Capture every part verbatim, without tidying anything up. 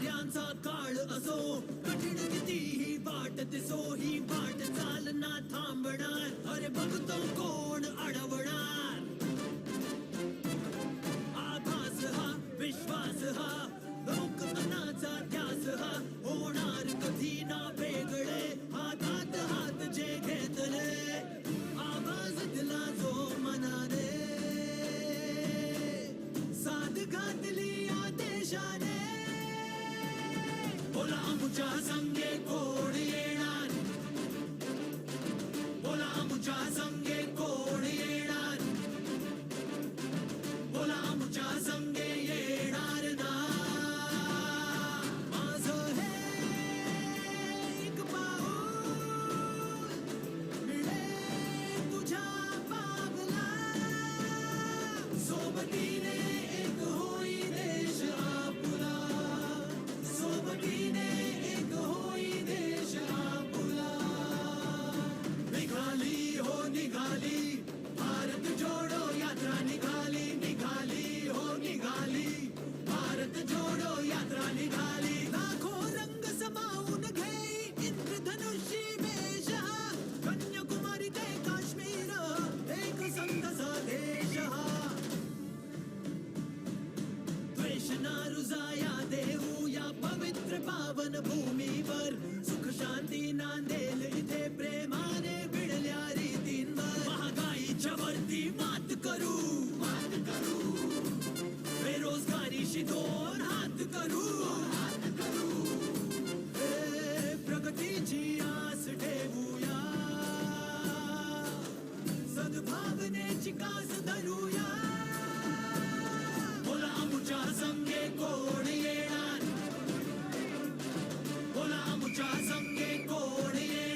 सकाळ असो, कठीण कितीही वाट दिसो, ही वाट चालना थांबणार, अरे भक्तो कोण अडवणार? आभास हा, विश्वास हा, लोक मनाचा ध्यास हा, होणार कधी ना वेगळे, हातात हात जे घेतले, आवाज दिला जो मनाने, साथ घातली या देशाने. बोला आमच्या संगे कोण येणार? बोला आमच्या संगे कोण येणार? बोला आमच्या संगे येणार ना? माझं हे एक पाऊल मिळे तुझ्या पावला. सोबतीने एक होई देश आपला. सोबतीने एक होई देश आपला. निघाली हो निघाली, भारत जोडो यात्रा निघाली, निघाली हो निघाली, भारत जोडो यात्रा निघाली. लाखो रंग समावून घेई इंद्रधनुषी वेश हा, कन्याकुमारी ते काश्मीर, एक संत सा देश हा. द्वेष ना रुजाया देऊ या पवित्र पावन भूमीवर, सुख शांती नांदेल इथे प्रेमाने भिडल्या रीतींवर. महागाईच्या वरती मात करू, मात करू, बेरोजगारीशी दोन हात करू, हात करू. हे प्रगतीची आस ठेवूया, सद्भावनेची कास धरूया. बोला आमच्या संगे कोण येणार? बोला आमच्या संगे कोण येणार?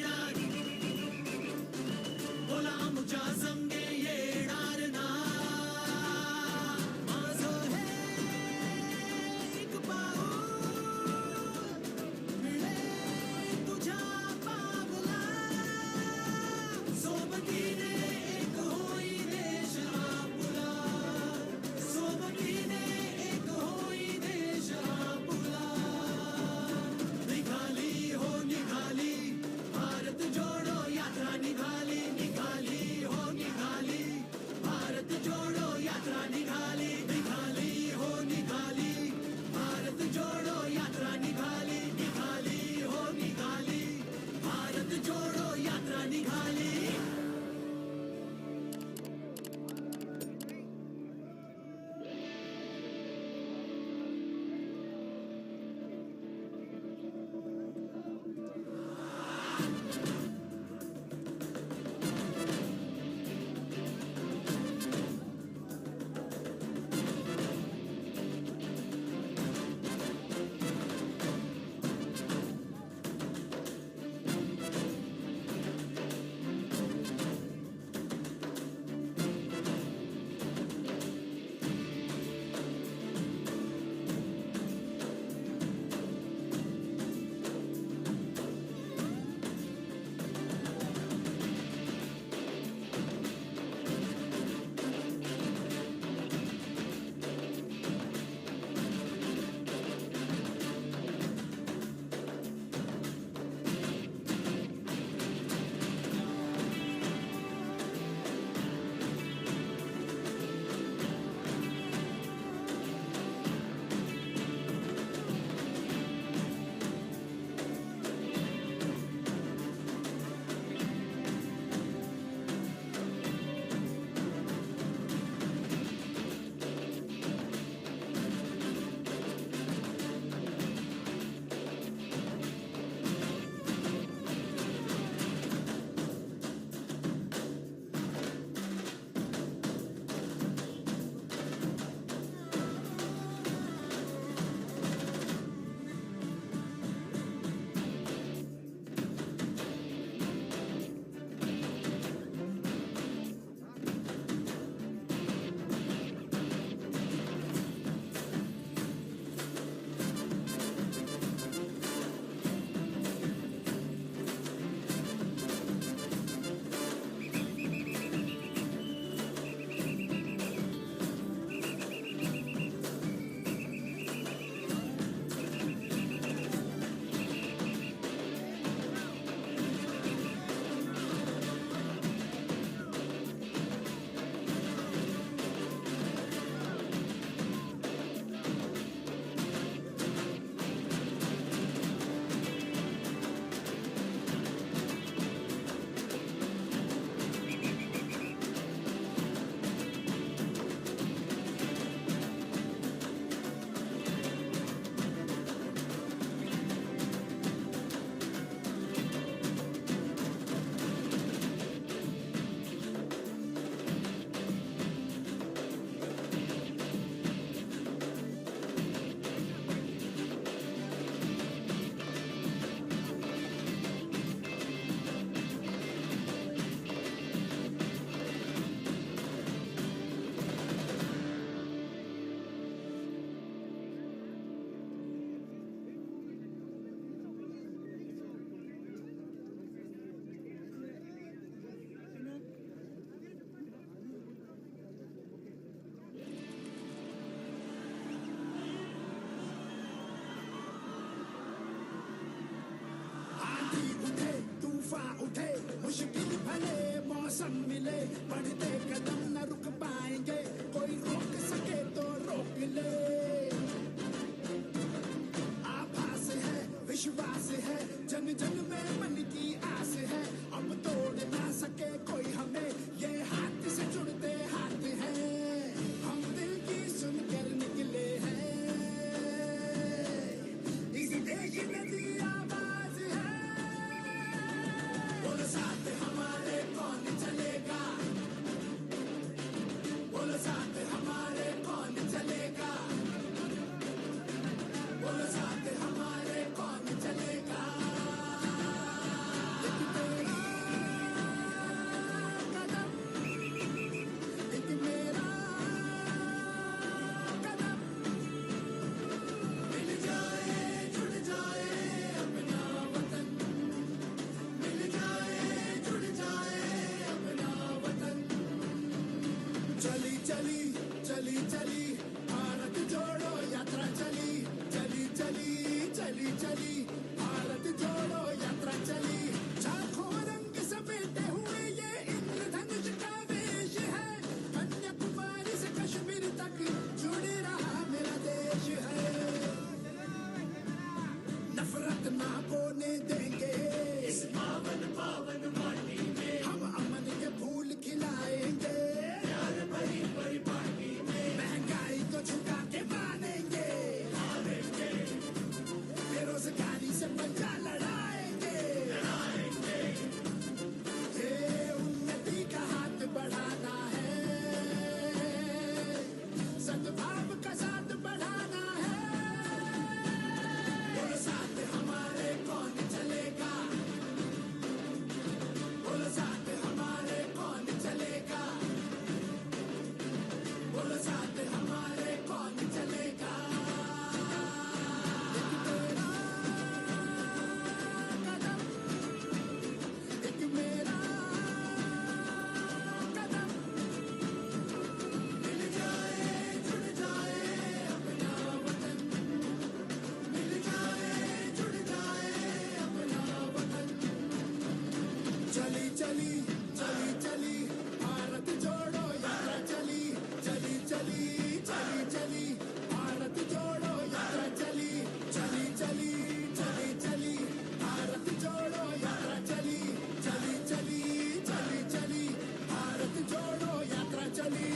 मौसम मिले, बढ़ते कदम न रुक पाएंगे, कोई रोक सके तो रोक ले। आभास है, विश्वास है, जन जन में मन की आस है, अब तोड़ ना सके कोई हमें, ये हाथ से जुड़ते हाथ हैं, हम दिल की सुनकर निकले हैं। इस देश में भी आवाज है। बोलो साथ हमारे कौन चलेगा? बोलो साथ हमारे कौन चलेगा? बोलो साथ हमारे कौन चलेगा? एक तेरा कदम, एक मेरा कदम, मिल जाए, जुड़ जाए अपना वतन। मिल जाए, जुड़ जाए अपना वतन। चली, चली, चली, चली, भारत जोड़ो यात्रा चली। चली, चली, चली, चली, भारत जोड़ो यात्रा चली। लाखों रंग समेटे हुए ये इंद्रधनुष का वेश है। कन्याकुमारी से कश्मीर तक जुड़ रहा मेरा देश है। नफरत ना बोने देंगे इस पावन पावन माटी में। हम अमन के फूल खिलाएंगे प्यार भरी परिपाटी में। महंगाई को झुका के मानेंगे, हारेंगे। बेरोजगारी से पंजा लड़ाएंगे, लड़ाएंगे। ये उन्नति का हाथ बढ़ाना है, सद्भाव का साथ बढ़ाना है। बोलो साथ हमारे कौन चलेगा? बोलो साथ हमारे कौन चलेगा? बोलो साथ हमारे कौन चलेगा? एक तेरा कदम, एक मेरा कदम, मिल जाए, जुड़ जाए अपना वतन। मिल जाए, जुड़ जाए अपना वतन। चली, चली, चली, चली, भारत जोड़ो यात्रा चली। चली, चली, चली, चली, भारत जोड़ो यात्रा चली। चली, चली, चली, चली, भारत जोड़ो यात्रा चली। चली, चली, चली, चली, भारत जोड़ो यात्रा चली।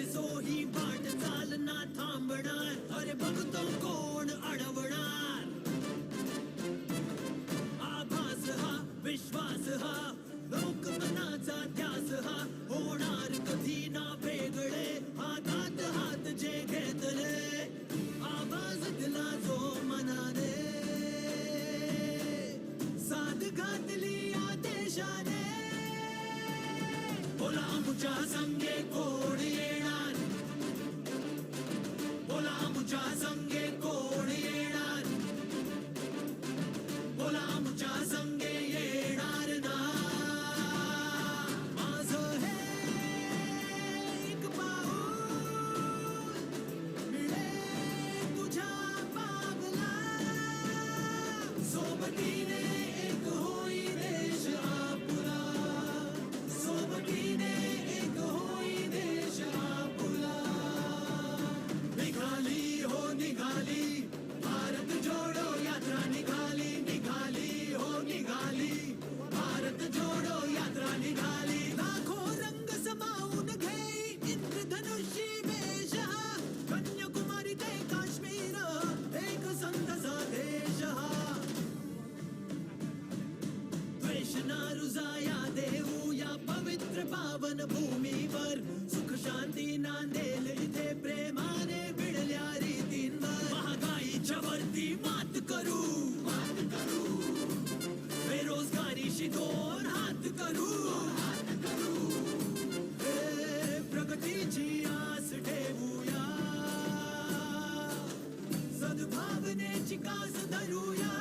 सोही वाट चालना थांबणार, अरे बघतो कोण अडवणार. आभास हा, विश्वास हा, लोकमनाचा ध्यास हा, होणार कधी ना वेगळे, हातात हात जे घेतले. आवाज दिला जो मनाने, साथ घातली या देशाने. बोला आमच्या संगे कोण येणार? बोला आमच्या संगे कोण येणार? बोला आमच्या संगे येणार ना? माझं हे एक पाऊल मिळे तुझ्या पावला. सोबतीने एक होई देश आपला. सोबतीने एक होई देश आपला. निघाली हो निघाली, भारत जोडो यात्रा निघाली, निघाली हो निघाली, भारत जोडो यात्रा निघाली. लाखो रंग समावून घेई इंद्रधनुषी वेश हा, कन्याकुमारी ते काश्मीर, एक संत संदेश हा. द्वेष ना रुजाया देऊ या पवित्र पावन भूमीवर, सुख शांती नांदेल इथे प्रेमाने भिडल्या रीतींवर. महागाईच्या वरती मात करू, मात करू, बेरोजगारीशी दोन हात करू, हात करू. हे प्रगतीची आस ठेवूया, सद्भावनेची कास धरूया.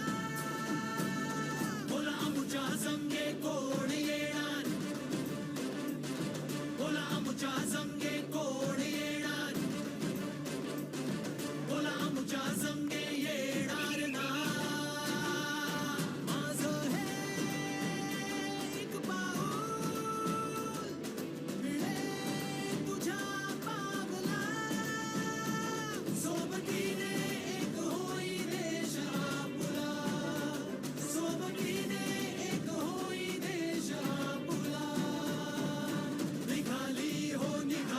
बोला आमच्या संगे कोण येणार? बोला आमच्या संगे कोण येणार? बोला आमच्या संगे येणार ना? माझं हे एक पाऊल मिळे तुझ्या पावला. सोबतीने एक होई देश आपला. सोबतीने एक होई देश आपला. निघाली हो निघाली.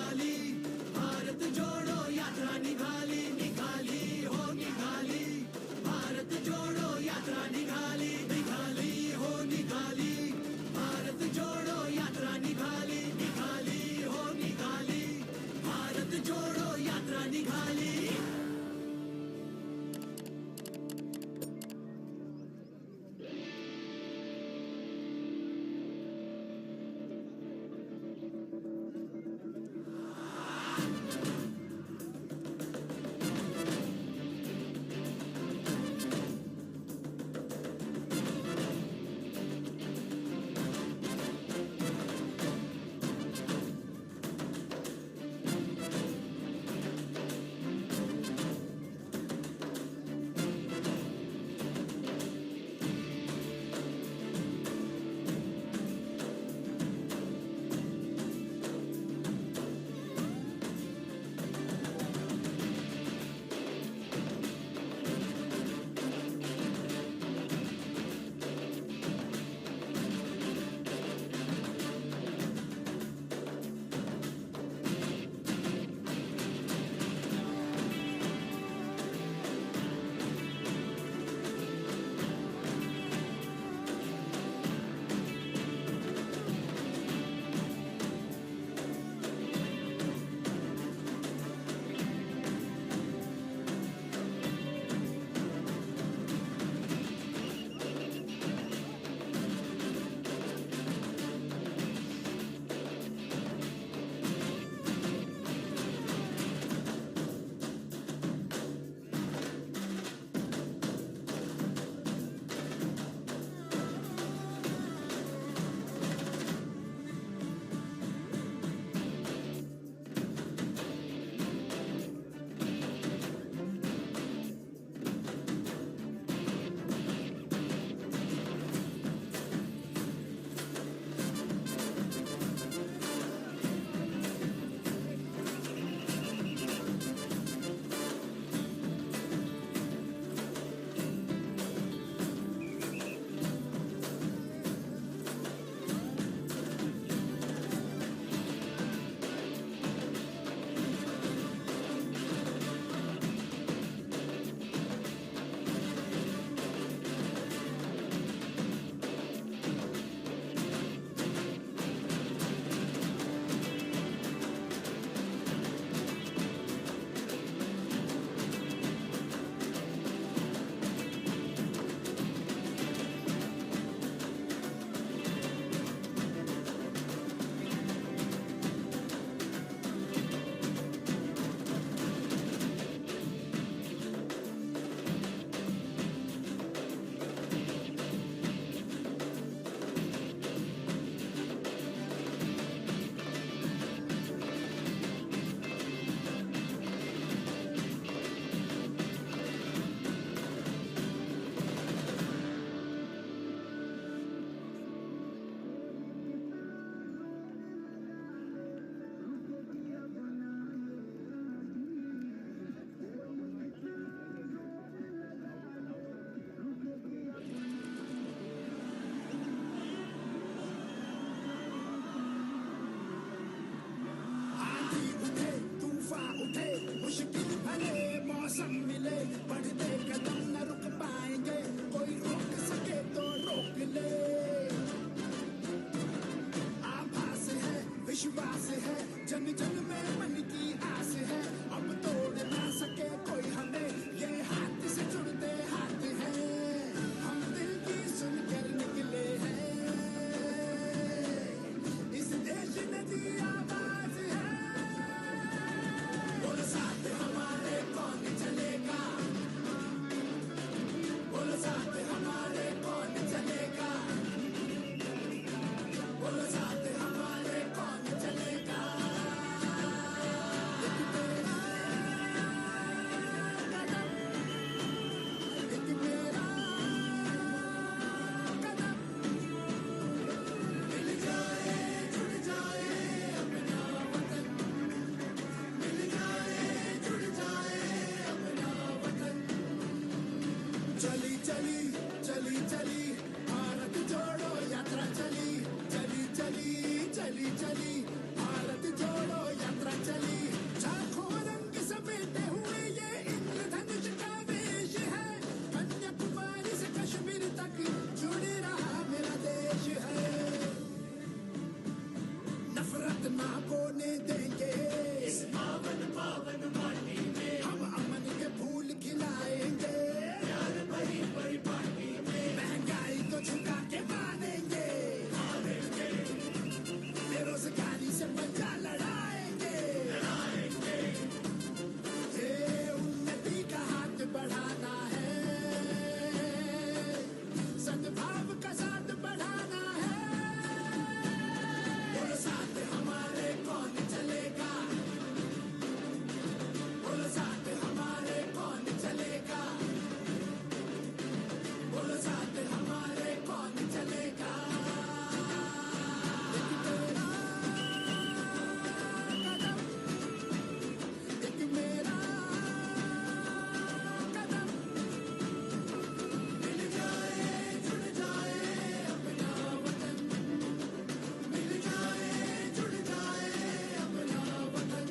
जन्म में मन की आस है, अब तोड़ ना सके कोई हमें, ये हाथ से जुड़ते हाथ हैं, हम दिल की सुनकर निकले हैं, इस देश ने दी आवाज है। बोलो साथ हमारे कौन चलेगा, बोलो साथ हमारे कौन चलेगा, बोलो साथ हमारे कौन चलेगा। एक तेरा कदम, एक मेरा कदम, मिल जाए, जुड़ जाए अपना वतन, मिल जाए, जुड़ जाए अपना वतन। चली, चली, चली, चली, भारत जोड़ो यात्रा चली, चली, चली, चली, चली, भारत जोड़ो यात्रा चली। लाखों रंग समेटे हुए ये इंद्रधनुष का वेश है, कन्याकुमारी से कश्मीर तक जुड़े रहा मेरा देश है। नफरत ना बोने देंगे इस पावन पावन माटी में, हम अमन के फूल खिलाएंगे। प्यार भरी परिपाटी में महंगाई को झुका के मानेंगे। बेरोजगारी से पंजा लड़ाएंगे। ये उन्नति का हाथ बढ़ाना है, सद्भाव का साथ बढ़ाना है। बोलो साथ हमारे कौन चलेगा, बोलो साथ हमारे कौन चलेगा, बोलो साथ हमारे कौन चलेगा। एक तेरा कदम, एक मेरा कदम, मिल जाए, जुड़ जाए अपना वतन, मिल जाए, जुड़ जाए अपना वतन।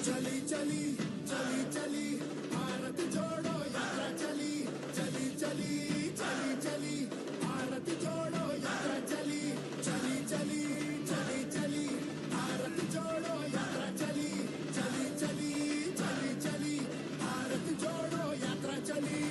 चली, चली, चली, चली, भारत जोड़ो यात्रा चली, चली, चली, चली, चली, भारत जोड़ो यात्रा चली, चली, चली, चली, चली, भारत जोड़ो यात्रा चली, चली, चली, चली, चली, भारत जोड़ो यात्रा चली।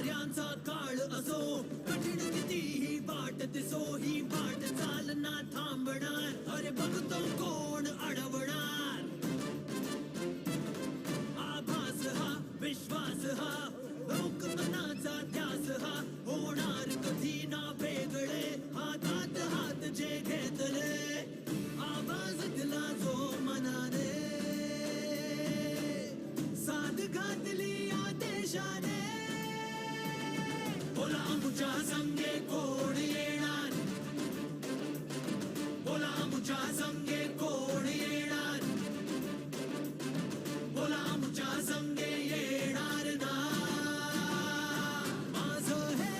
वाऱ्यांचा काळ असो, कठीण कितीही वाट दिसो, ही वाट चालना थांबणार, अरे बघतो कोण अडवणार. आभास हा, विश्वास हा, लोक मनाचा ध्यास हा, होणार कधी ना वेगळे, हातात हात जे घेतले. आवाज दिला जो मनाने, साथ घातली या देशाने. बोला आमच्या संगे कोण येणार? बोला आमच्या संगे कोण येणार? बोला आमच्या संगे येणार ना? माझं हे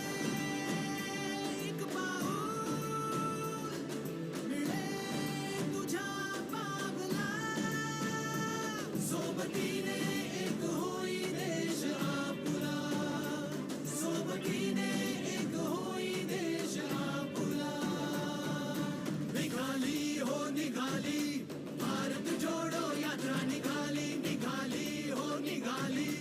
एक पाऊल मिळे तुझ्या पावला. सोबतीने एक होई देश आपला. सोबतीने एक होई देश आपला. निघाली हो निघाली, भारत जोडो यात्रा निघाली, निघाली हो निघाली,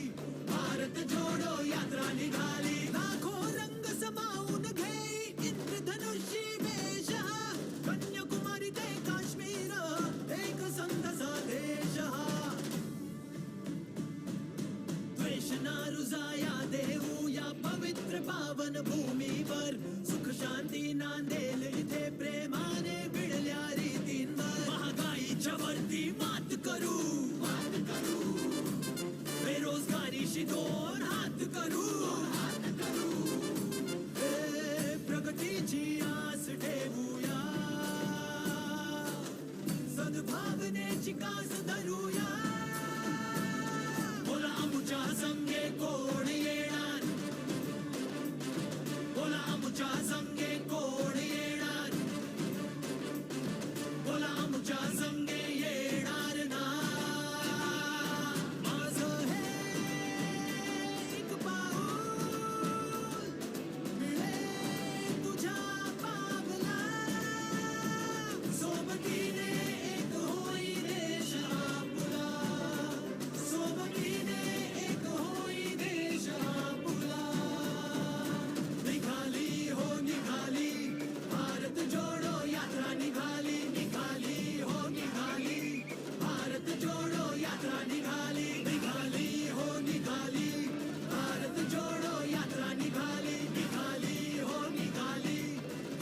भारत जोडो यात्रा निघाली. लाखो रंग समावून घेई इंद्रधनुषी वेश हा, कन्याकुमारी ते काश्मीर, एक संघ सा देश हा. द्वेष ना रुजाया देऊ या पवित्र पावन भूमीवर, सुख शांती नांदेल इथे प्रेमाने भिडल्या रीतींवर. महागाईच्या वरती मात करू, मात करू, बेरोजगारीशी दोन हात करू, हात करू. ए, प्रगतीची आस ठेवूया. सद्भावनेची कास धरूया. बोला आमच्या संगे कोण येणार? बोला आमच्या संगे कोण येणार? बोला आमच्या संगे येणार ना? माझं हे एक पाऊल मिळे तुझ्या पावला. सोबतीने एक होई देश आपला. सोबतीने एक होई देश आपला. निघाली हो निघाली, भारत जोडो यात्रा निघाली, निघाली हो निघाली. भारत जोडो यात्रा निघाली, निघाली हो निघाली. भारत जोडो यात्रा निघाली, निघाली हो निघाली.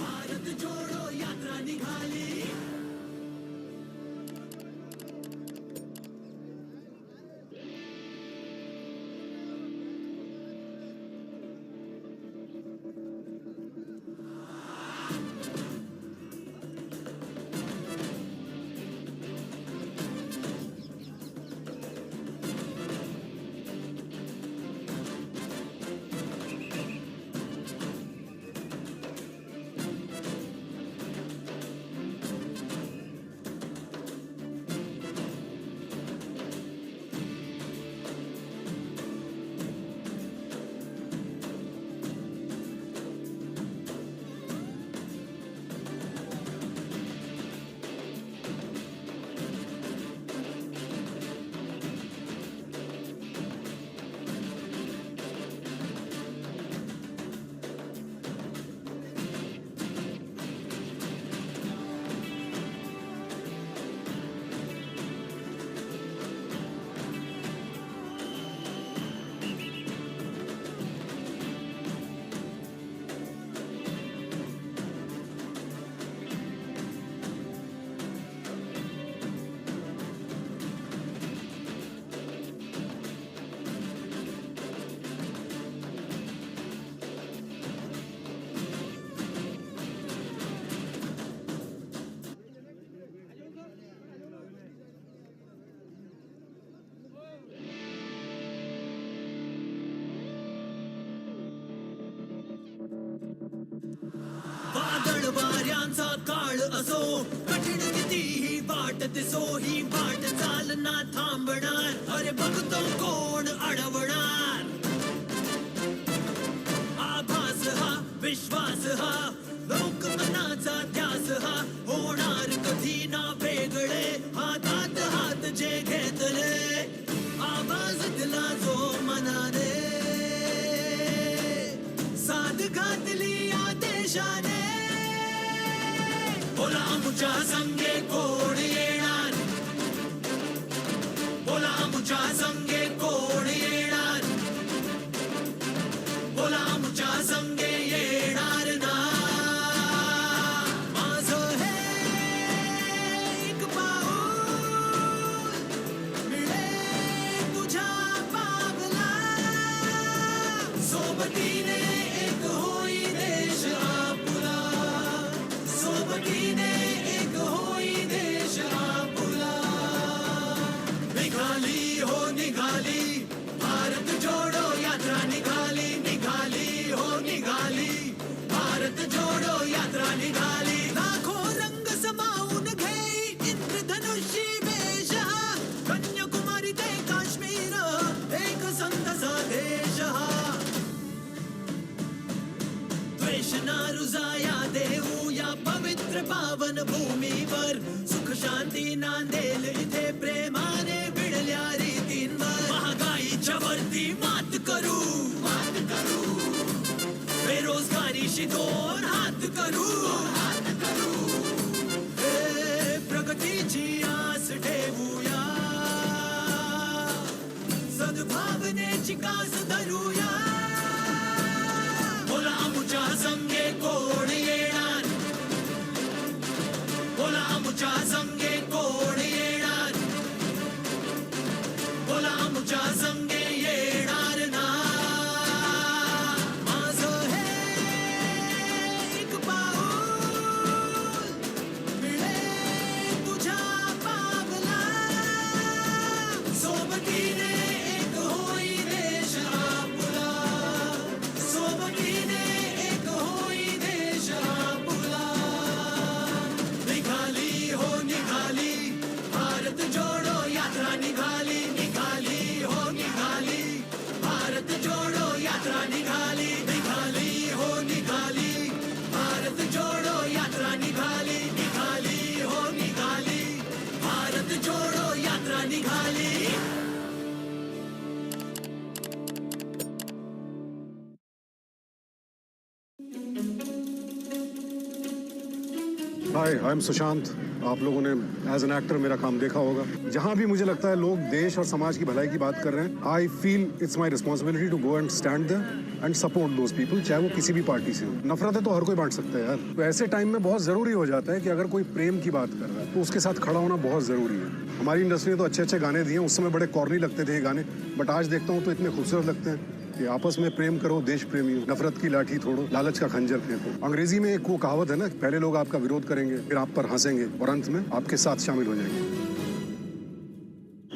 भारत जोडो यात्रा निघाली. वादळ वाऱ्यांचा काळ असो, कठीण कितीही वाट दिसो, ही वाट चालना थांबणार, अरे बघतो कोण अडवणार. आभास हा, विश्वास हा, लोकमनाचा ध्यास हा, होणार कधी ना वेगळे, हातात हात जे घेतले, आवाज दिला जो मनाने. घातली आदेशाने. बोला आमच्या संगे कोण येणार? बोला आमच्या संगे कोण येणार? बोला आमच्या संगे येणार ना? माझं हे एक पाऊल मिळे तुझ्या पावला. सोबतीने एक होई देश आपला. सोबतीने एक होई देश आपला. निघाली हो निघाली, भारत जोडो यात्रा निघाली. निघाली हो निघाली, भारत जोडो यात्रा निघाली. लाखो रंग समावून घेई इंद्रधनुषी वेश हा. कन्याकुमारी ते काश्मीर, एक संत संदेश हा. द्वेष ना रुजाया देऊ या पवित्र पावन भूमीवर. सुख शांती नांदेल इथे प्रेमाने भिडल्या रीतींवर. महागाईच्या वरती मात करू, मात करू. बेरोजगारीशी दोन हात करू, हात करू. हे प्रगतीची आस ठेवूया. सद्भावनेची कास धरूया. बोला आमच्या संगे कोण येणार? बोला आमच्या संगे कोण येणार? बोला आमच्या संगे येणार ना? माझं हे एक पाऊल मिळे तुझ्या पावला. सोबतीने एक होई देश आपला. सोबतीने एक होई देश आपला. निघाली हो निघाली, भारत जोडो यात्रा निघाली. निघाली हो निघाली, भारत जोडो यात्रा निघाली. निघाली हो निघाली, भारत जोडो यात्रा निघाली. निघाली हो निघाली, भारत जोडो यात्रा निघाली. Hi, I am Sushant. आप लोगों ने एज एन एक्टर मेरा काम देखा होगा। जहाँ भी मुझे लगता है लोग देश और समाज की भलाई की बात कर रहे हैं, I feel it's my responsibility to go and stand there and support those people, चाहे वो किसी भी पार्टी से हो। नफरतें तो हर कोई बांट सकता है यार। तो ऐसे टाइम में बहुत ज़रूरी हो जाता है कि अगर कोई प्रेम की बात कर रहा है तो उसके साथ खड़ा होना बहुत ज़रूरी है। हमारी इंडस्ट्री ने तो अच्छे अच्छे गाने दिए हैं, उस समय बड़े कॉर्नी लगते थे ये गाने, बट आज देखता हूँ तो इतने खूबसूरत लगते हैं। कि आपस में प्रेम करो देश प्रेमियों, नफरत की लाठी तोड़ो, लालच का खंजर फेंको। अंग्रेजी में एक वो कहावत है ना, पहले लोग आपका विरोध करेंगे, फिर आप पर हंसेंगे और अंत में आपके साथ शामिल हो जाएंगे।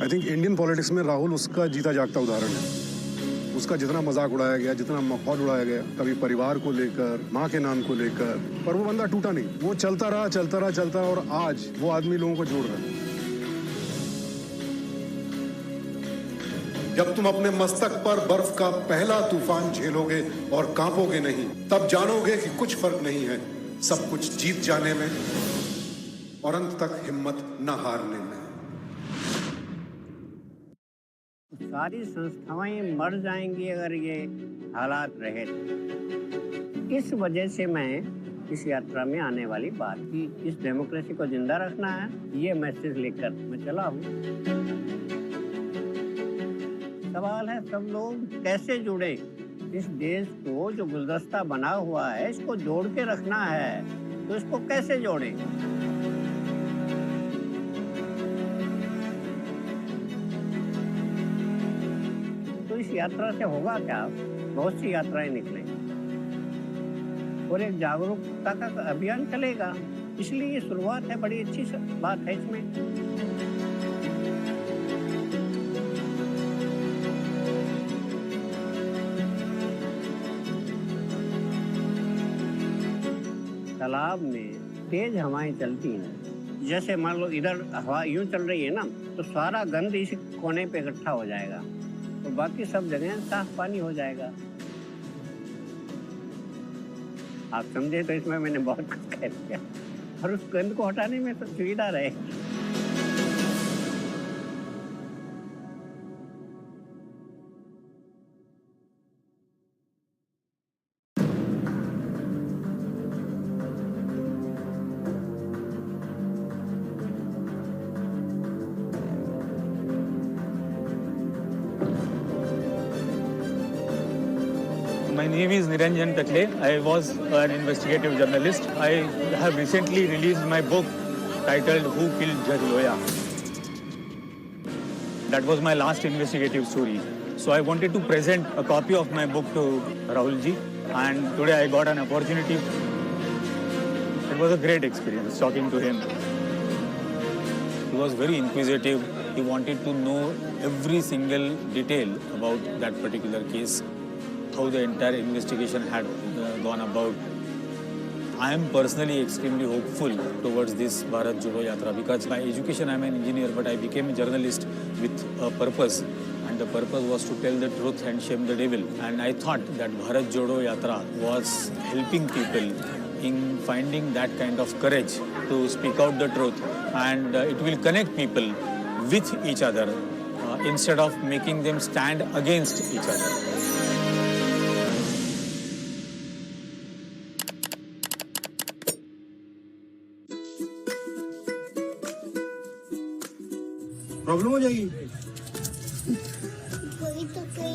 आई थिंक इंडियन पॉलिटिक्स में राहुल उसका जीता जागता उदाहरण है। उसका जितना मजाक उड़ाया गया, जितना माहौल उड़ाया गया, कभी परिवार को लेकर, माँ के नाम को लेकर, पर वो बंदा टूटा नहीं। वो चलता रहा, चलता रहा, चलता रहा और आज वो आदमी लोगों को जोड़ रहा है। जब तुम अपने मस्तक पर बर्फ का पहला तूफान झेलोगे और कांपोगे नहीं, तब जानोगे कि कुछ फर्क नहीं है सब कुछ जीत जाने में और अंत तक हिम्मत न हारने में। सारी संस्थाएं मर जाएंगी अगर ये हालात रहे तो। इस वजह से मैं इस यात्रा में आने वाली बात थी। इस डेमोक्रेसी को जिंदा रखना है, ये मैसेज लेकर मैं चला हूँ। सवाल है, सब लोग कैसे जुड़े? इस देश को जो गुलदस्ता बना हुआ है, इसको जोड़ के रखना है, तो इसको कैसे जोड़ें? तो इस यात्रा से होगा क्या? बहुत सी यात्राएं निकलेंगी और एक जागरूकता का अभियान चलेगा। इसलिए ये शुरुआत है, बड़ी अच्छी स-, बात है इसमें। तालाब में तेज हवाएं चलती हैं, जैसे मान लो इधर हवा यूं चल रही है ना, तो सारा गंद इस कोने पे इकट्ठा हो जाएगा, तो बाकी सब जगह साफ पानी हो जाएगा। आप समझे तो इसमें मैंने बहुत कुछ कह दिया। और उस गंद को हटाने में तो सुविधा रहे। My name is Niranjan Takle. I was an investigative journalist. I have recently released my book titled Who Killed Judge Loya. That was my last investigative story. So I wanted to present a copy of my book to Rahul ji, and today I got an opportunity. It was a great experience talking to him. He was very inquisitive. He wanted to know every single detail about that particular case, how the entire investigation had uh, gone about. I am personally extremely hopeful towards this Bharat Jodo Yatra because by education I'm an engineer, but I became a journalist with a purpose, and the purpose was to tell the truth and shame the devil. And I thought that Bharat Jodo Yatra was helping people in finding that kind of courage to speak out the truth, and uh, it will connect people with each other uh, instead of making them stand against each other. Problem हो जाएगी। कोई तो कोई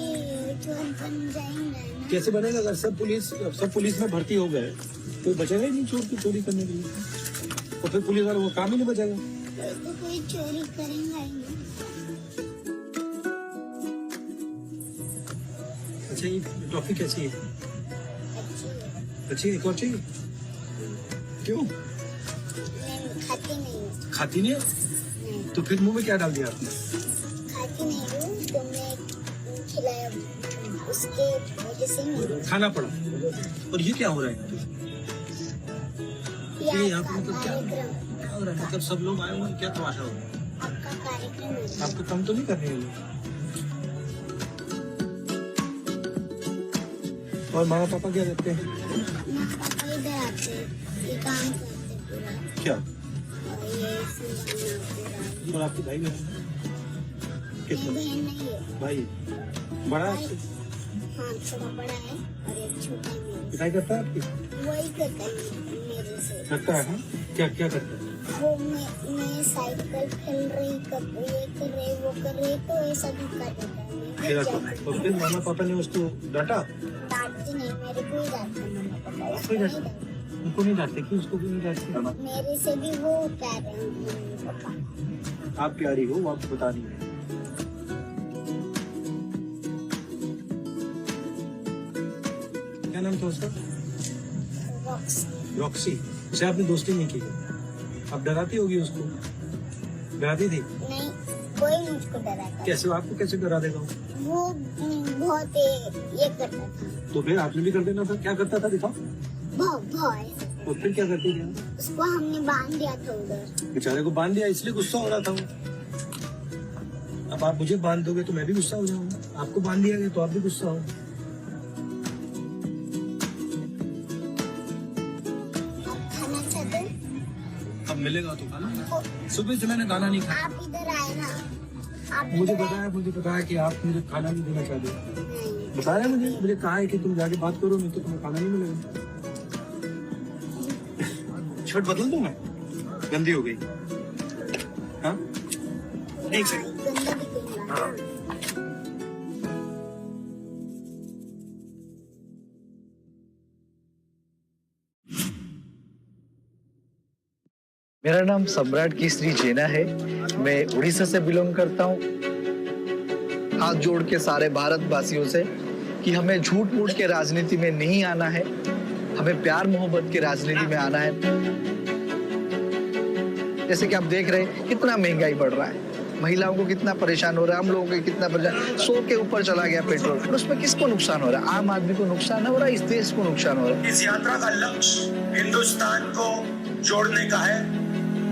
चोर बन जाएंगे ना। कैसे बनेगा? अगर सब पुलिस सब पुलिस में भर्ती हो गए तो बचेगा ही नहीं चोर की चोरी करने के लिए। तो फिर पुलिस वालों को काम ही नहीं बचेगा। कोई तो कोई चोरी करेगा ही नहीं। अच्छा, ये टॉफी कैसी है? अच्छी है। अच्छी है, एक और चाहिए? क्यों? मैं खाती नहीं हूँ। खाती नहीं है? नहीं। तो फिर मुंह में क्या डाल दिया आपने? खाती नहीं हूँ तो मैं खिलाया उसके वजह से नहीं। खाना पड़ा। और ये क्या हो रहा है यहाँ पे? ये ये यहाँ आपका पे मतलब क्या कार्यक्रम, क्या हो रहा है? मतलब सब लोग आए हुए हैं, क्या तमाशा हो रहा है? आपका कार्यक्रम है। आपको तंग तो नहीं कर रहे हैं ये लोग? और मामा पापा क्या करते हैं? माँ पापा इधर आते हैं, ये काम करते पूरा। क्या? और ये संभालना पूरा। और आपके भाई बहन? ये कितने? बहन नहीं है। भाई बड़ा है आपसे? हाँ, थोड़ा बड़ा है और एक छोटा है मेरे से। पिटाई करता है आपकी? वही करता है मेरे से। करता है, हाँ? क्या क्या करता है? वो मैं मैं साइकिल खेल रही, कर ये कर रही, वो कर रही, तो ऐसा धक्का देता है। मैं फिर गिर आपको जाती और फिर मामा पापा ने उसको डांटा? डांटते नहीं, मेरे को ही डांटते मम्मी पापा। कोई डांट उनको नहीं डांटते कि उसको भी नहीं डांटते? मेरे से भी वो प्यारे हैं मम्मी पापा। आप प्यारी हो, वो आपको पता नहीं है। क्या नाम था उसका? रॉक्स। रॉक्सी। उससे आपने दोस्ती नहीं की? आप डराती होगी उसको? डराती थी? नहीं, कोई मुझको डराता। कैसे, आपको कैसे डरा देगा वो? वो हम्म, बहुत ये करता था। तो फिर आपने भी कर देना था। क्या करता था, दिखाओ। बहुत बहुत। तो फिर क्या करती थी? उसको हमने बांध दिया था उधर। बेचारे को बांध दिया, इसलिए गुस्सा हो रहा था वो। अब आप मुझे बांध दोगे तो मैं भी गुस्सा हो जाऊंगा। आपको बांध दिया गया तो आप भी गुस्सा हो। आप खाना चाहते हैं? अब मिलेगा तो खाना। सुबह से मैंने खाना नहीं खाया। आप इधर आए ना, आप मुझे इधर पता है, मुझे पता है कि आप मुझे खाना नहीं देना चाहते। आए। बताया मुझे, मुझे कहा है कि तुम जाके बात करो, नहीं तो तुम्हें खाना नहीं मिलेगा। शर्ट बदल दूं मैं? गंदी हो गई। हाँ, एक सेकंड। गंदा दिखेगा। मेरा नाम सम्राट केसरी जेना है। मैं उड़ीसा से बिलोंग करता हूँ। हाथ जोड़ के सारे भारतवासियों से कि हमें झूठ मूठ के राजनीति में नहीं आना है, हमें प्यार मोहब्बत के राजनीति में आना है। जैसे कि आप देख रहे हैं, कितना महंगाई बढ़ रहा है, महिलाओं को कितना परेशान हो रहा है, हम लोगों को कितना परेशान। सौ के ऊपर चला गया पेट्रोल, और उसमें किसको नुकसान हो रहा है? आम आदमी को नुकसान हो रहा है, इस देश को नुकसान हो रहा है। इस यात्रा का लक्ष्य हिंदुस्तान को जोड़ने का है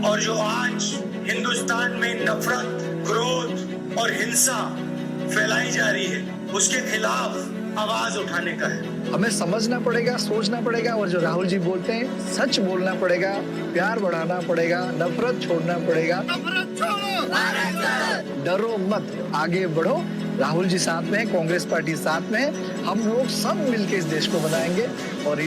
और जो आज हिंदुस्तान में नफरत, क्रोध और हिंसा फैलाई जा रही है, उसके खिलाफ आवाज उठाने का है। हमें समझना पड़ेगा, सोचना पड़ेगा, और जो राहुल जी बोलते हैं, सच बोलना पड़ेगा, प्यार बढ़ाना पड़ेगा, नफरत छोड़ना पड़ेगा। डरो मत, आगे बढ़ो। राहुल जी साथ में है, कांग्रेस पार्टी साथ में है। हम लोग सब मिलके इस देश को बनाएंगे। और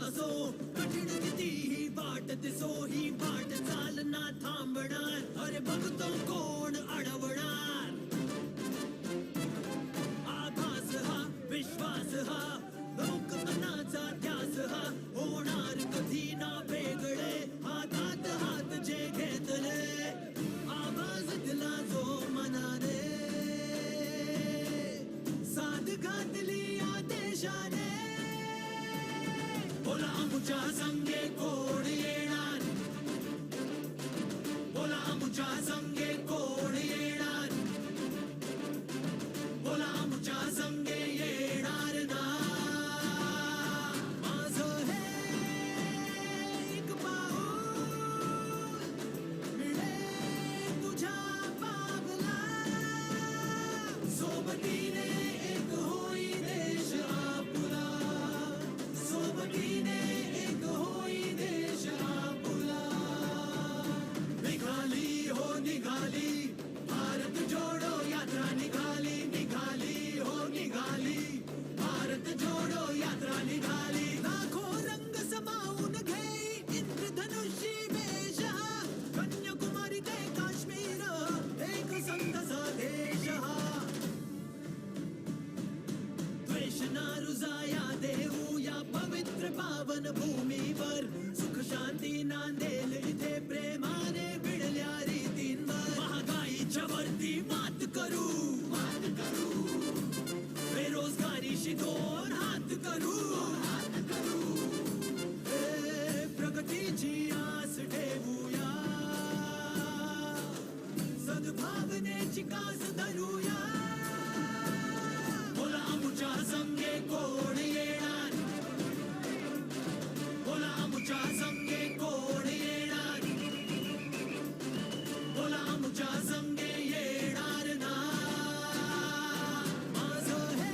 सो कठिण किती ही वाट, दिसो ही वाट चालना थांबणार, अरे भक्तो कोण अडवणार? आभास हा, विश्वास हा, लोक मनाचा ध्यास हा, होणार कधी ना वेगळे, हातात हात जे घेतले, आवाज दिला जो मनाने, साथ घातली या देशाने. बोला आमच्या संगे कोण येणार? बोला आमच्या संगे कोण येणार? बोला आमच्या संगे येणार ना? माझं हे एक पाऊल मिळे तुझ्या पावला. सोबतीने एक होई देश आपला. सोबतीने एक होई देश आपला. निघाली हो निघाली, भारत जोडो यात्रा निघाली, निघाली हो निघाली, भारत जोडो यात्रा निघाली. लाखो रंग समावून घेई इंद्रधनुषी वेश हा, कन्याकुमारी ते काश्मीर, एक संत संदेश हा. द्वेष ना रुजाया देऊ या पवित्र पावन भूमीवर, सुख शांती नांदेल इथे प्रेमाने भिडल्या रीतींवर. महागाईच्या वरती मात करू, मात करू, बेरोजगारीशी दोन हात करू, हात करू. ए, प्रगतीची आस ठेवूया, सद्भावनेची कास धरूया. बोला आमच्या संगे कोण येणार? बोला आमच्या संगे कोण येणार? बोला आमच्या संगे येणार ना? माझं हे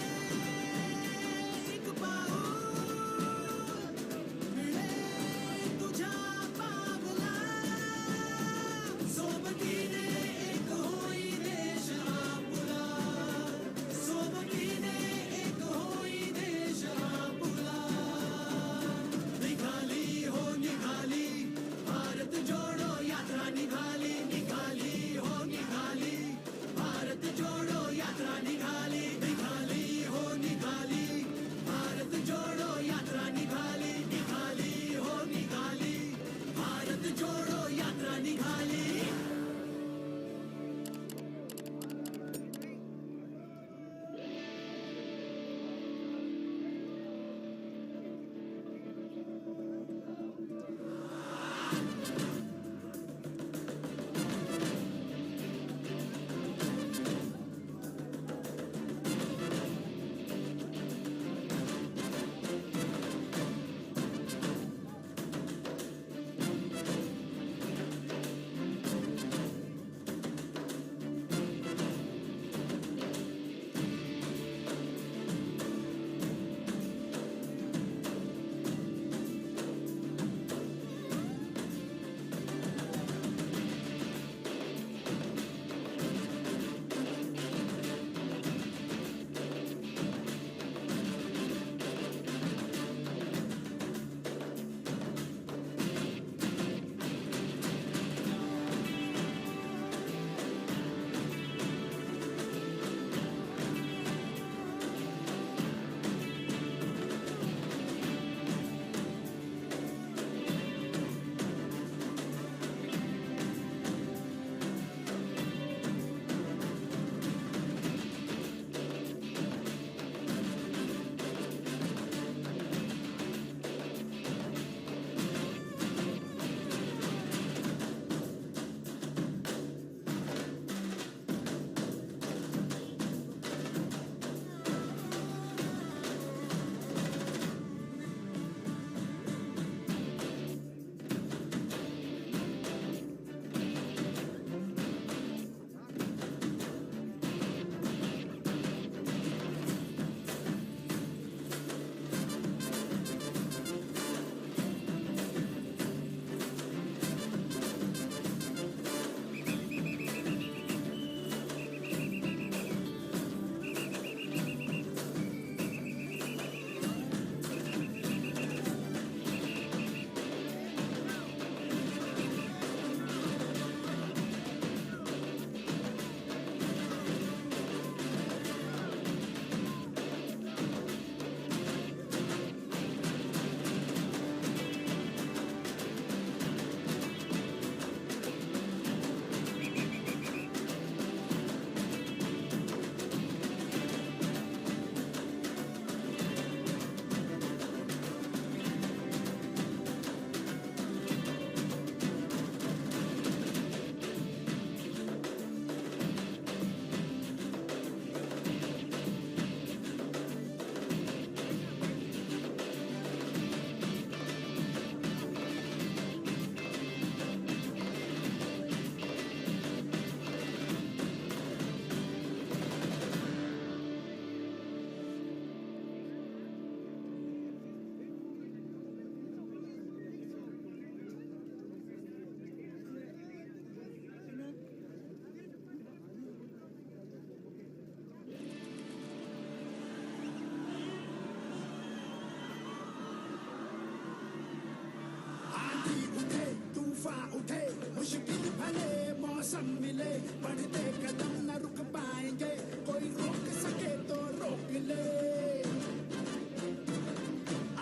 मिले, बढ़ते कदम न रुक पाएंगे, कोई रोक सके तो रोक ले।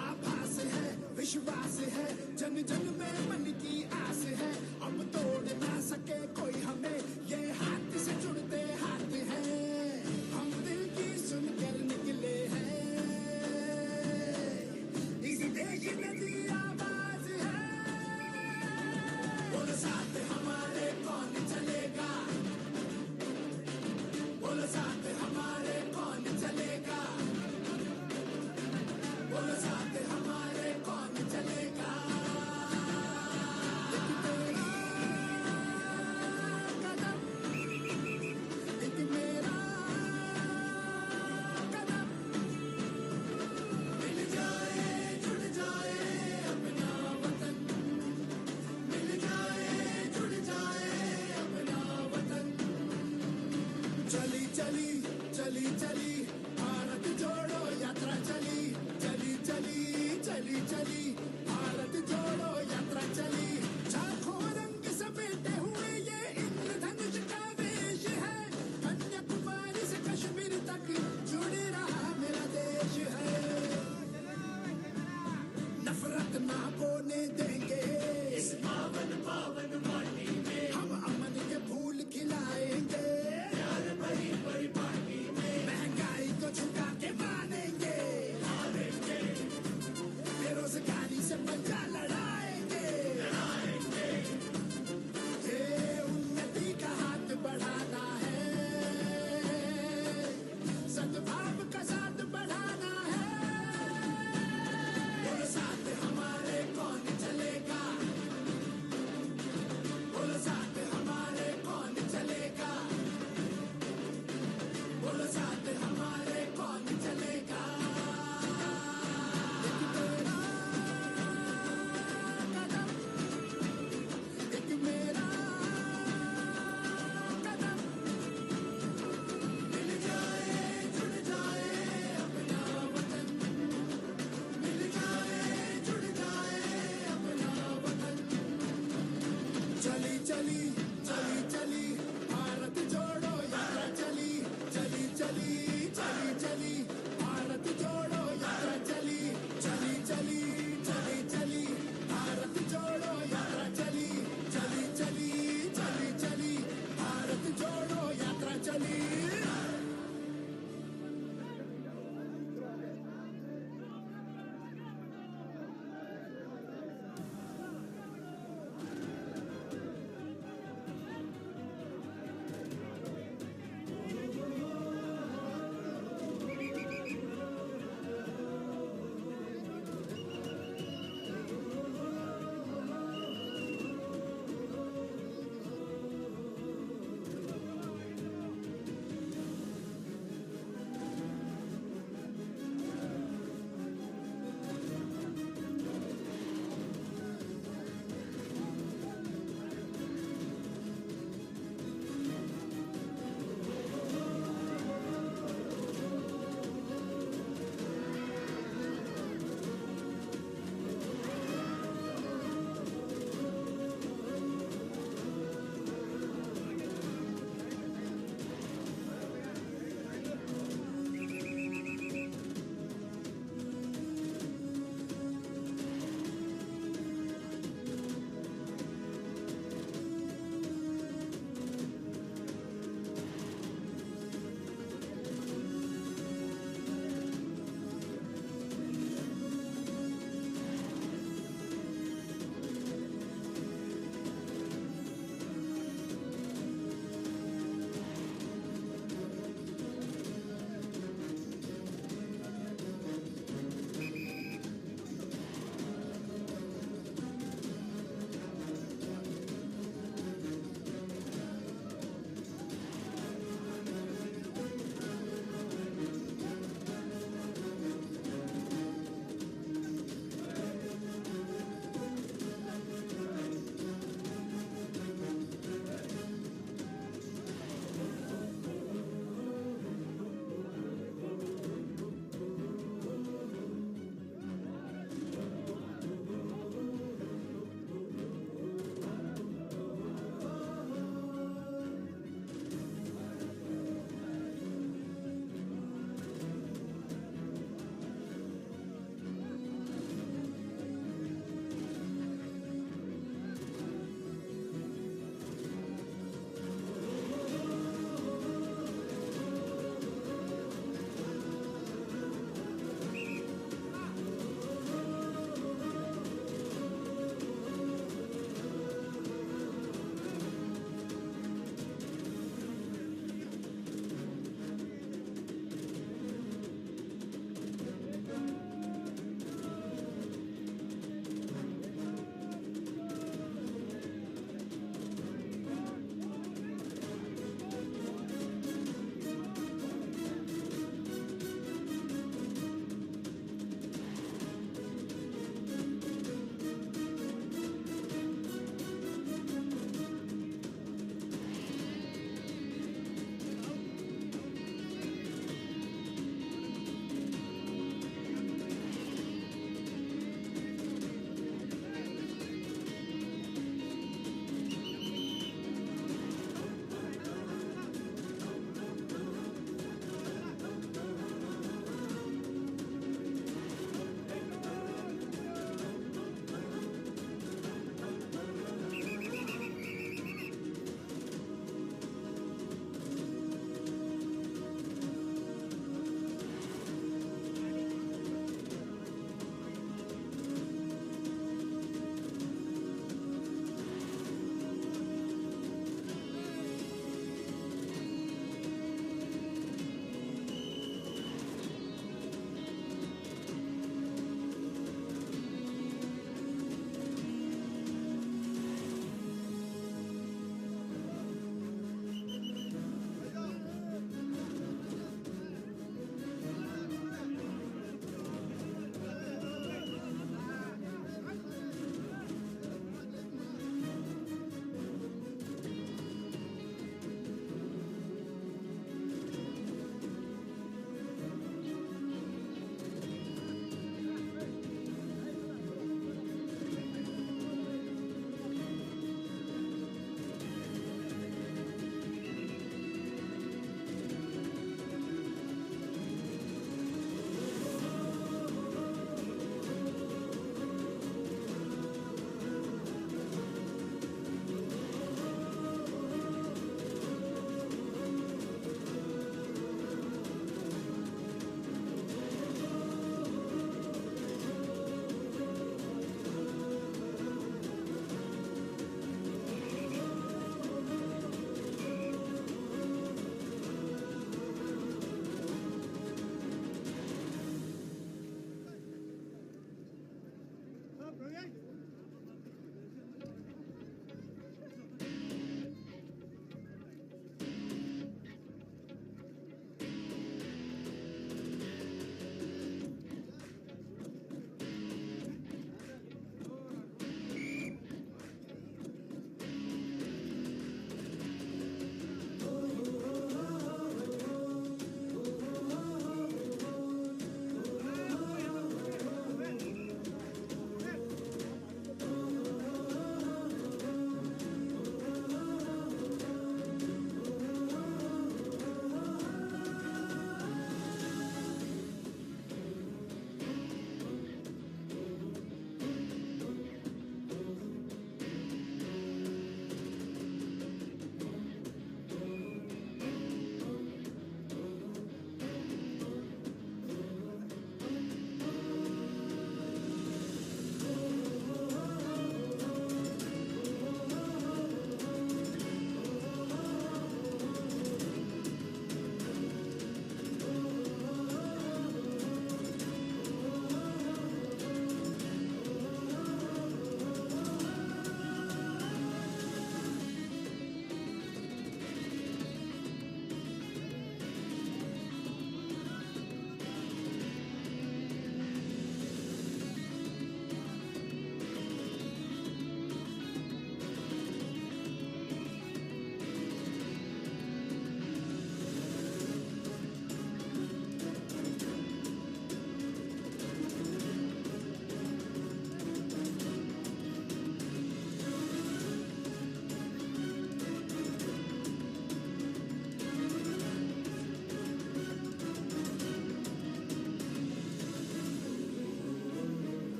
आभास है, विश्वास है, जन जन में मन की आस है, अब तोड़ ना सके कोई हमें, ये हाथ से जुड़ते हाथ हैं, हम दिल की सुनकर निकले हैं। इस देश में भी आवाज है। बोलो साथ हमारे, कौन चलेगा? बोलो साथ हमारे, कौन चलेगा? बोलो साथ हमारे, कौन चलेगा? एक तेरा कदम, एक मेरा कदम, मिल जाए, जुड़ जाए अपना वतन। मिल जाए, जुड़ जाए अपना वतन। चली, चली, चली, चली, भारत जोड़ो यात्रा चली। चली, चली, चली, चली, भारत जोड़ो यात्रा चली। लाखों रंग समेटे हुए ये इंद्रधनुष का वेश है। कन्याकुमारी से कश्मीर तक जुड़ रहा मेरा देश है। नफरत ना बोने देंगे इस पावन पावन माटी में। हम अमन के फूल खिलाएंगे प्यार भरी परिपाटी में। महंगाई को झुका के मानेंगे, हारेंगे। बेरोजगारी से पंजा लड़ाएंगे, लड़ाएंगे। ये उन्नति का हाथ बढ़ाना है, सद्भाव का साथ बढ़ाना है। बोलो साथ हमारे, कौन चले?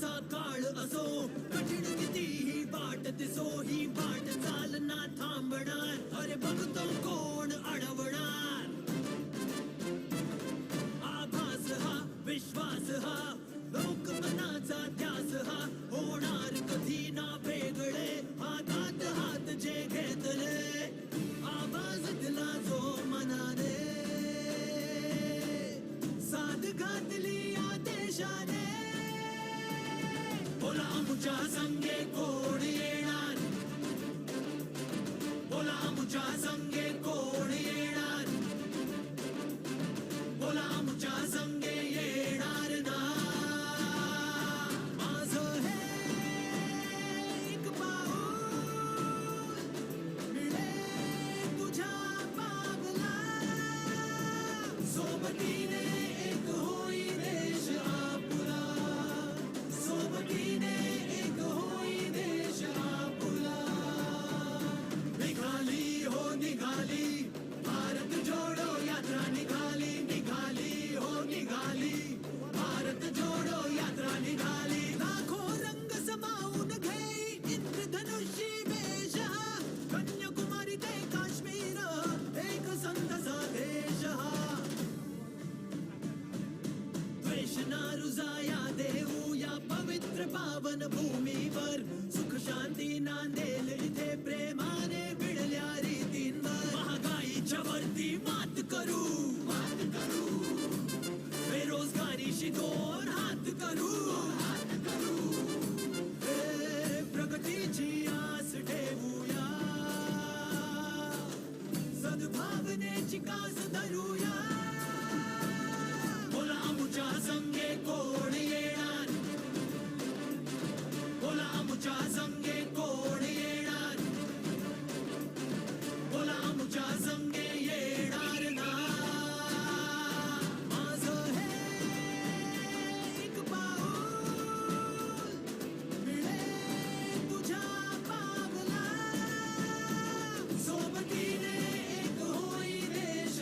काळ असो, कठीण किती ही वाट दिसो, ही वाट चालना थांबणार, अरे बघतो कोण अडवणार? आभास हा, विश्वास हा, लोक मनाचा ध्यास हा, होणार कधी ना वेगळे, हातात हात जे घेतले. आवाज दिला जो मनाने, साथ घातली या देशाने. बोला आमच्या संगे कोण येणार? बोला आमच्या संगे कोण येणार? बोला आमच्या संगे येणार ना? माझं हे एक पाऊल मिळे तुझ्या पावला. सोबतीने एक होई देश आपला. सोबतीने एक होई देश आपला. निघाली हो निघाली, भारत जोडो यात्रा निघाली, निघाली हो निघाली, भारत जोडो यात्रा निघाली. लाखो रंग समावून घेई इंद्रधनुष्यी वेश हा. कन्याकुमारी ते काश्मीर, एक संत संदेश हा. द्वेष ना रुजाया देऊ या पवित्र पावन भूमीवर. सुख शांती नांदेल इथे प्रेमाने मिळल्या रीतींवर. महागाईच्या वरती मात करू, मात करू. बेरोजगारीशी दोन हात करू, हात करू. हे प्रगतीची आस ठेवूया. सद्भावनेची कास धरूया. बोला आमच्या संगे कोण येणार? बोला आमच्या संगे कोण येणार? बोला आमच्या संगे येणार ना? माझं हे एक पाऊल मिळे तुझ्या पावला. सोबतीने एक होई देश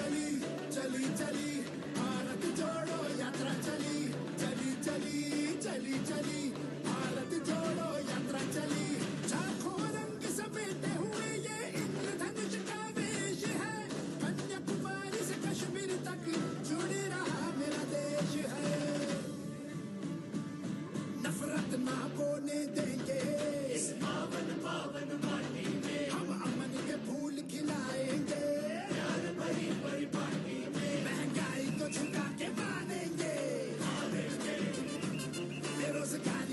चली चली भारत जोड़ो यात्रा चली। चली चली चली चली भारत जोड़ो यात्रा चली। चाखों रंग समेटे हुए ये इंद्रधनुष का वेश है। कन्याकुमारी से कश्मीर तक जुड़े रहा मेरा देश है। नफरत ना बोने देंगे इस पावन पावन माटी में। हम अमन के फूल खिलाएंगे प्यार भरी परिपाटी में। महंगाई को झुका के मानेंगे बेरोजगारी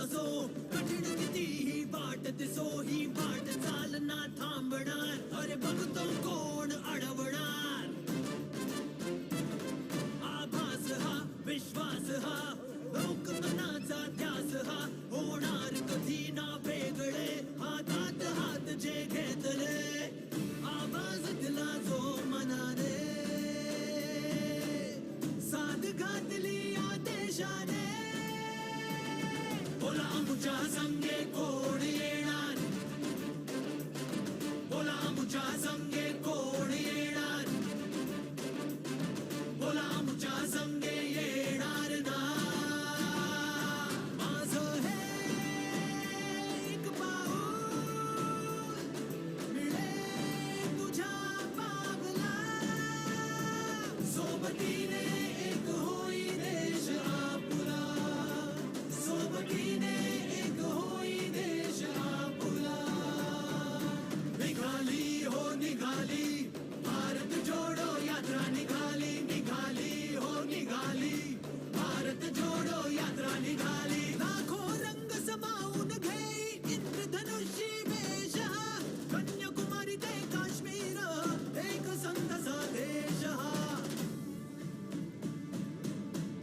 असो कठिण किती ही वाट, दिसो ही वाट चालना थांबणार, अरे भक्तो कोण अडवणार? आभास हा, विश्वास हा, लोक मनाचा ध्यास हा, होणार कधी ना वेगळे, हातात हात जे घेतले. आवाज दिला जो मनाने, साथ घातली या देशाने. बोला आमच्या संगे कोण येणार? बोला आमच्या संगे कोण येणार? बोला आमच्या संगे येणार ना? माझं हे एक पाऊल मिळे तुझ्या पावला. सोबतीने एक होई देश आपला. सोबतीने एक होई देश आपला. निघाली हो निघाली, भारत जोडो यात्रा निघाली, निघाली हो निघाली, भारत जोडो यात्रा निघाली. लाखो रंग समावून घेई इंद्रधनुषी वेश हा, कन्याकुमारी ते काश्मीर, एक संघ संदेश हा.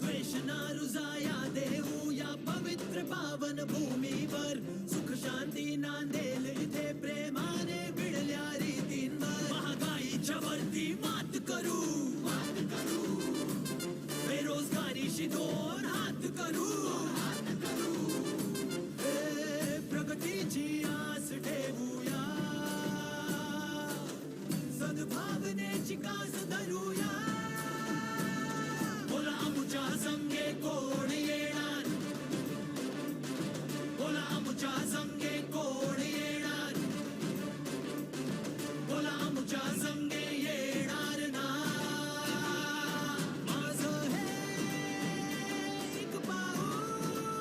द्वेष ना रुजाया देऊया पवित्र पावन भूमीवर, सुख शांती नांदेल इथे प्रेमाने भिडल्या रीतींवर. महागाईच्या वरती मात करू, मात करू, बेरोजगारीशी दोन हात करू, हात करू. ए, प्रगतीची आस ठेवूया, सद्भावनेची कास धरूया. बोला आमच्या संगे कोण येणार? बोला आमच्या संगे कोण येणार? बोला आमच्या संगे येणार ना? माझं हे एक पाऊल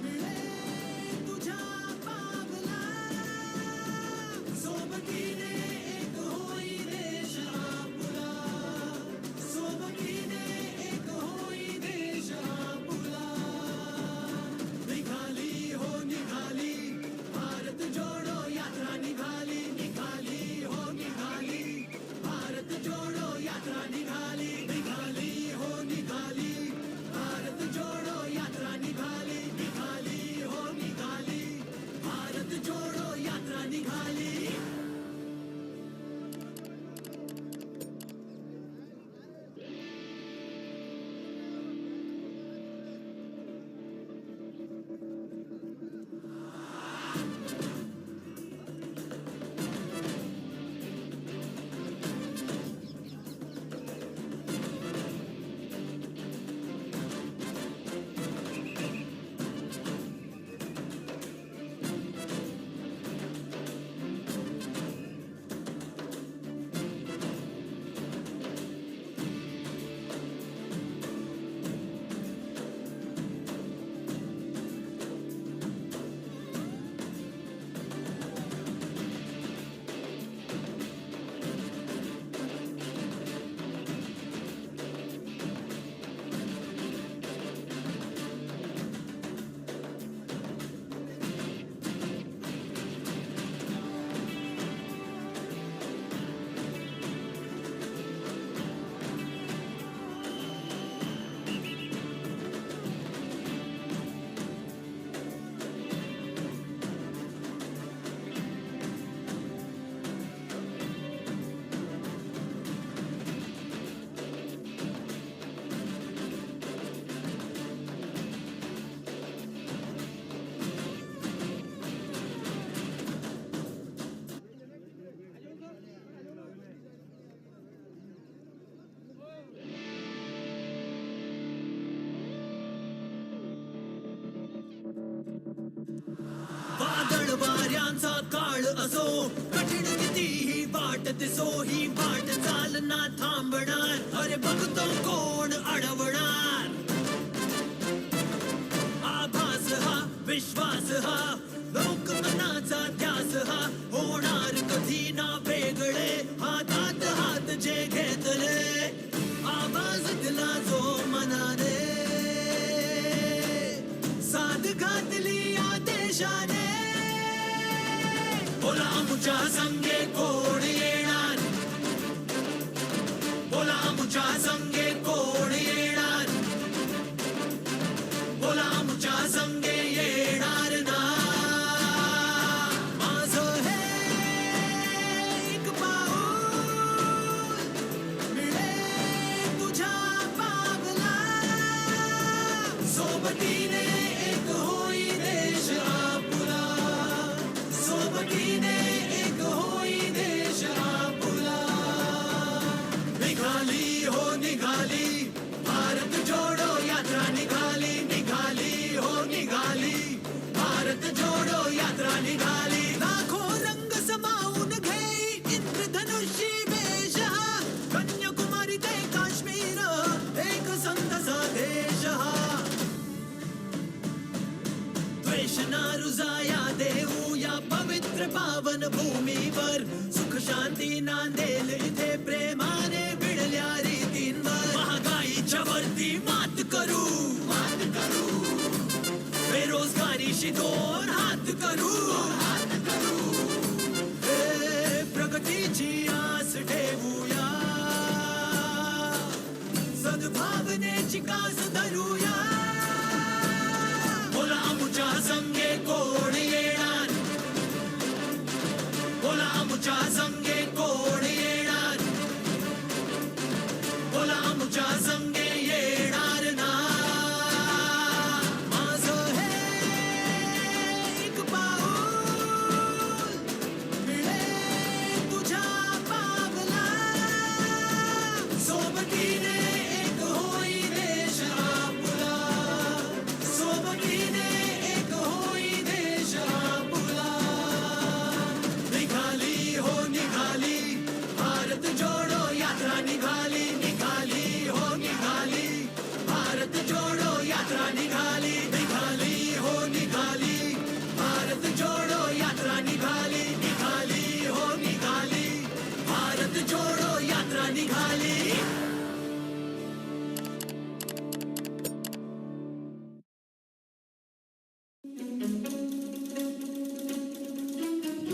मिळे तुझ्या पावला. सोबतीने एक होई देश आपला. सोबतीने एक होई देश आपला. निघाली हो निघाली, भारत जोडो यात्रा निघाली, निघाली हो निघाली, भारत जोडो यात्रा निघाली, निघाली हो निघाली, भारत जोडो यात्रा निघाली, निघाली हो निघाली, भारत जोडो यात्रा निघाली. वादळ वाऱ्यांचा काळ असो, कठीण कितीही वाट दिसो, ही वाट चालना थांबणार. अरे बघतो कोण अडवणार? आभास हा, विश्वास हा, लोकमनाचा ध्यास हा, होणार कधी ना वेगळे, हातात हात जे घेतले, आवाज दिला जो मनाने, साथ घातली आदेशाने. बोला आमच्या संगे कोण येणार? बोला आमच्या संगे कोण येणार? बोला आमच्या संगे येणार ना? माझं हे एक पाऊल मिळे तुझ्या पावला. सोबतीने एक होई देश आपला. सोबतीने एक होई देश आपला. निघाली हो निघाली, भारत जोडो यात्रा निघाली. निघाली हो निघाली, भारत जोडो यात्रा निघाली. लाखो रंग समावून घेई इंद्रधनुषी वेश हा. कन्याकुमारी ते काश्मीर, एक संत संदेश हा. द्वेष ना रुजाया देऊ या पवित्र पावन भूमीवर. सुख शांती नांदेल इथे प्रेमाने भिडल्या रीतींवर. महागाईच्या वरती मात करू, मात करू. बेरोजगारीशी दोन हात करू, हात करू. हे प्रगतीची आस ठेवूया. सद्भावनेची कास धरूया. बोला आमच्या संगे कोण येणार? बोला आमच्या संगे कोण येणार? बोला आमच्या संगे येणार ना? माझं हे एक पाऊल मिळे तुझ्या पावला. सोबतीने एक होई देश आपला. सोबतीने एक होई देश आपला. निघाली हो निघाली, भारत जोडो यात्रा निघाली. निघाली हो निघाली, भारत जोडो यात्रा निघाली. निघाली हो निघाली, भारत जोडो यात्रा निघाली. निघाली हो निघाली, भारत जोडो यात्रा निघाली.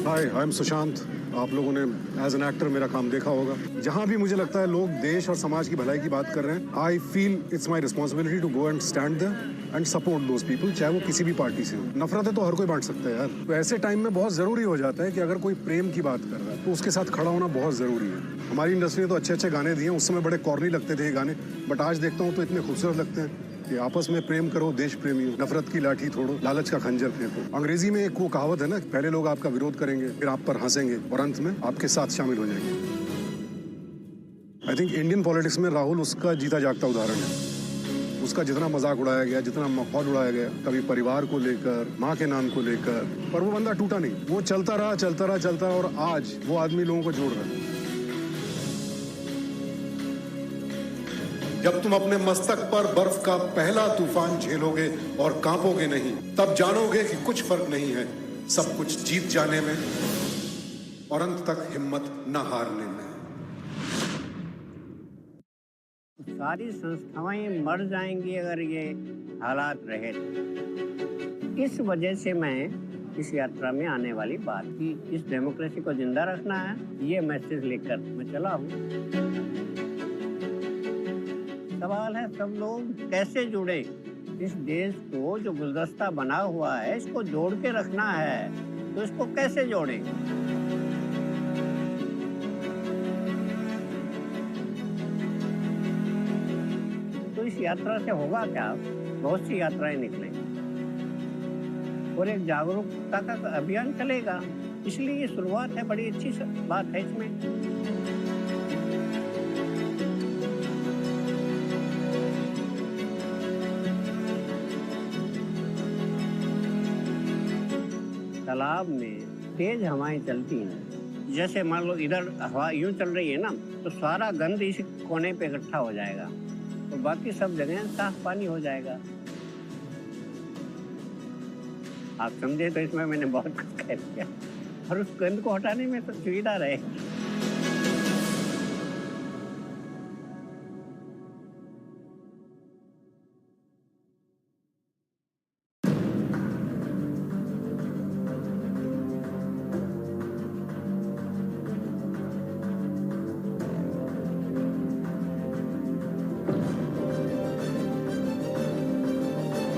Hi, I'm Sushant. आप लोगों ने एज एन एक्टर मेरा काम देखा होगा। जहाँ भी मुझे लगता है लोग देश और समाज की भलाई की बात कर रहे हैं, I feel it's my responsibility to go and stand there and support those people, चाहे वो किसी भी पार्टी से हो। नफरतें तो हर कोई बांट सकता है यार। तो ऐसे टाइम में बहुत ज़रूरी हो जाता है कि अगर कोई प्रेम की बात कर रहा है तो उसके साथ खड़ा होना बहुत ज़रूरी है। हमारी इंडस्ट्री ने तो अच्छे अच्छे गाने दिए हैं, उस समय बड़े कॉर्नी लगते थे ये गाने, बट आज देखता हूँ तो इतने खूबसूरत लगते हैं। कि आपस में प्रेम करो देश प्रेमियों, नफरत की लाठी तोड़ो, लालच का खंजर फेंको। अंग्रेजी में एक वो कहावत है ना, पहले लोग आपका विरोध करेंगे, फिर आप पर हंसेंगे और अंत में आपके साथ शामिल हो जाएंगे। आई थिंक इंडियन पॉलिटिक्स में राहुल उसका जीता जागता उदाहरण है। उसका जितना मजाक उड़ाया गया, जितना माहौल उड़ाया गया, कभी परिवार को लेकर, माँ के नाम को लेकर, पर वो बंदा टूटा नहीं। वो चलता रहा, चलता रहा, चलता रहा और आज वो आदमी लोगों को जोड़ रहा है। जब तुम अपने मस्तक पर बर्फ का पहला तूफान झेलोगे और कांपोगे नहीं, तब जानोगे कि कुछ फर्क नहीं है सब कुछ जीत जाने में और अंत तक हिम्मत न हारने में। सारी संस्थाएं मर जाएंगी अगर ये हालात रहे तो। इस वजह से मैं इस यात्रा में आने वाली बात थी। इस डेमोक्रेसी को जिंदा रखना है, ये मैसेज लेकर मैं चला हूँ। सवाल है सब लोग कैसे जुड़े। इस देश को जो गुलदस्ता बना हुआ है इसको जोड़ के रखना है, तो इसको कैसे जोड़ें? तो इस यात्रा से होगा क्या? बहुत सी यात्राएं निकलेंगी और एक जागरूकता का अभियान चलेगा। इसलिए ये शुरुआत है, बड़ी अच्छी बात है इसमें। तालाब में तेज हवाएं चलती हैं, जैसे मान लो इधर हवा यूं चल रही है ना, तो सारा गंद इस कोने पे इकट्ठा हो जाएगा, तो बाकी सब जगह साफ पानी हो जाएगा। आप समझे तो इसमें मैंने बहुत कुछ कह दिया। और उस गंद को हटाने में तो सुविधा रहे।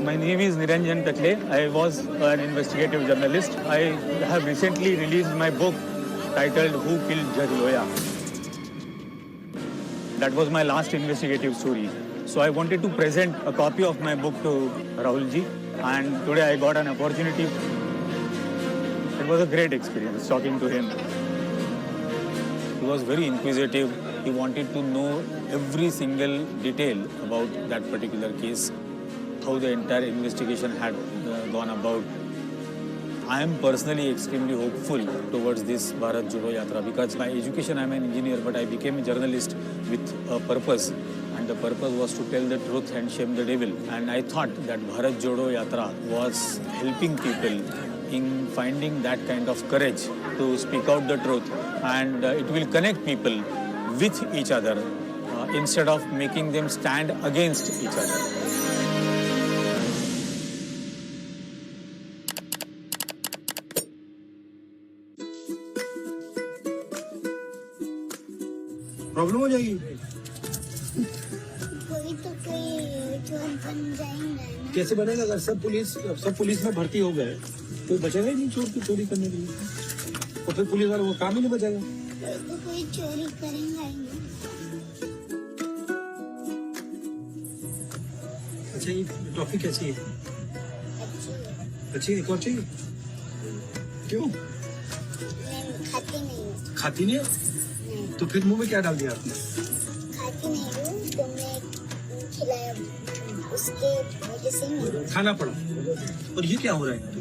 My name is Niranjan Takle. I was an investigative journalist. I have recently released my book titled Who Killed Judge Loya. That was my last investigative story. So I wanted to present a copy of my book to Rahul ji, and today I got an opportunity. It was a great experience talking to him. He was very inquisitive. He wanted to know every single detail about that particular case, how the entire investigation had uh, gone about. I am personally extremely hopeful towards this Bharat Jodo Yatra because by education I'm an engineer, but I became a journalist with a purpose, and the purpose was to tell the truth and shame the devil. And I thought that Bharat Jodo Yatra was helping people in finding that kind of courage to speak out the truth, and uh, it will connect people with each other uh, instead of making them stand against each other. Problem हो जाएगी। कोई तो कोई चोर बन जाएंगे ना। कैसे बनेगा? अगर सब पुलिस सब पुलिस में भर्ती हो गए तो बचेगा ही नहीं चोर की चोरी करने के लिए। तो फिर पुलिस वालों को काम ही नहीं बचेगा। कोई तो कोई चोरी करेंगे ही नहीं। अच्छा, ये टॉफी कैसी है? अच्छी है। अच्छी है, एक और चाहिए? क्यों? मैं खाती नहीं हूँ। खाती नहीं है? नहीं। तो फिर मुंह में क्या डाल दिया आपने? खाती नहीं हूँ, तुमने खिलाया, उसके वजह से मैं खाना पड़ा। और ये क्या हो रहा है यहाँ पे?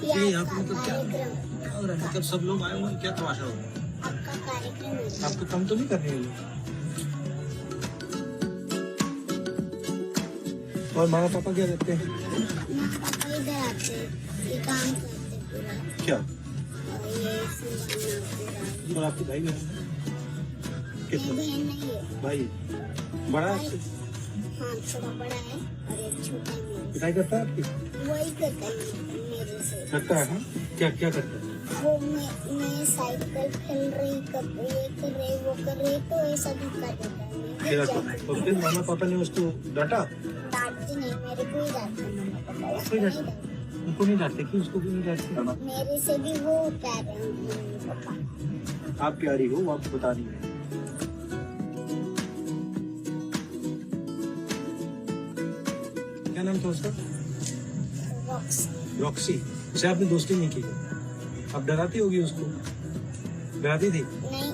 ये ये यहाँ आपका पे मतलब क्या कार्यक्रम, क्या हो रहा है? मतलब सब लोग आए हुए हैं, क्या तमाशा हो रहा है? आपका कार्यक्रम है। आपको तंग तो नहीं कर रहे हैं ये लोग? और मामा पापा क्या करते हैं? माँ पापा इधर आते हैं, ये काम करते पूरा। क्या? और ये संभालना पूरा। और आपके भाई बहन? ये कितने? बहन नहीं है। भाई बड़ा है आपसे? हाँ, थोड़ा बड़ा है और एक छोटा है मेरे से। पिटाई करता है आपकी? वही करता है मेरे से। करता है, हाँ? क्या क्या करता है? वो मैं मैं साइकिल खेल रही, कर ये कर रही, वो कर रही, तो ऐसा धक्का देता है। मैं फिर गिर आपको जाती और फिर मामा पापा ने उसको डांटा? डांटते नहीं, मेरे को ही डांटते हैं मम्मी पापा, आपको उसको ही नहीं डांटते? डांटते। उनको नहीं डांटते, क्यों? उसको क्यों नहीं डांटते? मेरे से भी वो प्यारे हैं मम्मी पापा। आप प्यारी हो, वो आपको पता नहीं है। क्या नाम था उसका? Rocks Roxy. उससे आपने दोस्ती नहीं की? आप डराती होगी उसको? डराती थी? नहीं,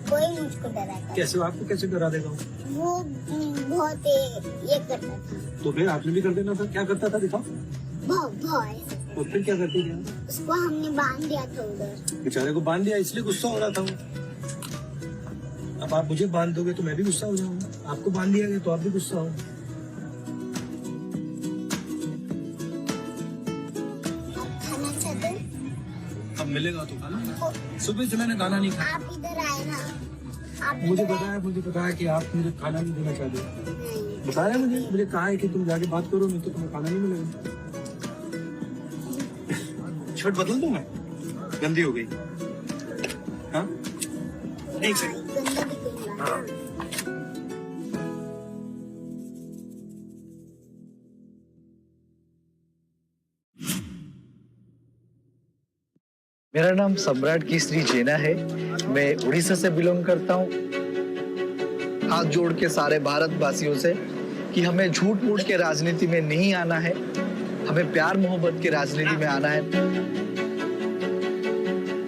कोई मुझको डराता कैसे, आपको कैसे डरा देगा वो? वो हम्म, बहुत ये करता था। तो फिर आपने भी कर देना था। क्या करता था, दिखाओ। बहुत बहुत ऐसे। तो फिर क्या करती थी? उसको हमने बांध दिया था उधर। बेचारे को बांध दिया, इसलिए गुस्सा हो रहा था वो। अब आप मुझे बांध दोगे तो मैं भी गुस्सा हो जाऊंगा, आपको बांध दिया गया तो आप भी गुस्सा हो। आप खाना चाहते हैं? अब मिलेगा तो खाना। सुबह से मैंने खाना नहीं खाया। आप इधर आए ना, आप मुझे इधर पता है, मुझे पता है कि आप मुझे खाना नहीं देना चाहते। नहीं। बताया मुझे, मुझे कहा है कि तुम जाके बात करो, नहीं तो तुम्हें खाना नहीं मिलेगा। शर्ट बदल दूं मैं? गंदी हो गई। हाँ, एक सेकंड। गंदा दिखेगा। मेरा नाम सम्राट केसरी जेना है। मैं उड़ीसा से बिलोंग करता हूँ। हाथ जोड़ के सारे भारतवासियों से कि हमें झूठ मूठ के राजनीति में नहीं आना है, हमें प्यार मोहब्बत के राजनीति में आना है।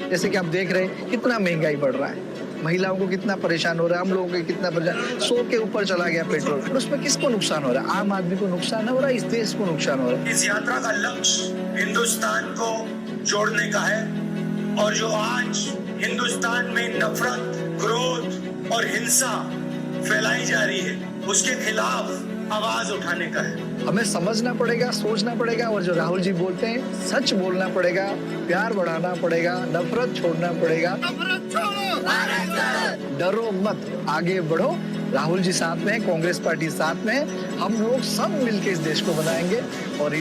जैसे कि आप देख रहे हैं, कितना महंगाई बढ़ रहा है, महिलाओं को कितना परेशान हो रहा है, हम लोगों को कितना परेशान। सौ के ऊपर चला गया पेट्रोल, और उसमें किसको नुकसान हो रहा है? आम आदमी को नुकसान हो रहा है, इस देश को नुकसान हो रहा है। इस यात्रा का लक्ष्य हिंदुस्तान को जोड़ने का है और जो आज हिंदुस्तान में नफरत, क्रोध और हिंसा फैलाई जा रही है, उसके खिलाफ आवाज उठाने का है। हमें समझना पड़ेगा, सोचना पड़ेगा, और जो राहुल जी बोलते हैं, सच बोलना पड़ेगा, प्यार बढ़ाना पड़ेगा, नफरत छोड़ना पड़ेगा। डरो मत, आगे बढ़ो। राहुल जी साथ में है, कांग्रेस पार्टी साथ में है। हम लोग सब मिलके इस देश को बनाएंगे। और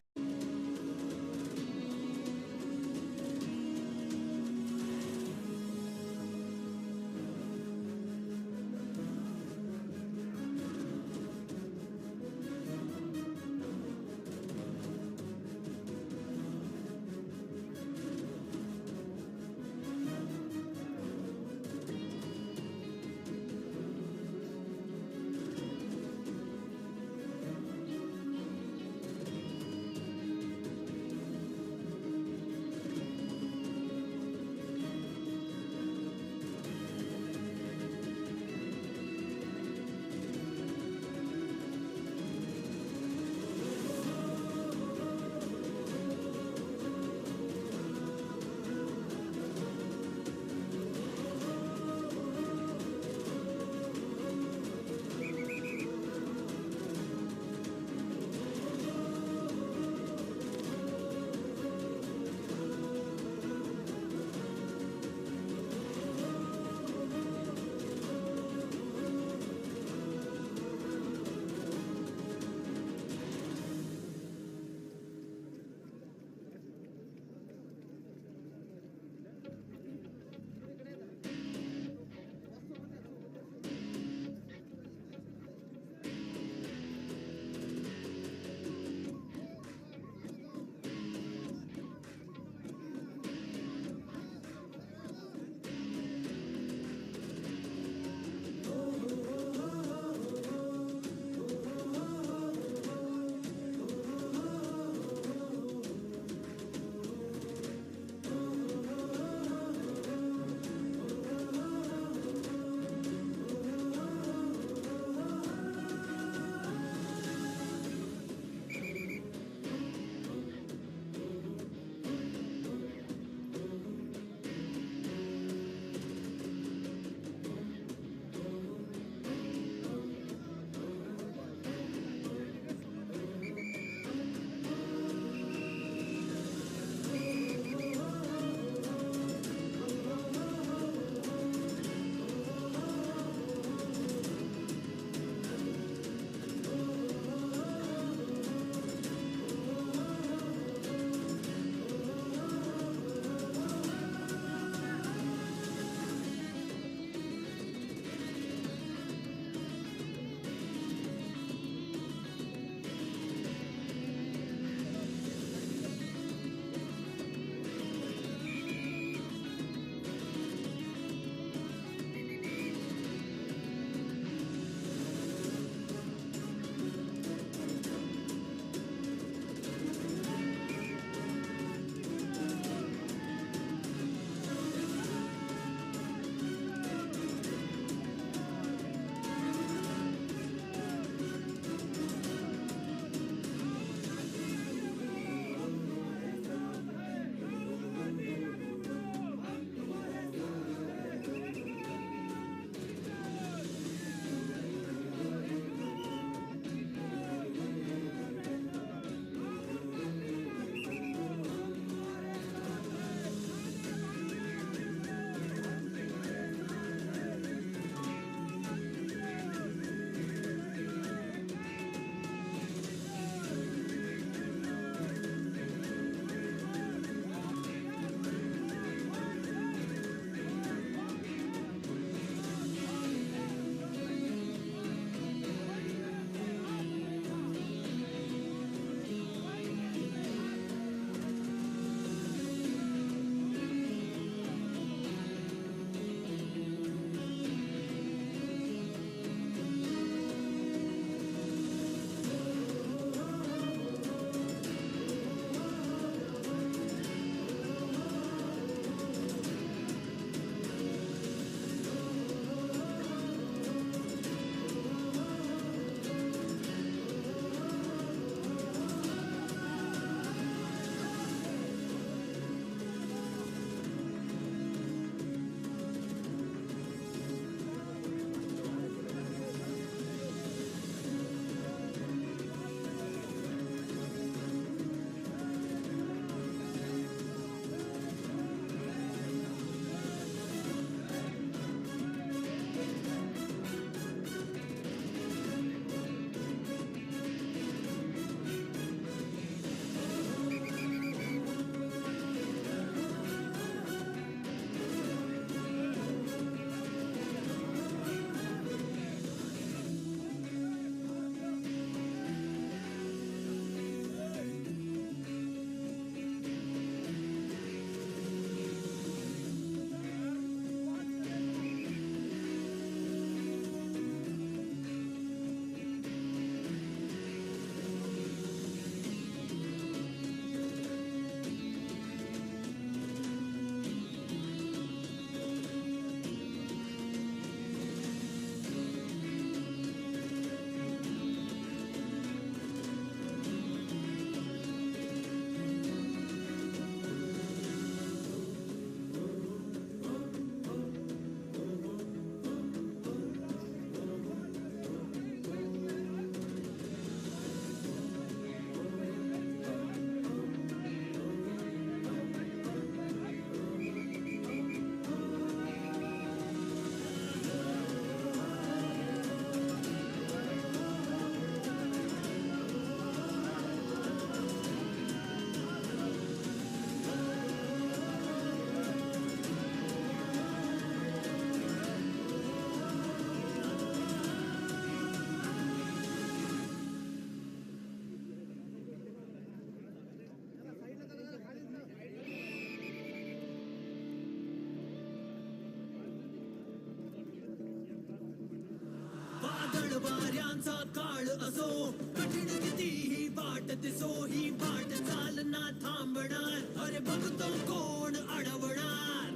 काळ असो, कठीण किती ही वाट दिसो, ही वाट चालना थांबणार, अरे बघतो कोण अडवणार?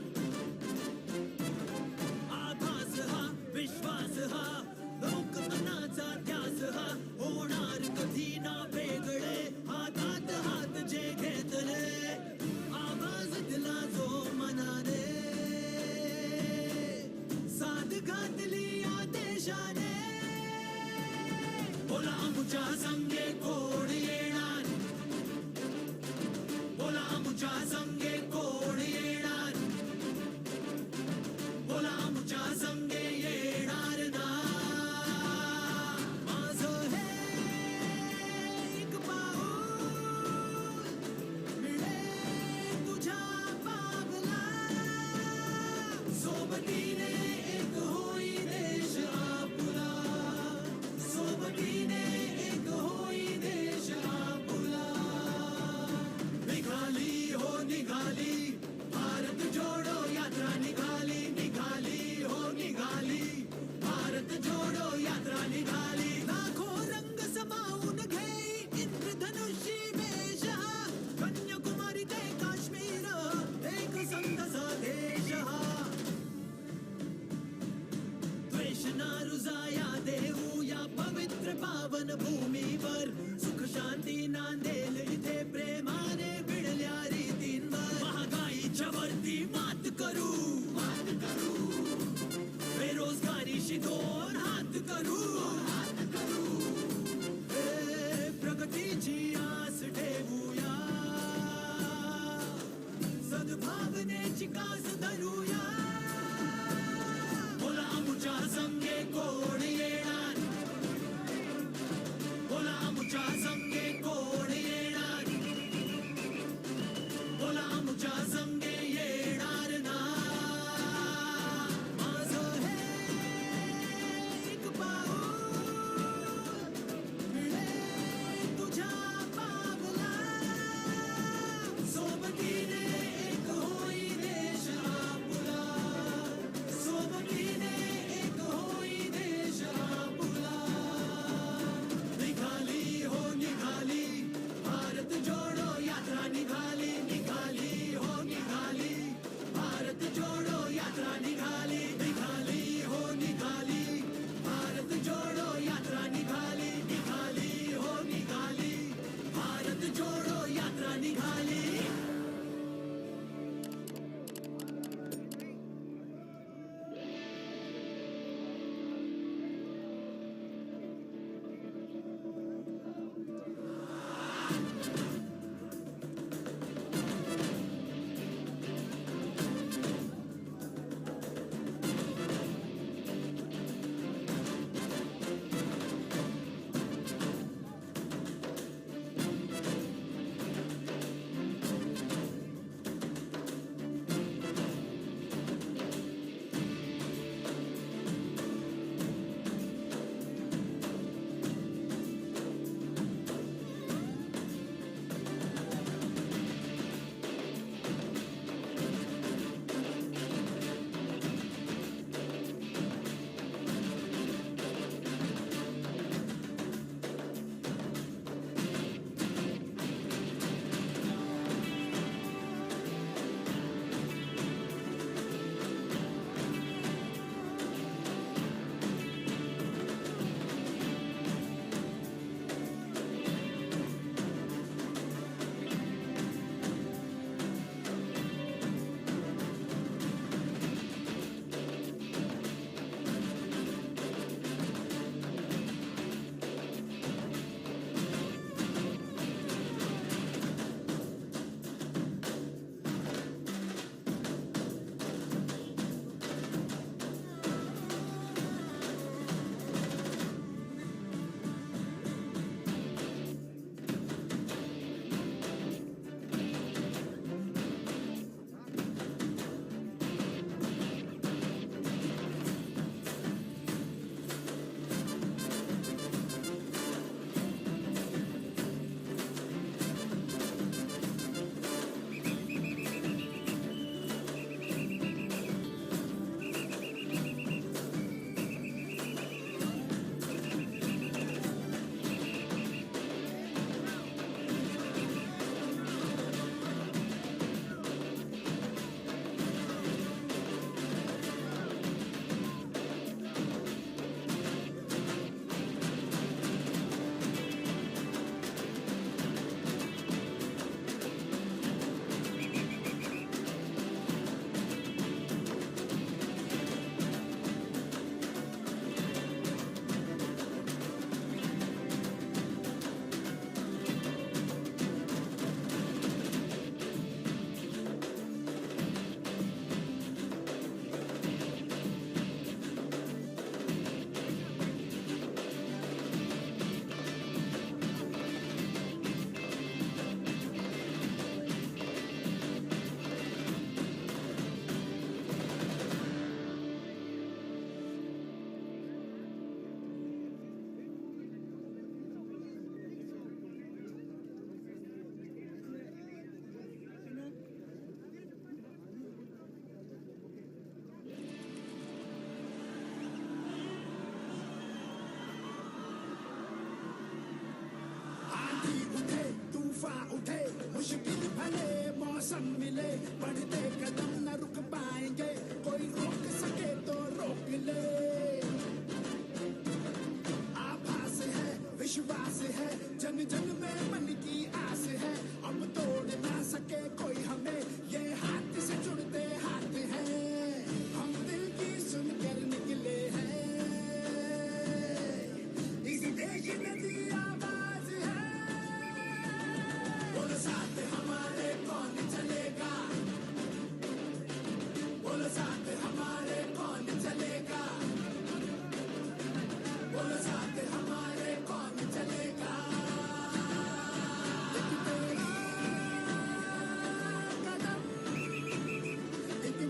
आभास हा, विश्वास हा, लोक मनाचा ध्यास हा, होणार कधी ना वेगळे, हातात हात जे घेतले, आवाज दिला जो मनाने, साथ घातली या देशाने. बोला आमच्या संगे कोण येणार? बोला आमच्या संगे कोण येणार? बोला आमच्या संगे येणार ना? माझं हे एक पाऊल मिळे तुझ्या पावला. सोबतीने एक होई देश आपला. सोबतीने एक होई देश आपला. निघाली हो निघाली, भारत जोडो यात्रा निघाली, निघाली हो निघाली, भारत जोडो यात्रा निघाली. लाखो रंग समावून घेई इंद्रधनुषी वेश हा, कन्याकुमारी ते काश्मीर, एक संत सा देश हा. द्वेष ना रुजाया देऊ या पवित्र पावन भूमीवर, सुख शांती नांदेल इथे प्रेमाने भिडल्या रीतींवर. महागाईच्या वरती मात करू, मात करू, बेरोजगारीशी दोन हात करू, हात करू. ए, प्रगतीची आस ठेवूया, सद्भावनेची कास धरूया. बोला आमच्या संगे कोण येणार? बोला आमच्या संगे कोण येणार? बोला आमच्या संगे येणार ना? माझं हे एक पाऊल बढ़ते कदम न रुक पाएंगे, कोई रोक सके तो रोक ले। आभास है, विश्वास है, जन जन में मन की आस है। अब तोड़ ना सके कोई हमें, ये हाथ से जुड़ते हाथ हैं। हम दिल की सुनकर निकले हैं, इस देश में भी आवाज है। बोलो साथ हमारे, कौन चलेगा? बोलो साथ हमारे, कौन चलेगा? बोलो साथ हमारे, कौन चलेगा? एक तेरा कदम, एक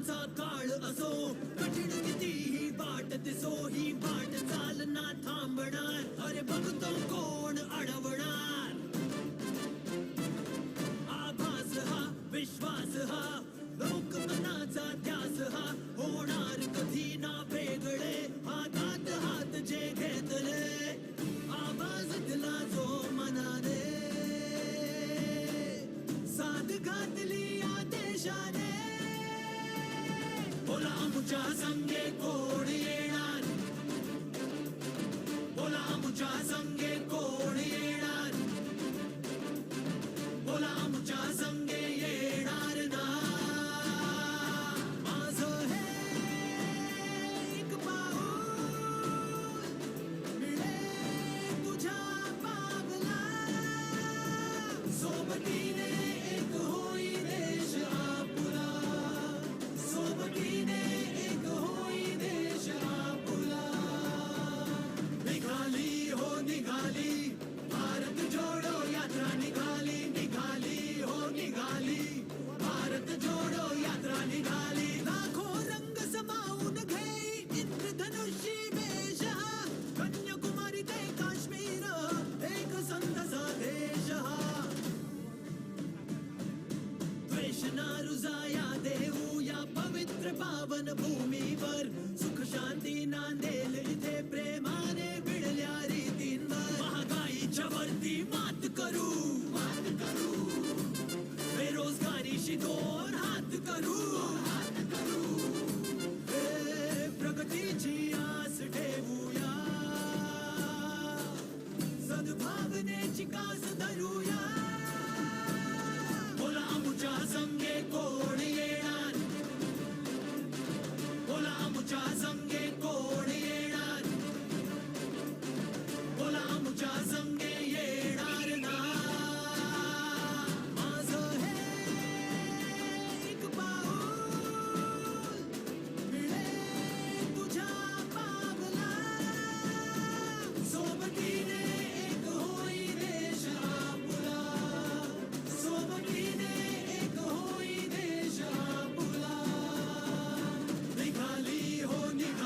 असा काळ असो, कठीण कितीही वाट दिसो, ही वाट चालना थांबणार, अरे बघतो कोण अडवणार? आभास हा, विश्वास हा, लोक मनाचा ध्यास हा, होणार कधी ना वेगळे, हातात हात जे घेतले. आवाज दिला जो मनाने, साथ घातली या देशाने. बोला आमच्या संगे कोण येणार? बोला आमच्या संगे कोण येणार? बोला आमच्या संगे येणार ना? माझं हे एक पाऊल मिळे तुझ्या पावला. सोबतीने एक होई देश आपला. सोबतीने एक होई देश आपला. निघाली हो निघाली, भारत जोडो यात्रा निघाली, निघाली हो निघाली, भारत जोडो यात्रा निघाली. लाखो रंग समावून घेई इंद्रधनुषी वेश हा. कन्याकुमारी ते काश्मीर, एक संत सा देश हा. द्वेष ना रुजाया देऊ या पवित्र पावन भूमीवर. सुख शांती नांदेल इथे प्रेमाने मिळल्या रीतींवर. महागाईच्या वरती मात करू, मात करू. बेरोजगारीशी दोन हात करू, हात करू. हे प्रगतीची आस ठेवूया, सद्भावनेची कास धरूया. बोला आमच्या संगे कोण येणार? बोला आमच्या संगे कोण येणार? बोला आमच्या संगे येणार ना? माझं हे एक पाऊल मिळे तुझ्या पावला. सोबतीने एक होई देश आपला. सोबतीने एक होई देश आपला. निघाली हो निघाली.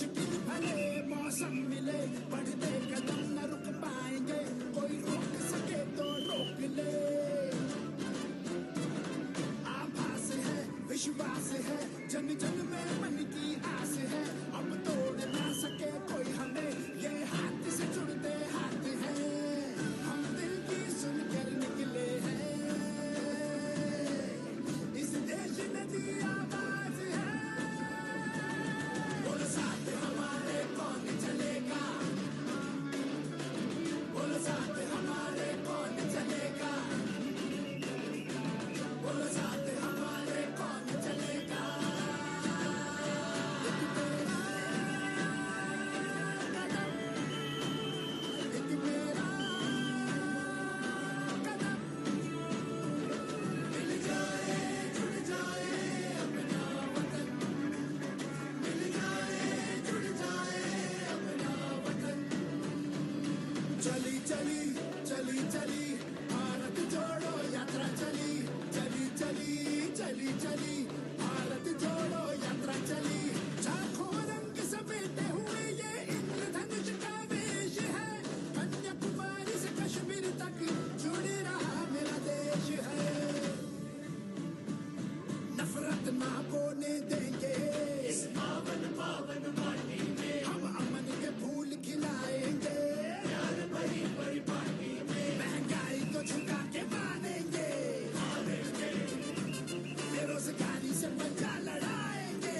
मुश्किल भले मौसम मिले, बढ़ते कदम न रुक पाएंगे, कोई रोक सके तो रोक ले। आभास है, विश्वास है, जन जन में मन की आस है, अब तोड़ ना सके कोई हमें, ये हाथ से जुड़ते हाथ हैं, हम दिल की सुनकर निकले हैं। इस देश में दी आवाज है। बोलो साथ हमारे कौन चलेगा? बोलो साथ हमारे कौन चलेगा? बोलो साथ हमारे कौन चलेगा? एक तेरा कदम, एक मेरा कदम। मिल जाए, जुड़ जाए अपना वतन। मिल जाए, जुड़ जाए अपना वतन। चली, चली, चली, चली, भारत जोड़ो यात्रा चली। चली, चली, चली, चली, भारत जोड़ो यात्रा चली। लाखों रंग समेटे हुए ये इंद्रधनुष का वेश है। कन्याकुमारी से कश्मीर तक जुड़ रहा मेरा देश है। नफरत ना बोने देंगे इस पावन पावन माटी में। हम अमन के फूल खिलाएंगे प्यार भरी परिपाटी में। महंगाई को झुका के मानेंगे, बेरोजगारी से पंजा लड़ाएंगे।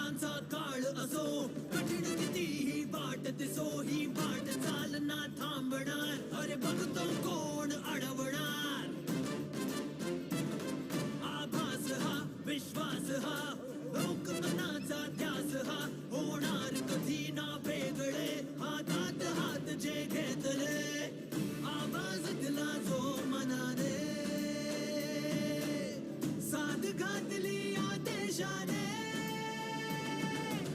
काळ असो, कठीण किती ही वाट दिसो, ही वाट चालना थांबणार, अरे बघतो कोण अडवणार? आभास हा, विश्वास हा, लोकमनाचा ध्यास हा, होणार कधी ना वेगळे, हातात हात जे घेतले. आवाज दिला जो मनाने, साथ घातली या देशाने.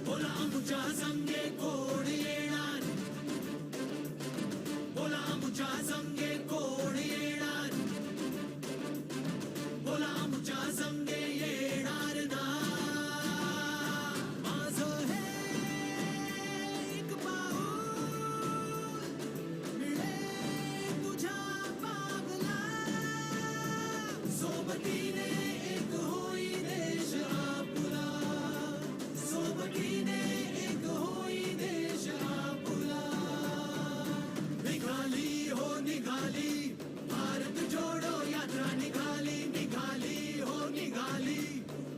बोला आमच्या संगे कोण येणार? बोला आमच्या संगे कोण येणार? बोला आमच्या संगे येणार ना? माझं हे एक पाऊल मिळे तुझ्या पावला. सोबतीने एक होई देश आपला. सोबतीने एक होई देश आपला. निघाली हो निघाली, भारत जोडो यात्रा निघाली, निघाली हो निघाली,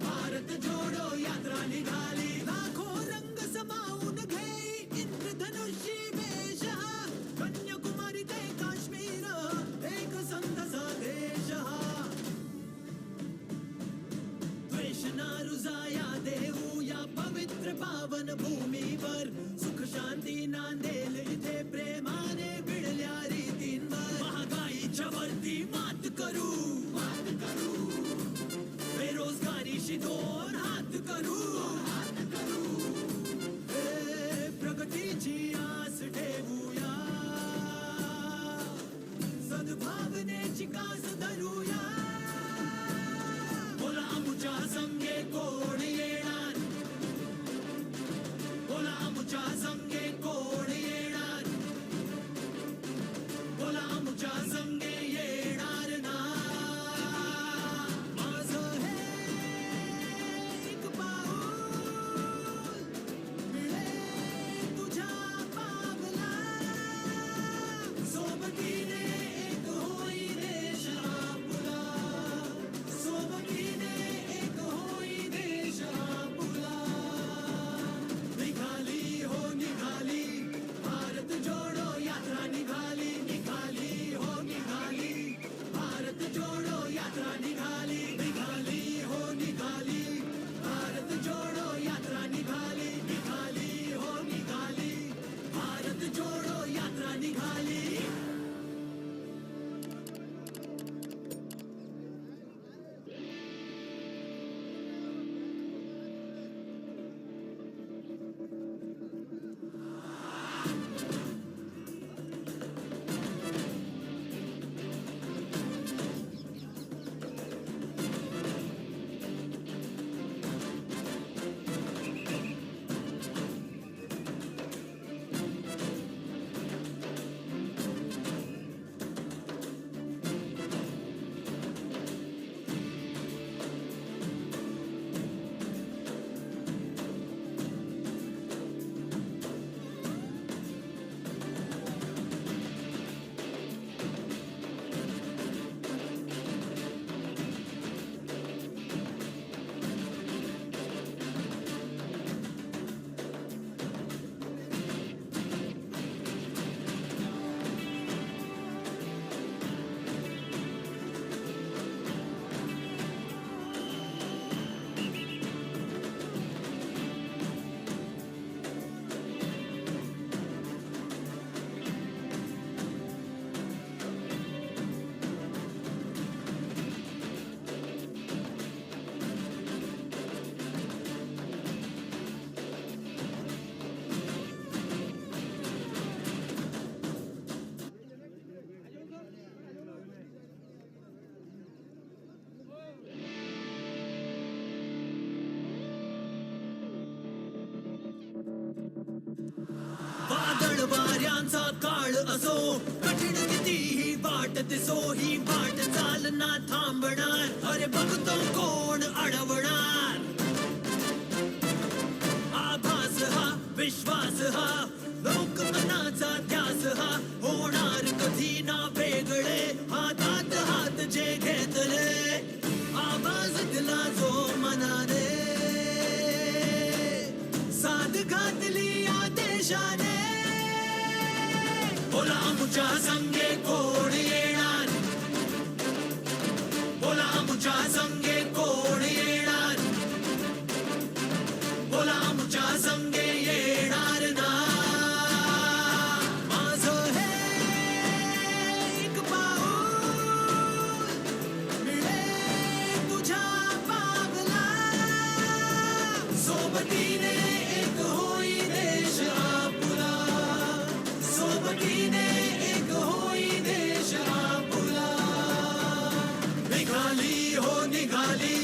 भारत जोडो यात्रा निघाली. लाखो रंग समावून घेई इंद्रधनुषी वेश हा, कन्याकुमारी ते काश्मीर, एक संघ संदेश हा. द्वेष ना रुजाया देऊया पवित्र पावन भूमीवर, सुख शांती नांदेल इथे प्रेमाने भिडल्या रीतींवर. महागाईच्या वरती मात करू, मात करू, बेरोजगारीशी दोन हात करू, हात करू. ए, प्रगतीची आस ठेवूया, सद्भावनेची कास धरूया. बोला आमच्या संगे कोण येणार? बोला आमच्या संगे कोण येणार? बोला आमच्या संगे येणार ना? माझं हे एक पाऊल मिळे तुझ्या पावला. सोबतीने एक होई देश आपला. सोबतीने एक होई देश आपला. निघाली हो निघाली, भारत जोडो यात्रा निघाली, निघाली हो निघाली, भारत जोडो यात्रा निघाली, निघाली हो निघाली, भारत जोडो यात्रा निघाली, निघाली हो निघाली, भारत जोडो यात्रा निघाली. वादळ वाऱ्यांचा काळ असो, कठीण कितीही वाट दिसो, ही वाट चालना थांबणार? अरे बघतो कोण अडवणार? आभास हा, विश्वास हा, लोकमनाचा ध्यास हा, होणार कधी ना वेगळे, हातात हात जे घेतले, आवाज दिला जो मनाने. घातली आदेशाने. बोला आमच्या संगे कोण येणार? बोला आमच्या संगे कोण येणार? बोला आमच्या संगे येणार ना? माझं हे एक पाऊल मिळे तुझ्या पावला. सोबतीने एक होई देश आपला. सोबतीने एक होई देश आपला. निघाली हो निघाली,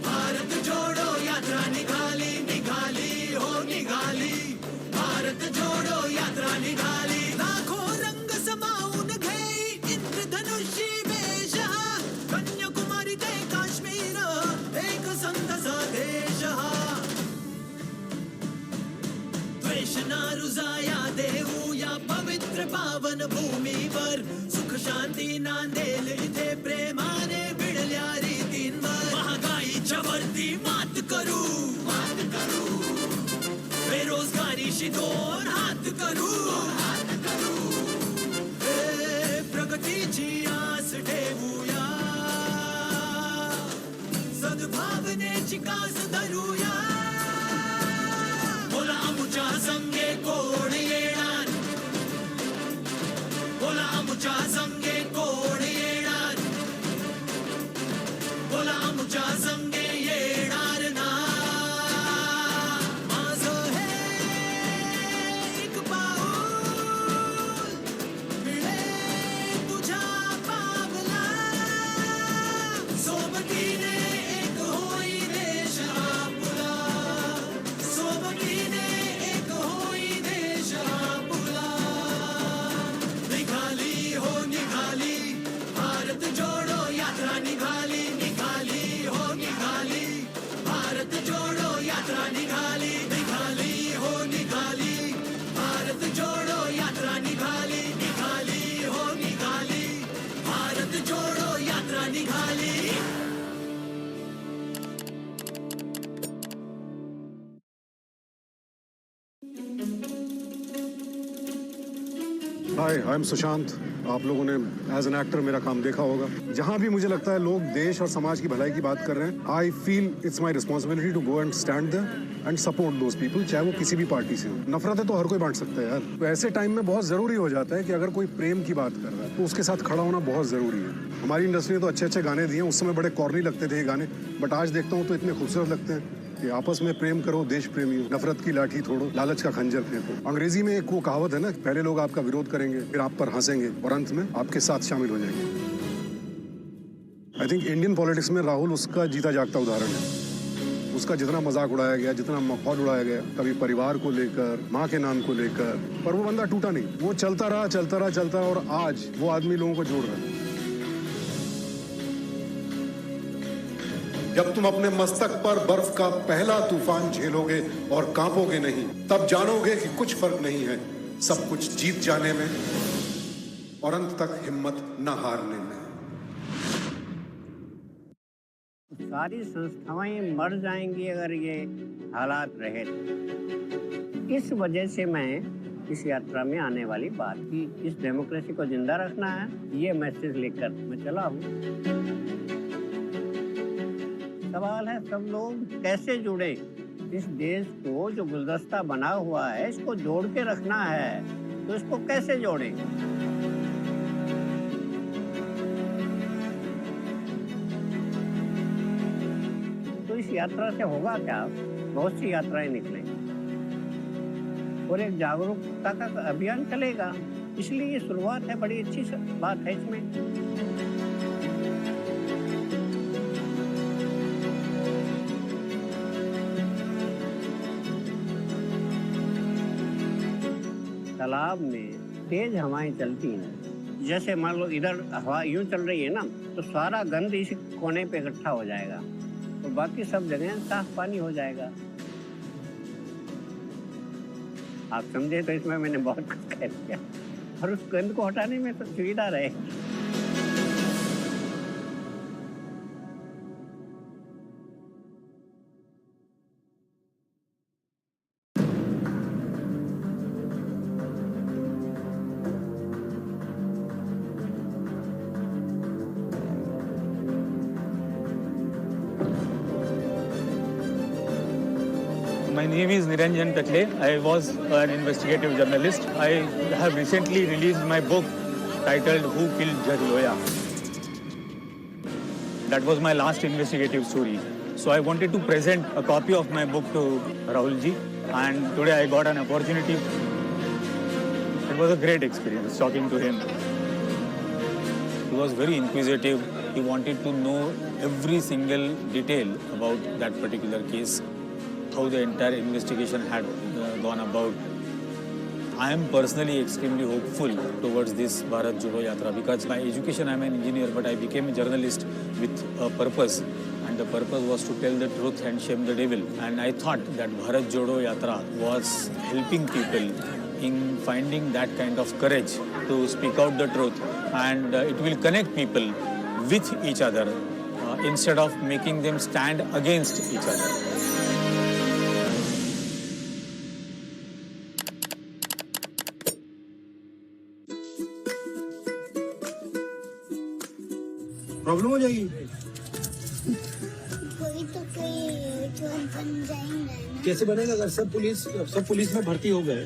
भारत जोडो यात्रा निघाली. निघाली हो निघाली, भारत जोडो यात्रा निघाली. लाखो रंग समावून घेई इंद्रधनुषी वेश हा. कन्याकुमारी ते काश्मीर, एक संत संदेश हा. द्वेष ना रुजाया देऊ या पवित्र पावन भूमीवर. सुख शांती नांदेल इथे प्रेमाने भिडल्या रीतींवर. महागाईच्या वरती मात करू, मात करू. बेरोजगारीशी दोन हात करू, हात करू. हे प्रगतीची आस ठेवूया. सद्भावनेची कास धरूया. बोला आमच्या संगे कोण येणार? बोला आमच्या संगे कोण येणार? बोला आमच्या संगे येणार ना? माझं हे एक पाऊल मिळे तुझ्या पावला. सोबतीने एक होई देश आपला. सोबतीने एक होई देश आपला. निघाली हो निघाली, भारत जोडो यात्रा निघाली. निघाली हो निघाली, भारत जोडो यात्रा निघाली. निघाली हो निघाली, भारत जोडो यात्रा निघाली. निघाली हो निघाली, भारत जोडो यात्रा निघाली. Hi, I am Sushant. आप लोगों ने एज एन एक्टर मेरा काम देखा होगा। जहाँ भी मुझे लगता है लोग देश और समाज की भलाई की बात कर रहे हैं, I feel it's my responsibility to go and stand there and support those people, चाहे वो किसी भी पार्टी से हो। नफरतें तो हर कोई बांट सकता है यार। तो ऐसे टाइम में बहुत ज़रूरी हो जाता है कि अगर कोई प्रेम की बात कर रहा है तो उसके साथ खड़ा होना बहुत ज़रूरी है। हमारी इंडस्ट्री ने तो अच्छे अच्छे गाने दिए हैं, उस समय बड़े कॉर्नी लगते थे ये गाने, बट आज देखता हूँ तो इतने खूबसूरत लगते हैं। कि आपस में प्रेम करो देश प्रेमियों, नफरत की लाठी तोड़ो, लालच का खंजर फेंको। अंग्रेजी में एक वो कहावत है ना, पहले लोग आपका विरोध करेंगे, फिर आप पर हंसेंगे और अंत में आपके साथ शामिल हो जाएंगे। आई थिंक इंडियन पॉलिटिक्स में राहुल उसका जीता जागता उदाहरण है। उसका जितना मजाक उड़ाया गया, जितना माहौल उड़ाया गया, कभी परिवार को लेकर, माँ के नाम को लेकर, पर वो बंदा टूटा नहीं। वो चलता रहा, चलता रहा, चलता रहा और आज वो आदमी लोगों को जोड़ रहा है। जब तुम अपने मस्तक पर बर्फ का पहला तूफान झेलोगे और कांपोगे नहीं, तब जानोगे कि कुछ फर्क नहीं है सब कुछ जीत जाने में और अंत तक हिम्मत न हारने में। सारी संस्थाएं मर जाएंगी अगर ये हालात रहे तो। इस वजह से मैं इस यात्रा में आने वाली बात थी। इस डेमोक्रेसी को जिंदा रखना है, ये मैसेज लेकर मैं चला हूँ। सवाल है सब लोग कैसे जुड़े? इस देश को जो गुलदस्ता बना हुआ है, इसको जोड़ के रखना है, तो इसको कैसे जोड़ें? तो इस यात्रा से होगा क्या? बहुत सी यात्राएं निकलेंगी और एक जागरूकता का अभियान चलेगा। इसलिए ये शुरुआत है, बड़ी अच्छी बात है इसमें। तालाब में तेज हवाएं चलती हैं, जैसे मान लो इधर हवा यूं चल रही है ना, तो सारा गंद इस कोने पे इकट्ठा हो जाएगा, तो बाकी सब जगह साफ पानी हो जाएगा। आप समझे तो इसमें मैंने बहुत कुछ कह दिया। और उस गंद को हटाने में तो सुविधा रहे। My name is Niranjan Takle. I was an investigative journalist. I have recently released my book titled Who Killed Judge Loya. That was my last investigative story. So I wanted to present a copy of my book to Rahul ji, and today I got an opportunity. It was a great experience talking to him. He was very inquisitive. He wanted to know every single detail about that particular case, how the entire investigation had uh, gone about. I am personally extremely hopeful towards this Bharat Jodo Yatra because by education I'm an engineer, but I became a journalist with a purpose, and the purpose was to tell the truth and shame the devil. And I thought that Bharat Jodo Yatra was helping people in finding that kind of courage to speak out the truth, and uh, it will connect people with each other uh, instead of making them stand against each other. Problem हो जाएगी। कोई तो कोई चोर बन जाएंगे ना। कैसे बनेगा? अगर सब पुलिस सब पुलिस में भर्ती हो गए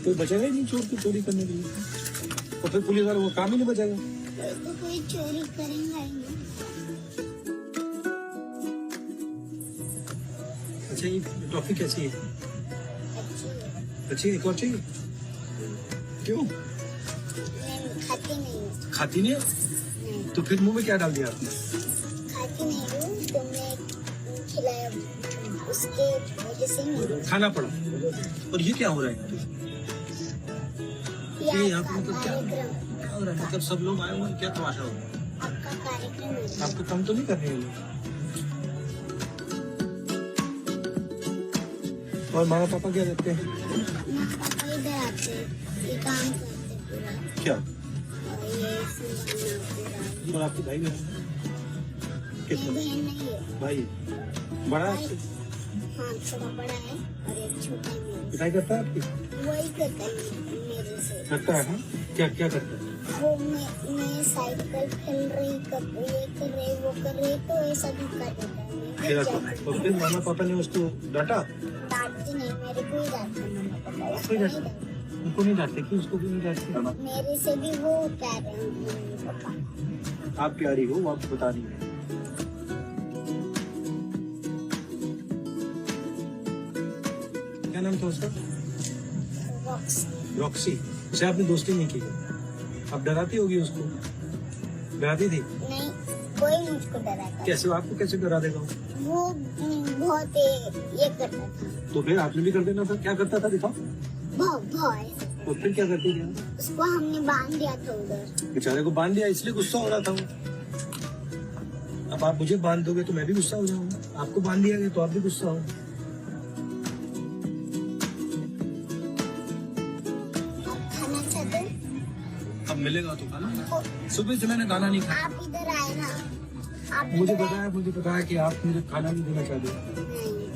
तो बचेगा ही नहीं चोर को चोरी करने के लिए। तो फिर पुलिस वालों को काम ही नहीं बचेगा। कोई तो कोई चोरी करेंगे ही नहीं। अच्छा, ये टॉफी कैसी है? अच्छी है। अच्छी है, एक और चाहिए? क्यों? मैं खाती नहीं हूँ। खाती नहीं है? नहीं। तो फिर मुंह में क्या डाल दिया आपने? खाती नहीं हूँ, तुमने खिलाया, उसके वजह से नहीं। खाना पड़ा। और ये क्या हो रहा है यहाँ पे? ये ये यहाँ आपका पे मतलब क्या कार्यक्रम, क्या हो रहा है? मतलब सब लोग आए हुए हैं, क्या तमाशा हो रहा है? आपका कार्यक्रम है। आपको तंग तो नहीं कर रहे हैं ये लोग? और मामा पापा क्या करते हैं? माँ पापा इधर आते हैं, ये काम करते पूरा। क्या? और ये संभालना पूरा। और आपके भाई बहन? ये कितने? बहन नहीं है। भाई है। बड़ा है भाई, आपसे? हाँ, थोड़ा बड़ा है और एक छोटा है मेरे से। पिटाई करता है आपकी? वही करता है मेरे से। करता है, हाँ? क्या क्या करता है? वो मैं मैं साइकिल खेल रही, कर ये कर रही, वो कर रही, तो ऐसा धक्का देता है। मैं फिर गिर आपको जाती और फिर मामा पापा ने उसको डांटा? हूँ। डांटते नहीं, मेरे को ही डांटते मम्मी पापा, आपको उसको ही नहीं डांटते? डांटते। उनको नहीं डांटते कि उसको क्यों नहीं डांटते? मेरे से भी वो प्यारे हैं मम्मी पापा। आप प्यारी हो, वो आपको पता नहीं है। क्या नाम था उसका? रॉक्सी। रॉक्सी। उसे आपने दोस्ती नहीं की? आप डराती होगी उसको? डराती थी? नहीं, कोई मुझको डराता। कैसे, आपको कैसे डरा देगा वो? वो हम्म, बहुत ये करता था। तो फिर आपने भी कर देना था। क्या करता था, दिखाओ। बहुत बहुत। तो फिर क्या करती थी? उसको हमने बांध दिया था उधर। बेचारे को बांध दिया, इसलिए गुस्सा हो रहा था वो। अब आप मुझे बांध दोगे तो मैं भी गुस्सा हो जाऊंगा। आपको बांध दिया गया तो आप भी गुस्सा हो। आप खाना चाहते हैं? अब मिलेगा तो खाना। सुबह से मैंने खाना नहीं खाया। आप इधर आए ना, आप मुझे इधर पता है, मुझे पता है कि आप मुझे खाना नहीं देना चाहते। आए।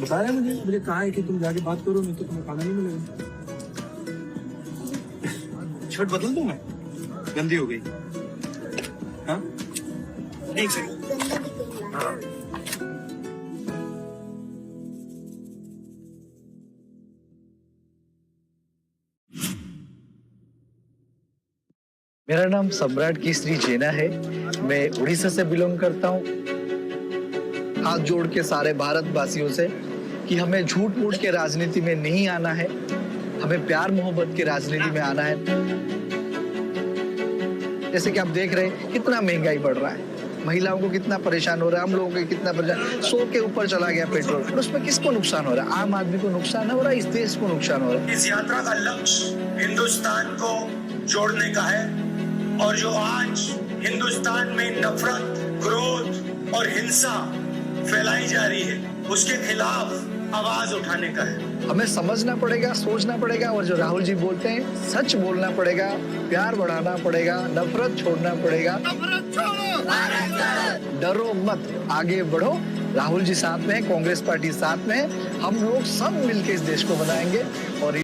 बताया मुझे, मुझे कहा है कि तुम जाके बात करो, नहीं तो तुम्हें खाना नहीं मिलेगा। शर्ट बदल दूं मैं? गंदी हो गई। हाँ, एक सेकंड। गंदा दिखेगा। मेरा नाम सम्राट केसरी जेना है। मैं उड़ीसा से बिलोंग करता हूँ। हाथ जोड़ के सारे भारतवासियों से कि हमें झूठ मूठ के राजनीति में नहीं आना है, हमें प्यार मोहब्बत के राजनीति में आना है। जैसे कि आप देख रहे हैं, कितना महंगाई बढ़ रहा है, महिलाओं को कितना परेशान हो रहा है, हम लोगों को कितना परेशान। सौ के ऊपर चला गया पेट्रोल, और उसमें किसको नुकसान हो रहा है? आम आदमी को नुकसान हो रहा है, इस देश को नुकसान हो रहा है। इस यात्रा का लक्ष्य हिंदुस्तान को जोड़ने का है और जो आज हिंदुस्तान में नफरत, क्रोध और हिंसा फैलाई जा रही है, उसके खिलाफ आवाज उठाने का है। हमें समझना पड़ेगा, सोचना पड़ेगा, और जो राहुल जी बोलते हैं, सच बोलना पड़ेगा, प्यार बढ़ाना पड़ेगा, नफरत छोड़ना पड़ेगा। डरो मत, आगे बढ़ो। राहुल जी साथ में है, कांग्रेस पार्टी साथ में है। हम लोग सब मिलके इस देश को बनाएंगे। और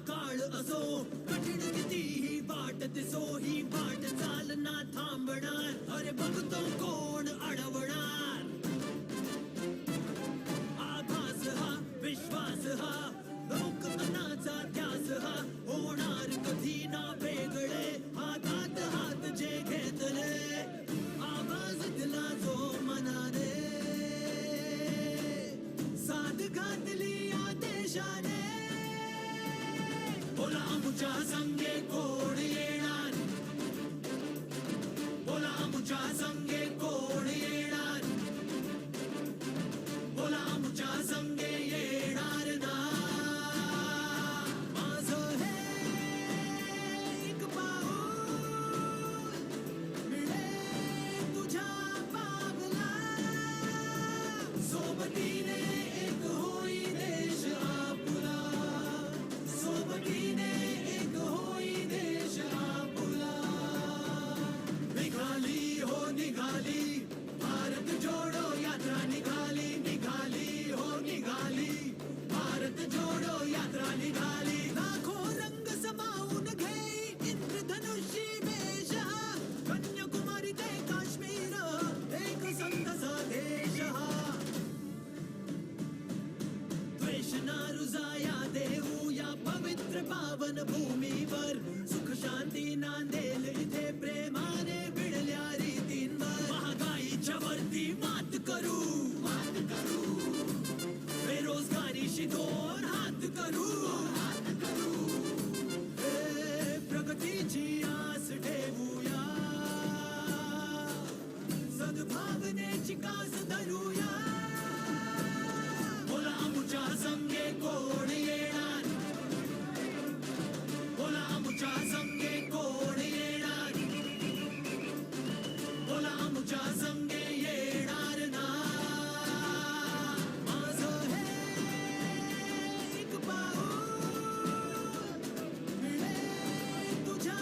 काळ असो कठीण किती ही वाट दिसो ही वाट चालना थांबणार. अरे बघतो कोण अडवणार? आभास हा, विश्वास हा, लोक मनाचा ध्यास हा, होणार कधी ना वेगळे. हातात हात जे घेतले, आवाज दिला जो मनाने. साथ घातली या देशाने. बोला आमच्या संगे कोण येणार? बोला आमच्या संगे कोण येणार? बोला आमच्या संगे येणार ना? माझं हे एक पाऊल मिळे तुझ्या पावला. सोबतीने एक होई देश आपला. सोबतीने एक होई देश आपला. निघाली हो निघाली, भारत जोडो यात्रा निघाली. निघाली हो निघाली, भारत जोडो यात्रा निघाली. लाखो रंग समावून घेई इंद्रधनुषी वेश हा. कन्याकुमारी ते काश्मीर, एक संत सा देश हा. द्वेष ना रुजाया देऊ या पवित्र पावन भूमीवर. सुख शांती नांदेल इथे प्रेमाने भिडल्या रीतींवर. महागाईच्या वरती मात करू, मात करू. बेरोजगारीशी दोन हात करू, हात करू. हे प्रगतीची आस ठेवूया. सद्भावनेची कास धरूया. बोला आमच्या संगे कोण येणार? बोला आमच्या संगे कोण येणार? बोला आमच्या संगे येणार ना? माझं हे एक पाऊल मिळे तुझ्या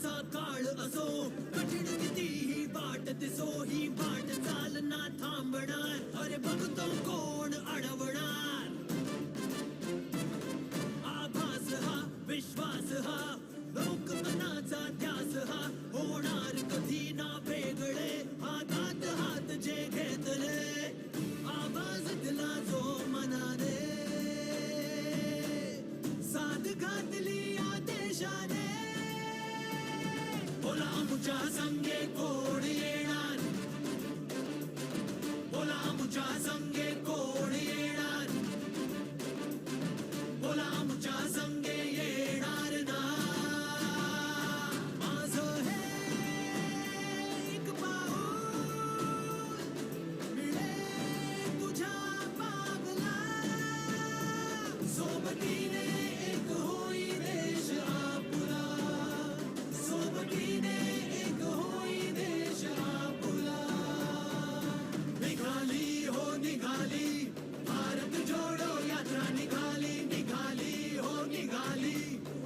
काळ असो, कठीण कितीही वाट दिसो, ही वाट चालना थांबणार, अरे बघतो कोण अडवणार. आभास हा, विश्वास हा, लोकमनाचा ध्यास हा, होणार कधी ना वेगळे, हातात हात जे घेतले. आवाज दिला जो मनाने, साथ घातली या देशाने. बोला आमच्या संगे कोण येणार? बोला आमच्या संगे कोण येणार? बोला आमच्या संगे येणार ना? माझं हे एक पाऊल मिळे तुझ्या पावला. सोबतीने एक होई देश आपला. सोबतीने एक होई देश आपला. निघाली हो निघाली, भारत जोडो यात्रा निघाली, निघाली हो निघाली,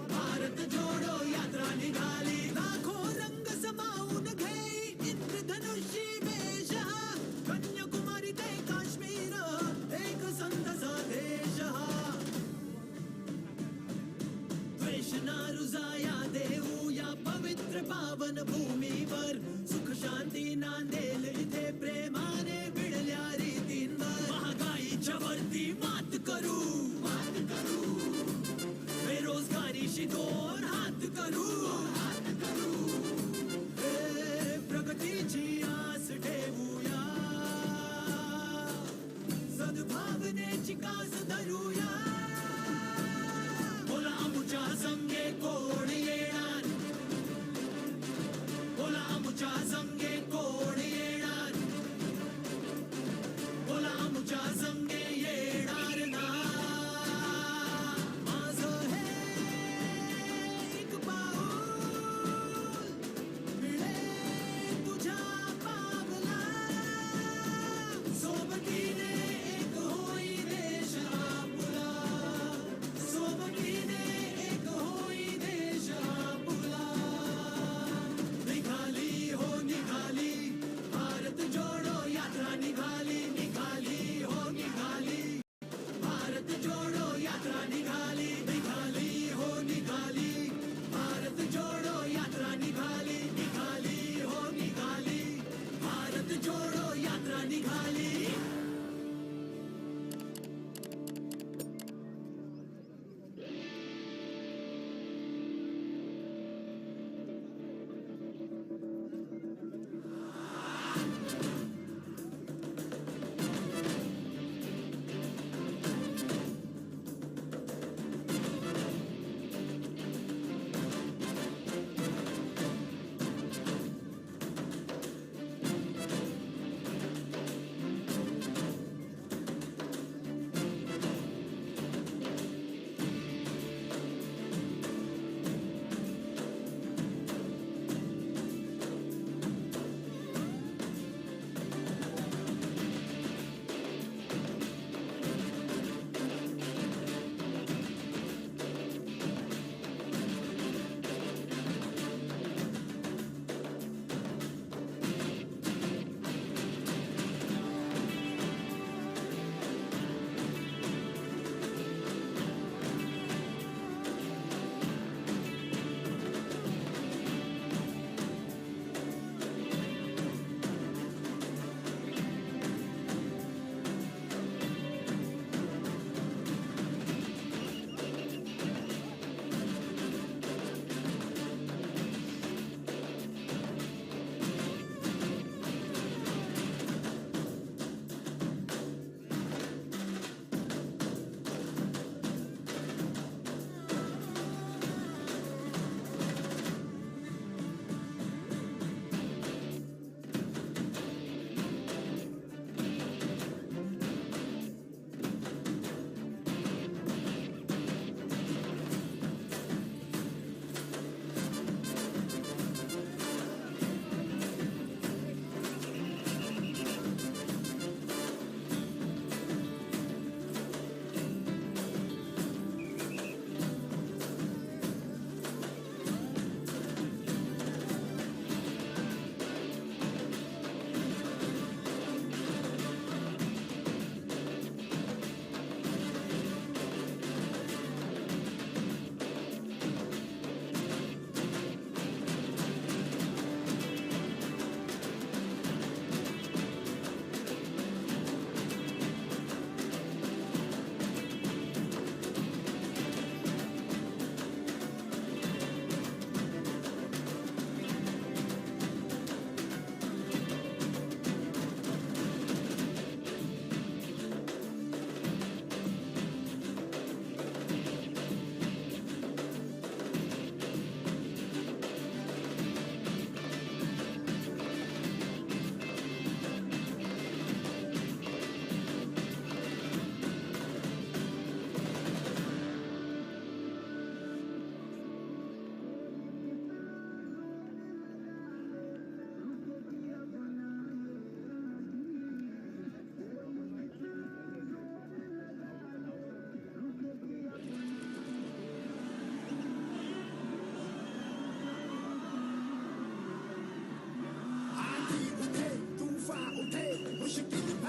भारत जोडो यात्रा निघाली. लाखो रंग समावून घेई इंद्रधनुषी वेश हा, कन्याकुमारी ते काश्मीर, एक संत संदेश हा. द्वेष ना रुजाया देऊ या पवित्र पावन भूमीवर, सुख शांती नांदेल इथे प्रेमाने भिडल्या रीतींवर. महागाईच्या वरती मात करू, मात करू, बेरोजगारीशी दोन हात करू, हात करू. हे प्रगतीची आस ठेवूया, सद्भावनेची कास धरूया. बोला आमच्या संगे कोण येणार? बोला आमच्या संगे कोण येणार? बोला आमच्या संगे येणार ना? माझं हे एक पाऊल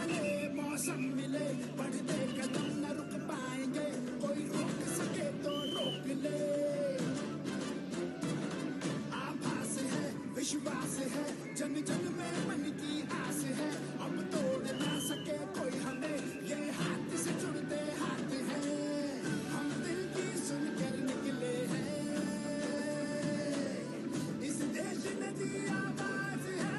मौसम मिले, बढ़ते कदम न रुक पाएंगे, कोई रोक सके तो रोक ले। आभास है, विश्वास है, जन जन में मन की आस है, अब तोड़ ना सके कोई हमें, ये हाथ से जुड़ते हाथ हैं, हम दिल की सुनकर निकले हैं। इस देश में भी आवाज है।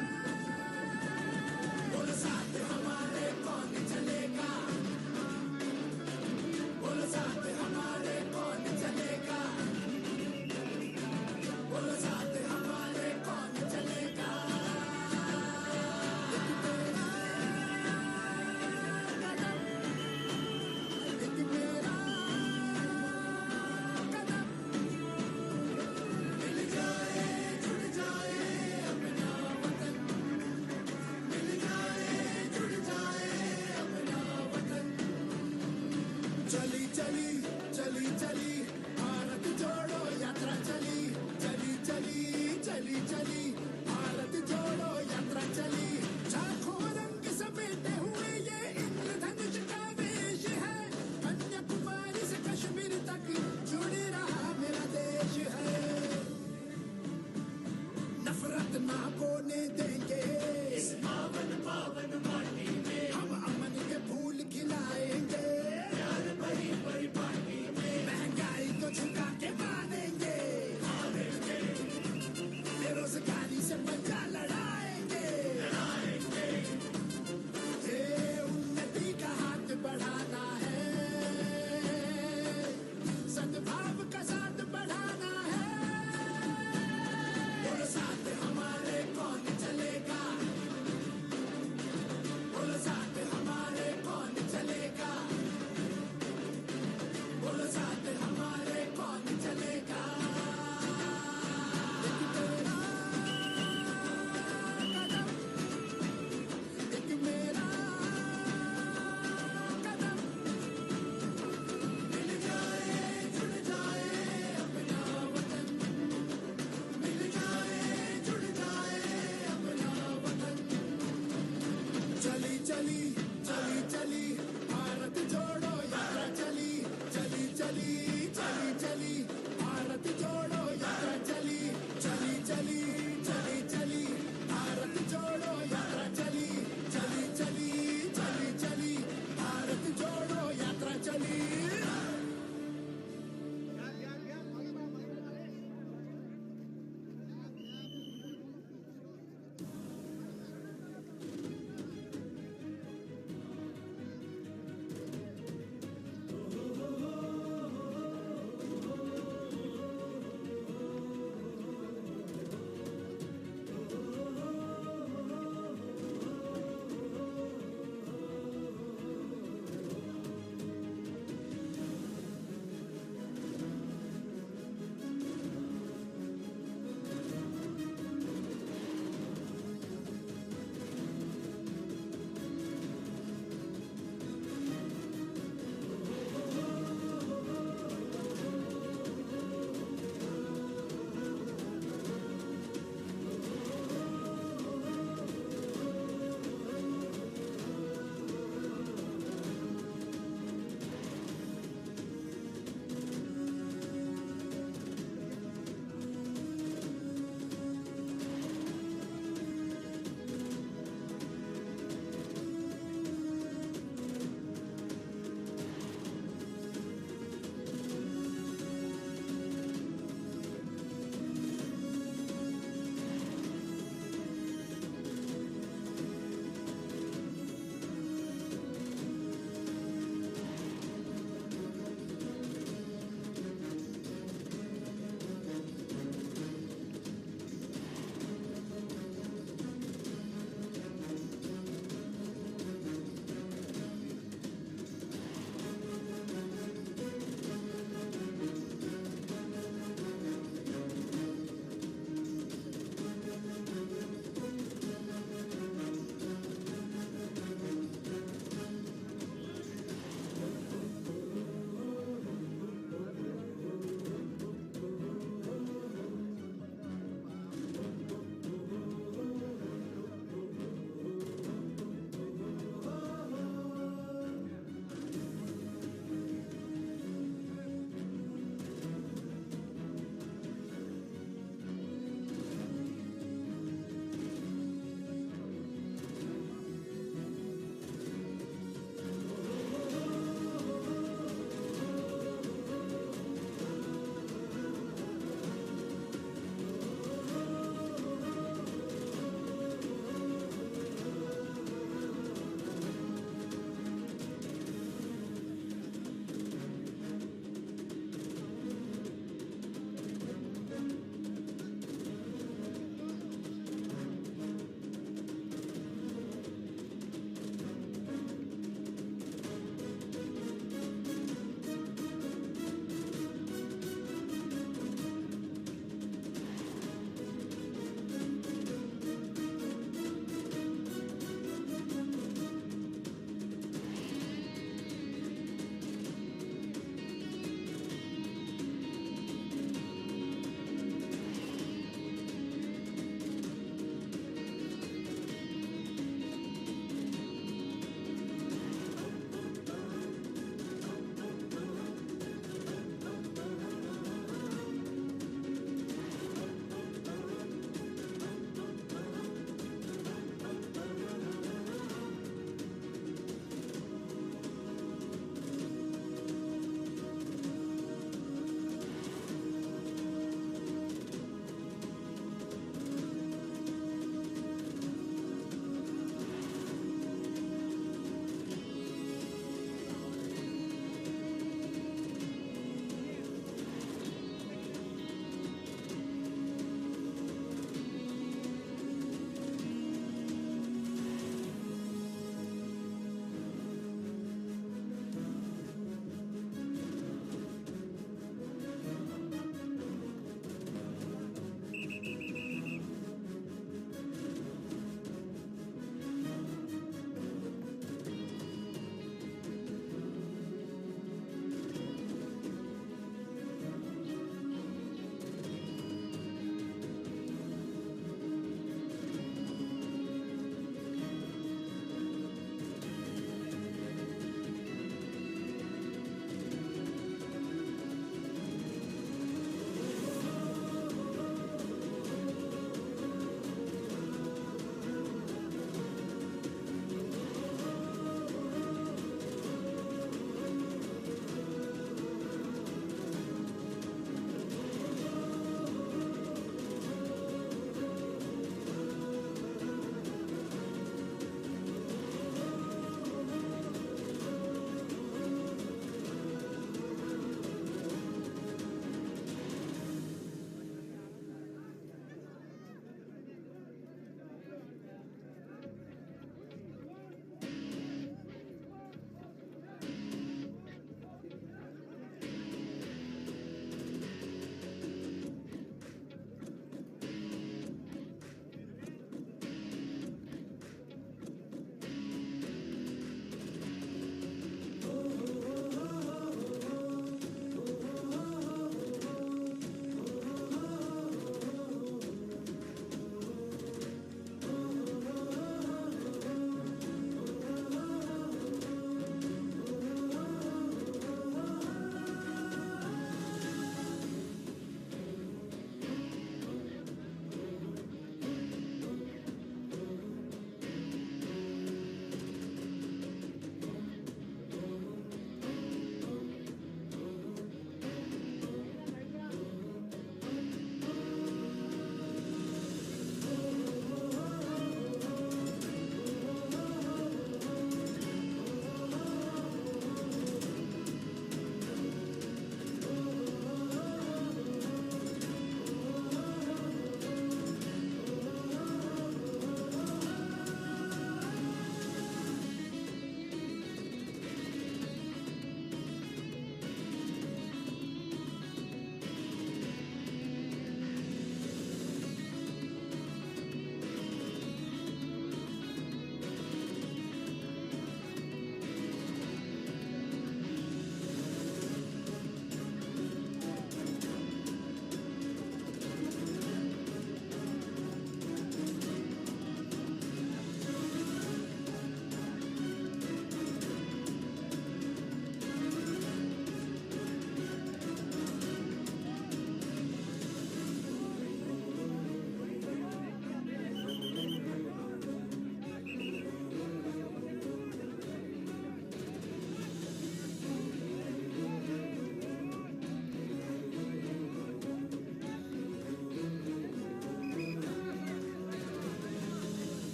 बोलो साथ हमारे कौन चलेगा? बोलो साथ हमारे कौन चलेगा? बोलो साथ हमारे कौन चलेगा? एक तेरा कदम, एक मेरा कदम, मिल जाए, जुड़ जाए अपना वतन। मिल जाए, जुड़ जाए अपना वतन। चली, चली, चली, चली, भारत जोड़ो यात्रा चली। चली, चली, चली, चली, भारत जोड़ो यात्रा चली। लाखों रंग समेटे हुए ये इंद्रधनुष का वेश है। कन्याकुमारी से कश्मीर तक जुड़ रहा मेरा देश है। नफरत ना बोने देंगे इस पावन पावन माटी में। हम अमन के फूल खिलाएंगे प्यार भरी परिपाटी में। महंगाई को झुका के मानेंगे, बेरोजगारी से पंजा लड़ाएंगे।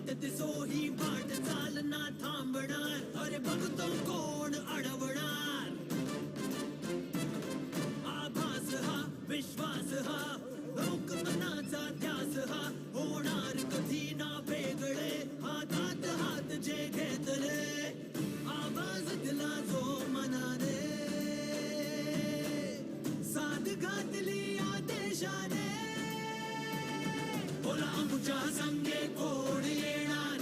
ते सोही वाट चालना थांबणार, अरे बघतो कोण अडवणार? आभास हा, विश्वास हा, लोकमनाचा ध्यास हा, होणार कधी ना वेगळे, हातात हात जे घेतले, आवाज दिला जो मनाने, साथ घातली या देशाने. बोला आमच्या संगे कोण येणार?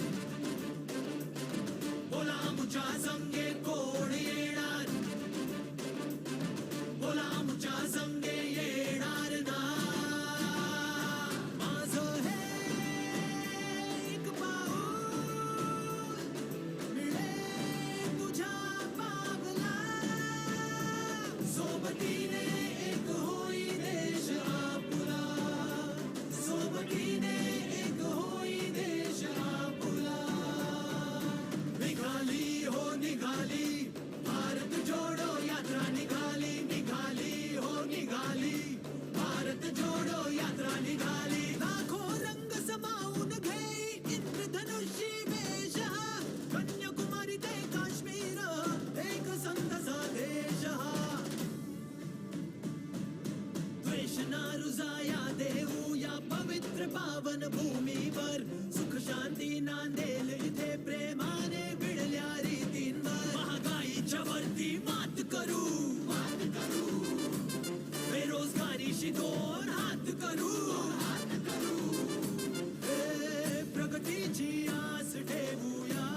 बोला आमच्या संगे कोण येणार? बोला आमच्या संगे येणार ना? माझं हे एक पाऊल मिळे तुझ्या पावला. सोबतीने एक होई देश आपला. सोबतीने एक होई देश आपला. निघाली हो निघाली, भारत जोडो यात्रा निघाली, निघाली हो निघाली, भारत जोडो यात्रा निघाली. लाखो रंग समावून घेई इंद्रधनुषी वेश हा, कन्याकुमारी ते काश्मीर एक संत संदेश हा. द्वेष ना रुजाया देऊ या पवित्र पावन भूमीवर, सुख शांती नांदेल इथे प्रेमाने मिळल्या रीतींवर. महागाईच्या वरती मात करू, मात करू, बेरोजगारीशी दोन हात करू, हात करू. हे प्रगतीची आस ठेवूया,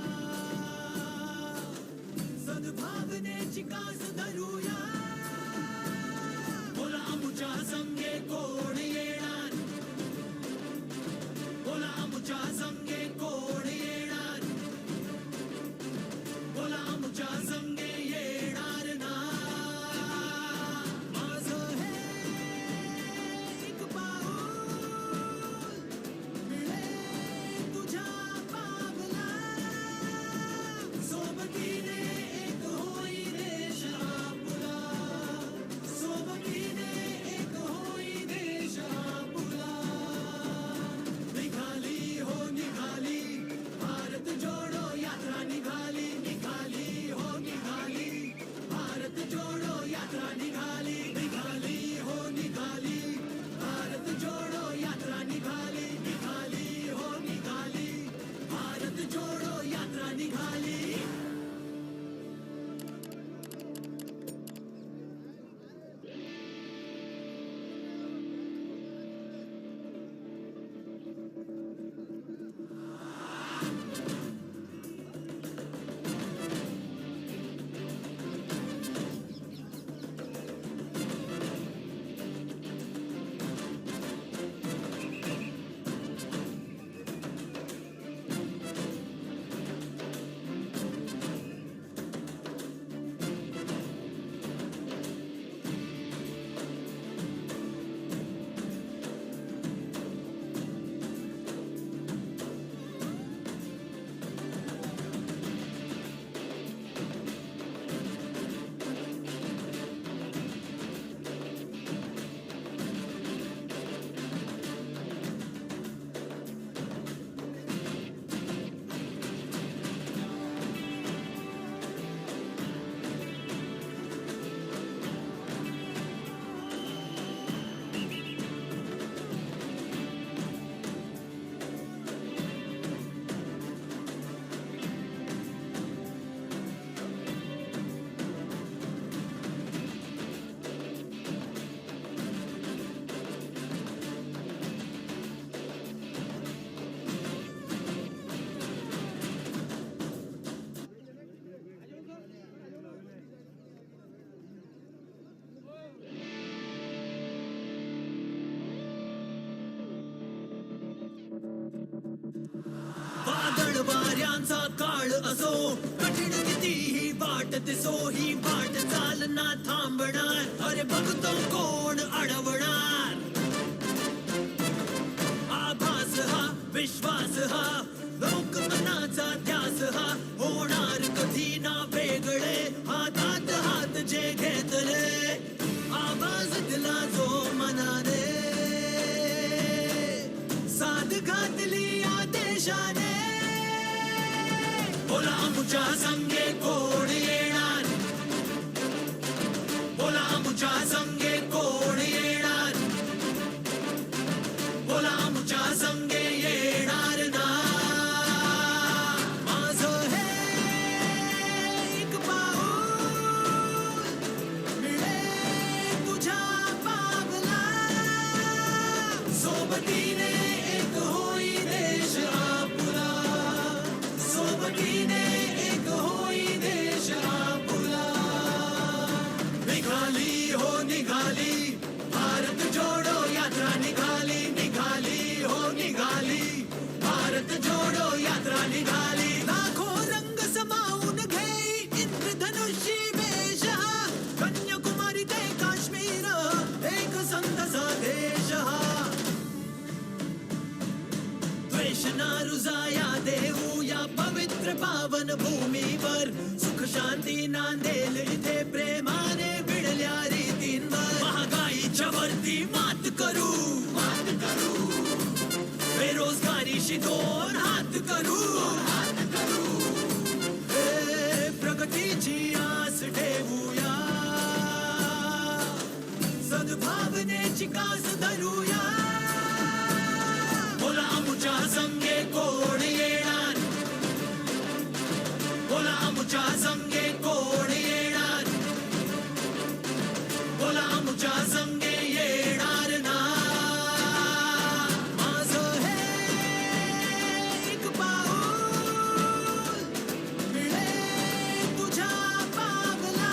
सद्भावनेची कास धरूया. बोला आमच्या संगे कोण येणार? बोला आमच्या संगे कोण येणार? बोला आमच्या संगे येणार ना? माझं हे एक पाऊल मिळे तुझ्या पावला. सोबतीने एक होई देश आपला. सोबतीने एक होई देश आपला. निघाली हो निघाली, भारत जोडो यात्रा निघाली, निघाली हो निघाली, भारत जोडो यात्रा निघाली, निघाली हो निघाली, भारत जोडो यात्रा निघाली, निघाली हो निघाली, भारत जोडो यात्रा निघाली. वादळ वाऱ्यांचा काळ असो, कठीण कितीही वाट दिसो, ही वाट चालना थांबणार? अरे बघतो कोण अडवणार? आभास हा, विश्वास हा, लोकमनाचा ध्यास हा, होणार कधी ना वेगळे, हातात हात जे घेतले, आवाज दिला जो मनाने, साथ घातली या देशाने. बोला आमच्या संगे कोण येणार? बोला आमच्या संगे कोण येणार? बोला आमच्या संगे येणार ना? माझं हे एक पाऊल मिळे तुझ्या पावला. सोबतीने एक होई देश आपला. सोबतीने एक होई देश आपला. निघाली हो निघाली, भारत जोडो यात्रा निघाली, निघाली हो निघाली, भारत जोडो यात्रा निघाली. लाखो रंग समावून घेई इंद्रधनुषी वेश हा. कन्याकुमारी ते काश्मीर, एक संत संदेश हा. द्वेष नारुजाया देऊया पवित्र पावन भूमीवर. सुख शांती नांदेल इथे प्रेमाने भिडल्या रीतींवर. महागाईच्या वरती मात करू, मात करू. बेरोजगारीशी दोन हात करू, हात करू. ए, प्रगतीची आस ठेवूया. सद्भावनेची कास धरूया. बोला आमच्या संगे कोण येणार? बोला आमच्या संगे कोण येणार? बोला आमच्या संगे येणार ना? माझं हे एक पाऊल मिळे तुझ्या पावला.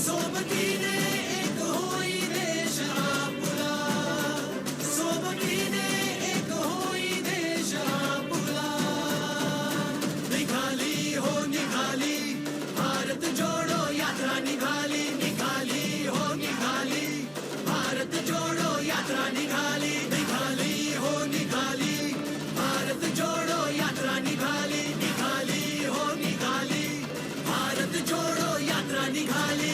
सोबतीने एक होई देश आपला. सोबतीने एक होई देश आपला. निघाली हो निघाली, भारत जोडो यात्रा निघाली, निघाली हो निघाली. भारत जोडो यात्रा निघाली, निघाली हो निघाली. भारत जोडो यात्रा निघाली, निघाली हो निघाली. भारत जोडो यात्रा निघाली.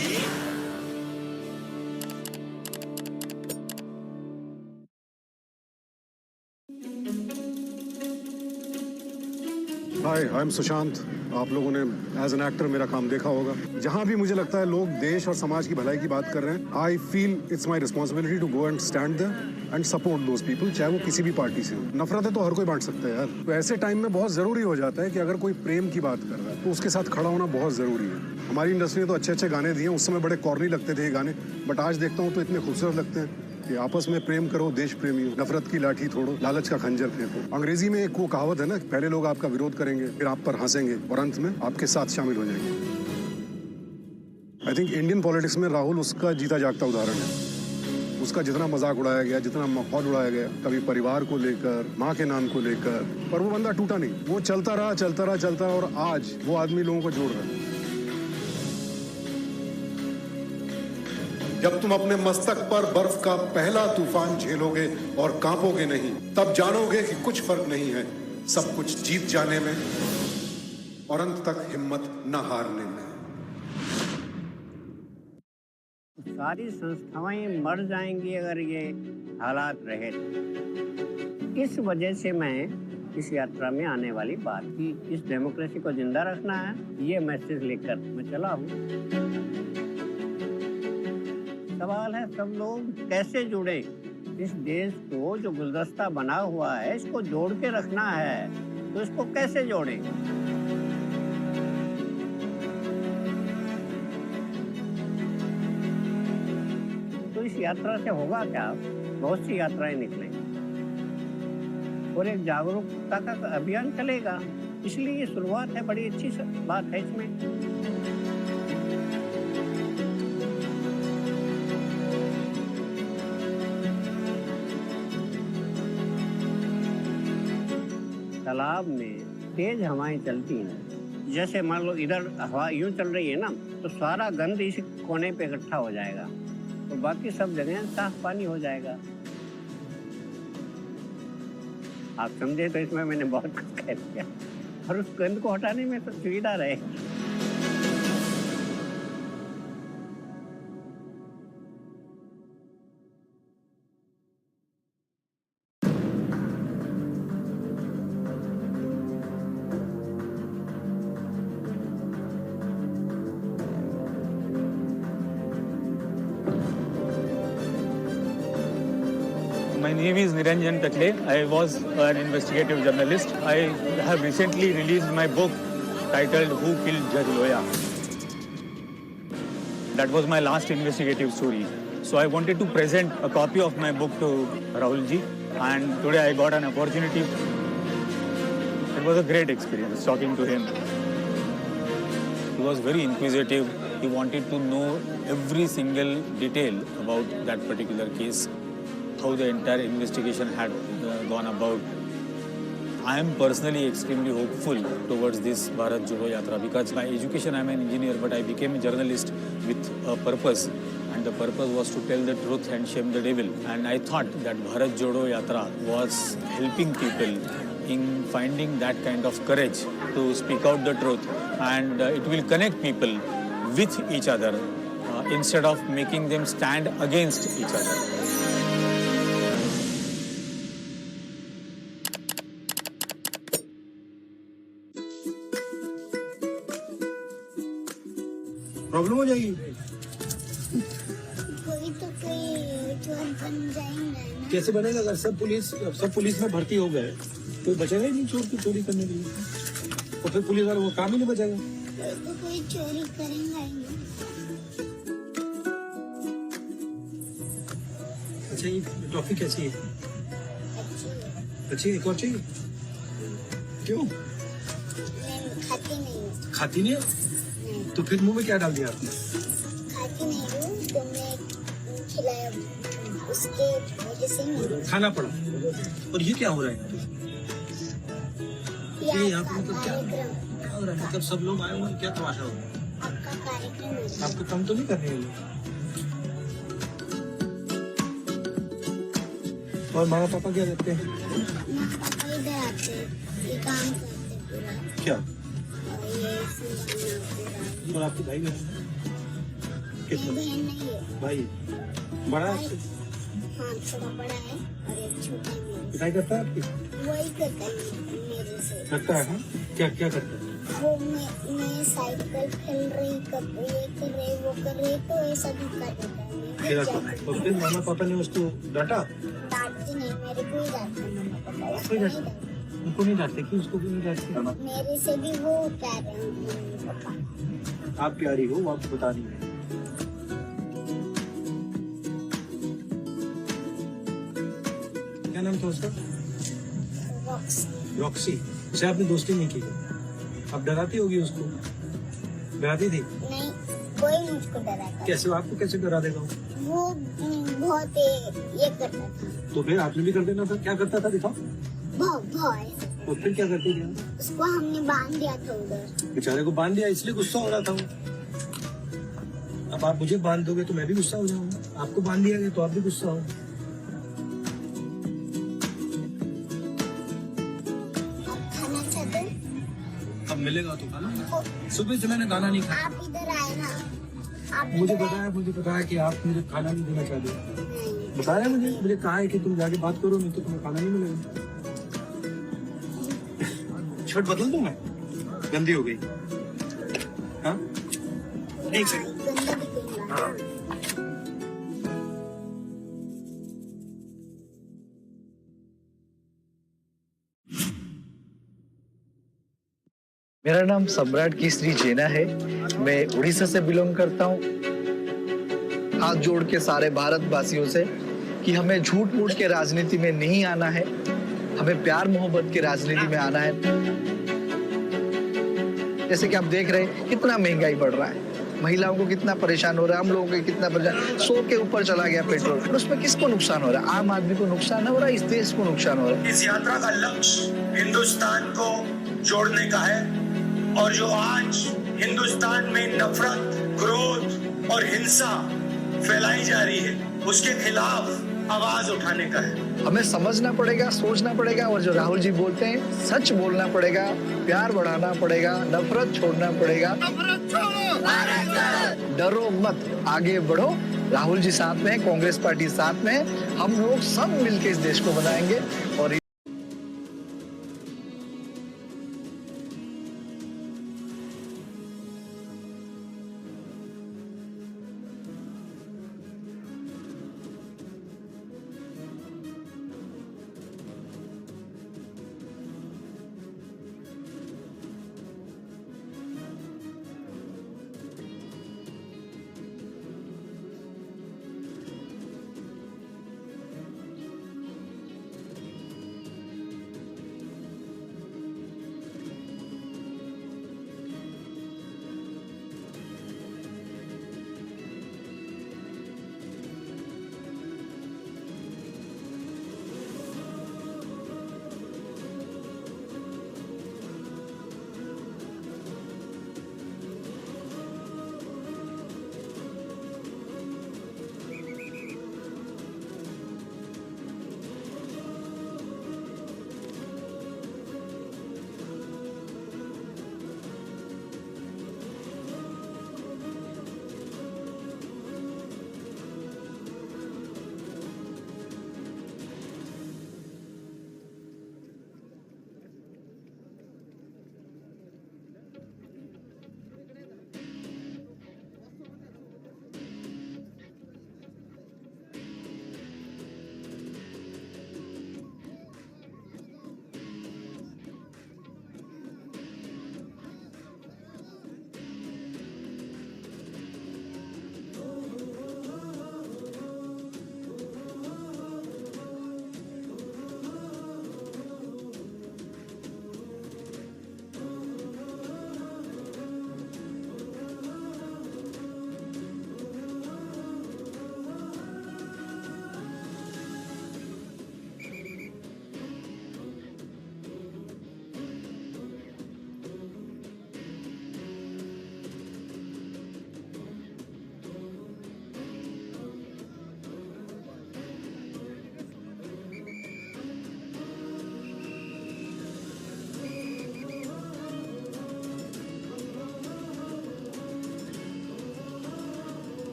Hi, I'm Sushant. आप लोगों ने एज एन एक्टर मेरा काम देखा होगा. जहाँ भी मुझे लगता है लोग देश और समाज की भलाई की बात कर रहे हैं, I feel it's my responsibility to go and stand there and support those people, चाहे वो किसी भी पार्टी से हो. नफरतें तो हर कोई बांट सकता है यार. तो ऐसे टाइम में बहुत ज़रूरी हो जाता है कि अगर कोई प्रेम की बात कर रहा है तो उसके साथ खड़ा होना बहुत ज़रूरी है. हमारी इंडस्ट्री ने तो अच्छे अच्छे गाने दिए हैं, उस समय बड़े कॉर्नी लगते थे ये गाने, बट आज देखता हूँ तो इतने खूबसूरत लगते हैं. कि आपस में प्रेम करो देश प्रेमियों, नफरत की लाठी तोड़ो, लालच का खंजर फेंको. अंग्रेजी में एक वो कहावत है ना, पहले लोग आपका विरोध करेंगे, फिर आप पर हंसेंगे और अंत में आपके साथ शामिल हो जाएंगे. आई थिंक इंडियन पॉलिटिक्स में राहुल उसका जीता जागता उदाहरण है. उसका जितना मजाक उड़ाया गया, जितना माहौल उड़ाया गया, कभी परिवार को लेकर, माँ के नाम को लेकर, पर वो बंदा टूटा नहीं. वो चलता रहा, चलता रहा, चलता रहा और आज वो आदमी लोगों को जोड़ रहा है. जब तुम अपने मस्तक पर बर्फ का पहला तूफान झेलोगे और कांपोगे नहीं, तब जानोगे कि कुछ फर्क नहीं है सब कुछ जीत जाने में और अंत तक हिम्मत न हारने में. सारी संस्थाएं मर जाएंगी अगर ये हालात रहे तो। इस वजह से मैं इस यात्रा में आने वाली बात थी. इस डेमोक्रेसी को जिंदा रखना है, ये मैसेज लेकर मैं चला हूँ. सवाल है, सब लोग कैसे जुड़े? इस देश को जो गुलदस्ता बना हुआ है, इसको जोड़ के रखना है, तो इसको कैसे जोड़ें? तो इस यात्रा से होगा क्या? बहुत सी यात्राएं निकलें और एक जागरूकता का अभियान चलेगा. इसलिए ये शुरुआत है, बड़ी अच्छी स- बात है इसमें. तालाब में तेज हवाएं चलती हैं, जैसे मान लो इधर हवा यूं चल रही है ना, तो सारा गंद इस कोने पे इकट्ठा हो जाएगा, तो बाकी सब जगह साफ पानी हो जाएगा. आप समझे तो इसमें मैंने बहुत कुछ कह दिया, और उस गंद को हटाने में तो सुविधा रहेगी. My name is Niranjan Takle. I was an investigative journalist. I have recently released my book titled Who Killed Judge Loya. That was my last investigative story. So I wanted to present a copy of my book to Rahulji, and today I got an opportunity. It was a great experience talking to him. He was very inquisitive. He wanted to know every single detail about that particular case, how the entire investigation had uh, gone about. I am personally extremely hopeful towards this Bharat Jodo Yatra because by education I am an engineer, but I became a journalist with a purpose, and the purpose was to tell the truth and shame the devil. And I thought that Bharat Jodo Yatra was helping people in finding that kind of courage to speak out the truth, and uh, it will connect people with each other uh, instead of making them stand against each other. Problem हो जाएगी। कोई तो कोई चोर बन जाएंगे ना। कैसे बनेगा? अगर सब पुलिस सब पुलिस में भर्ती हो गए, कोई बचेगा ही नहीं चोर की चोरी करने के लिए। तो फिर पुलिस वालों को काम ही नहीं बचेगा। कोई तो कोई चोरी करेंगे ही नहीं। अच्छा, ये टॉफी कैसी है? अच्छी है। अच्छी है, एक और चाहिए? क्यों? नहीं, खाती नहीं हूँ। खाती नहीं है? नहीं, तो फिर मुंह में क्या डाल दिया आपने? खाती नहीं हूँ, तो मैं खिलाया, उसके वजह से नहीं। खाना पड़ा। और ये क्या हो रहा है? ये ये यहाँ पे आपका मतलब क्या कार्यक्रम, क्या हो रहा है? मतलब सब लोग आए हुए हैं, क्या तमाशा हो रहा है? आपका कार्यक्रम है। आपको तंग तो नहीं कर रहे हैं ये लोग? और मामा पापा क्या करते हैं? माँ पापा इधर आते हैं, ये काम करते पूरा। क्या? और ये संभालना पूरा। और आपके भाई बहन? मेरी कितने? बहन नहीं है। भाई? बड़ा है भाई, आपसे? हाँ, थोड़ा बड़ा है और एक छोटा है मेरे से। पिटाई करता है आपकी? वही करता है मेरे से। लगता है, हाँ? क्या क्या करता है? वो मैं मैं साइकिल खेल रही, कर ये कर रही, वो कर रही, तो ऐसा धक्का देता है। मैं फिर गिर आपको जाती और फिर मामा पापा ने उसको डांटा? हूँ। डांटती नहीं, मेरे को ही डांटते हैं मम्मी पापा, उसको कोई नहीं डांटता? डांटते। उनको नहीं डांटते, क्यों उसको क्यों नहीं डांटते? मेरे से भी वो प्यारे हैं मम्मी पापा। आप प्यारी हो, वो आपको बता नहीं रहे। क्या नाम था उसका? रॉक्सी। रॉक्सी। उससे आपने दोस्ती नहीं की? आप डराती होगी उसको? डराती थी? नहीं, कोई मुझको डराता। कैसे, आपको कैसे डरा देगा वो? वो हम्म, बहुत ये ये करता था। तो फिर आपने भी कर देना था। क्या करता था, दिखाओ। बहुत बहुत ऐसे। तो फिर क्या करती थी आप? उसको हमने बांध दिया था उधर। बेचारे को बांध दिया, इसलिए गुस्सा हो रहा था वो। अब आप मुझे बांध दोगे तो मैं भी गुस्सा हो जाऊंगा। आपको बांध दिया गया तो आप भी गुस्सा हो। आप खाना चाहते हैं? अब मिलेगा तो खाना। सुबह से मैंने खाना नहीं खाया। आप इधर आए ना, आप मुझे इधर पता है, मुझे पता है कि आप मुझे खाना नहीं देना चाहते। आए। बताया मुझे, मुझे कहा है कि तुम जाके बात करो, नहीं तो तुम्हें खाना नहीं मिलेगा। शर्ट बदल दूं मैं? गंदी हो गई। हाँ, एक सेकंड। गंदा दिखेगा। मेरा नाम सम्राट केसरी जेना है। मैं उड़ीसा से बिलोंग करता हूँ। हाथ जोड़ के सारे भारतवासियों से कि हमें झूठ मूठ के राजनीति में नहीं आना है, हमें प्यार मोहब्बत के राजनीति में आना है। जैसे कि आप देख रहे हैं, कितना महंगाई बढ़ रहा है, महिलाओं को कितना परेशान हो रहा है, हम लोगों को कितना परेशान। सौ के ऊपर चला गया पेट्रोल, और उसमें किसको नुकसान हो रहा है? आम आदमी को नुकसान हो रहा है, इस देश को नुकसान हो रहा है। इस यात्रा का लक्ष्य हिंदुस्तान को जोड़ने का है और जो आज हिंदुस्तान में नफरत, क्रोध और हिंसा फैलाई जा रही है, उसके खिलाफ आवाज उठाने का है। हमें समझना पड़ेगा, सोचना पड़ेगा, और जो राहुल जी बोलते हैं, सच बोलना पड़ेगा, प्यार बढ़ाना पड़ेगा, नफरत छोड़ना पड़ेगा। डरो मत, आगे बढ़ो। राहुल जी साथ में है, कांग्रेस पार्टी साथ में है। हम लोग सब मिलके इस देश को बनाएंगे। और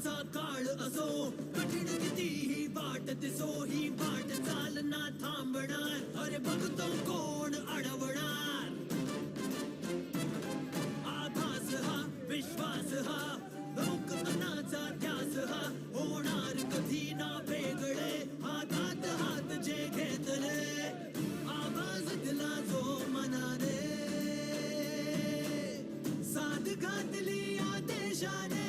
सकाळ असो, कठीण किती ही वाट दिसो, ही वाट चालना थांबणार, अरे भक्तो कोण अडवणार? आभास हा, विश्वास हा, लोकमनाचा ध्यास हा, होणार कधी ना वेगळे, हातात हात जे घेतले. आवाज दिला जो मनाने, साथ घातली या देशाने.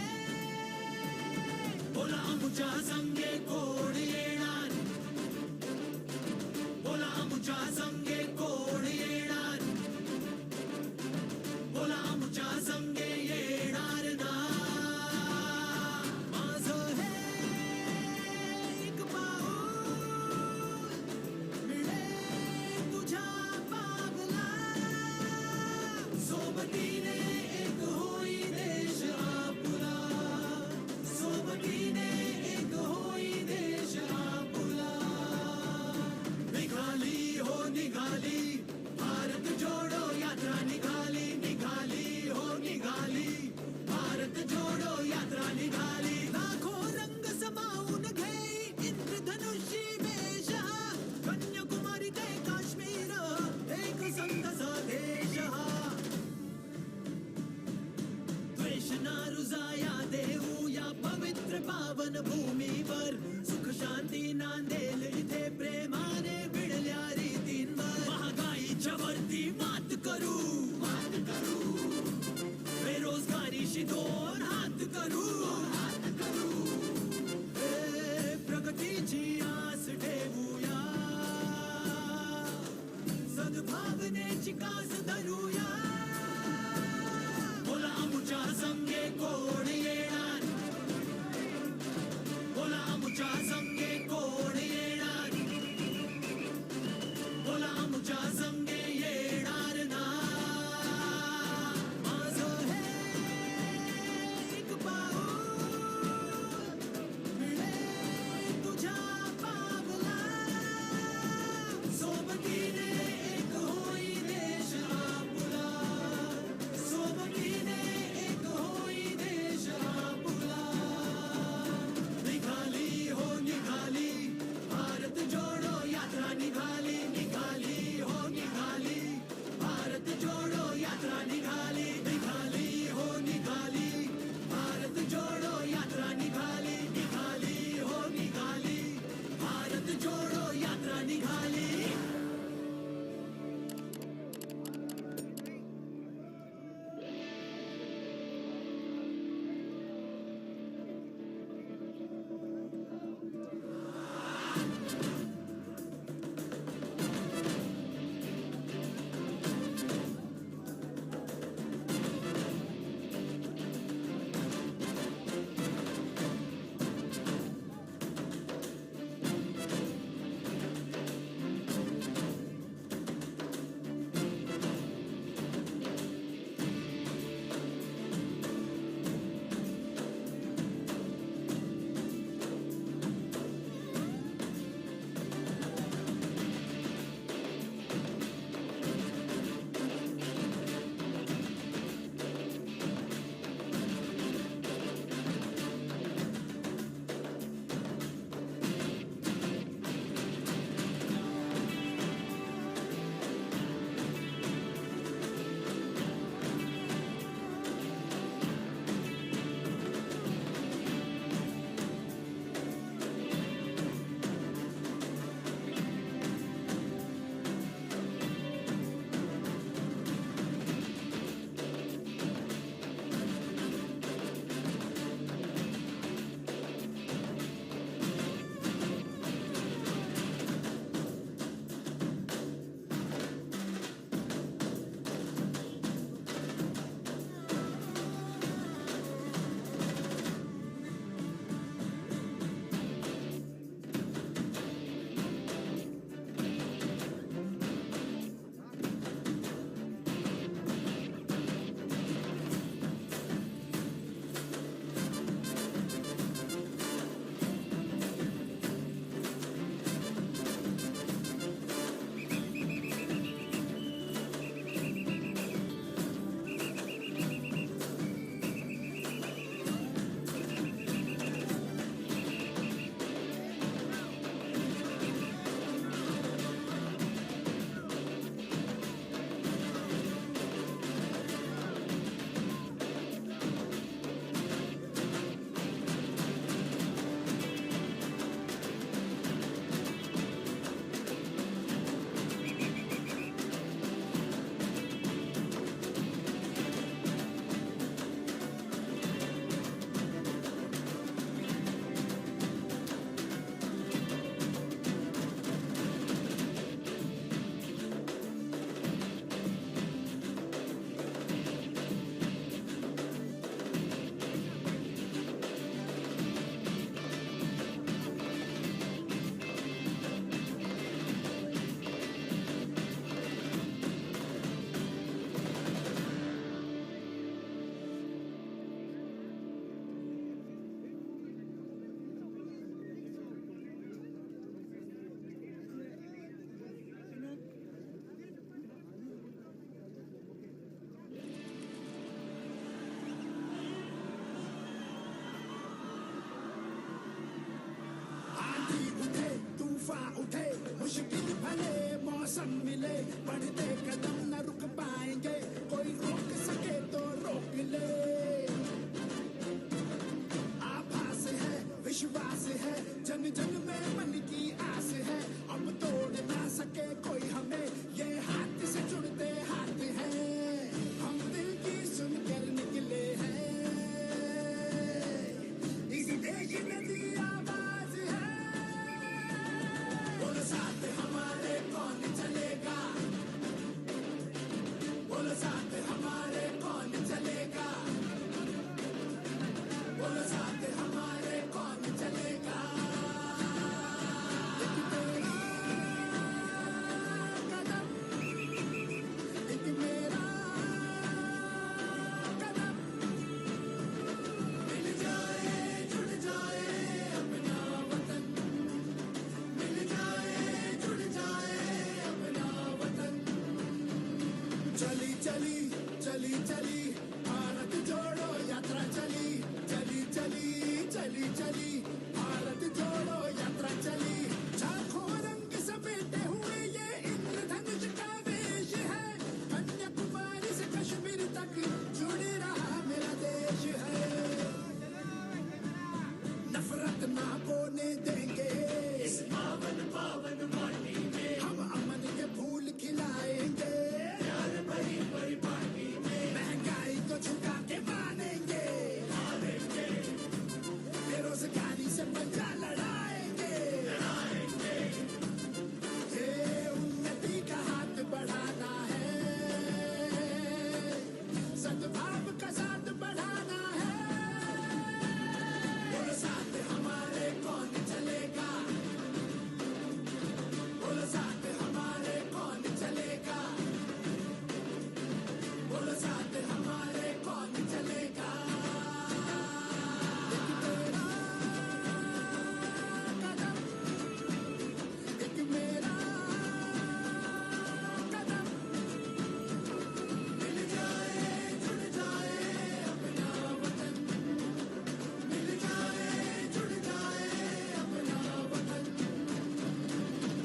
बोला आमच्या संगे कोण येणार? बोला आमच्या संगे कोण येणार? बोला आमच्या संगे येणार ना? माझं हे एक पाऊल मिळे तुझ्या पावला. सोबतीने एक होई देश आपला. सोबतीने एक होई देश आपला. निघाली हो निघाली, भारत जोडो यात्रा निघाली, निघाली हो निघाली, भारत जोडो यात्रा निघाली. लाखो रंग समावून घेई इंद्रधनुषी वेश हा, कन्याकुमारी ते काश्मीर, एक संत सा देश हा. द्वेष ना रुजाया देऊया पवित्र पावन भूमीवर, सुख शांती नांदेल इथे प्रेमाने भिडल्या रीतींवर. महागाईच्या वरती मात करू, मात करू, बेरोजगारीशी दोन हात करू, हात करू. ए, प्रगतीची आस ठेवूया, सद्भावनेची कास धरूया. बोला आमच्या संगे कोण येणार? बोला आमच्या संगे कोण येणार? बोला आमच्या संगे येणार ना? माझं हे एक पाऊल मिळे तुझ्या पावला. सोबतीने एक होई देश आपला.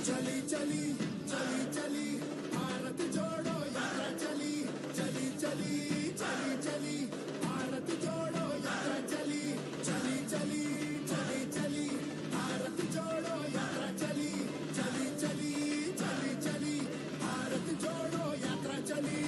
चली चली, चली चली, भारत जोड़ो यात्रा चली। चली चली, चली चली, भारत जोड़ो यात्रा चली। चली चली, चली चली, भारत जोड़ो यात्रा चली। चली चली, चली चली, भारत जोड़ो यात्रा चली।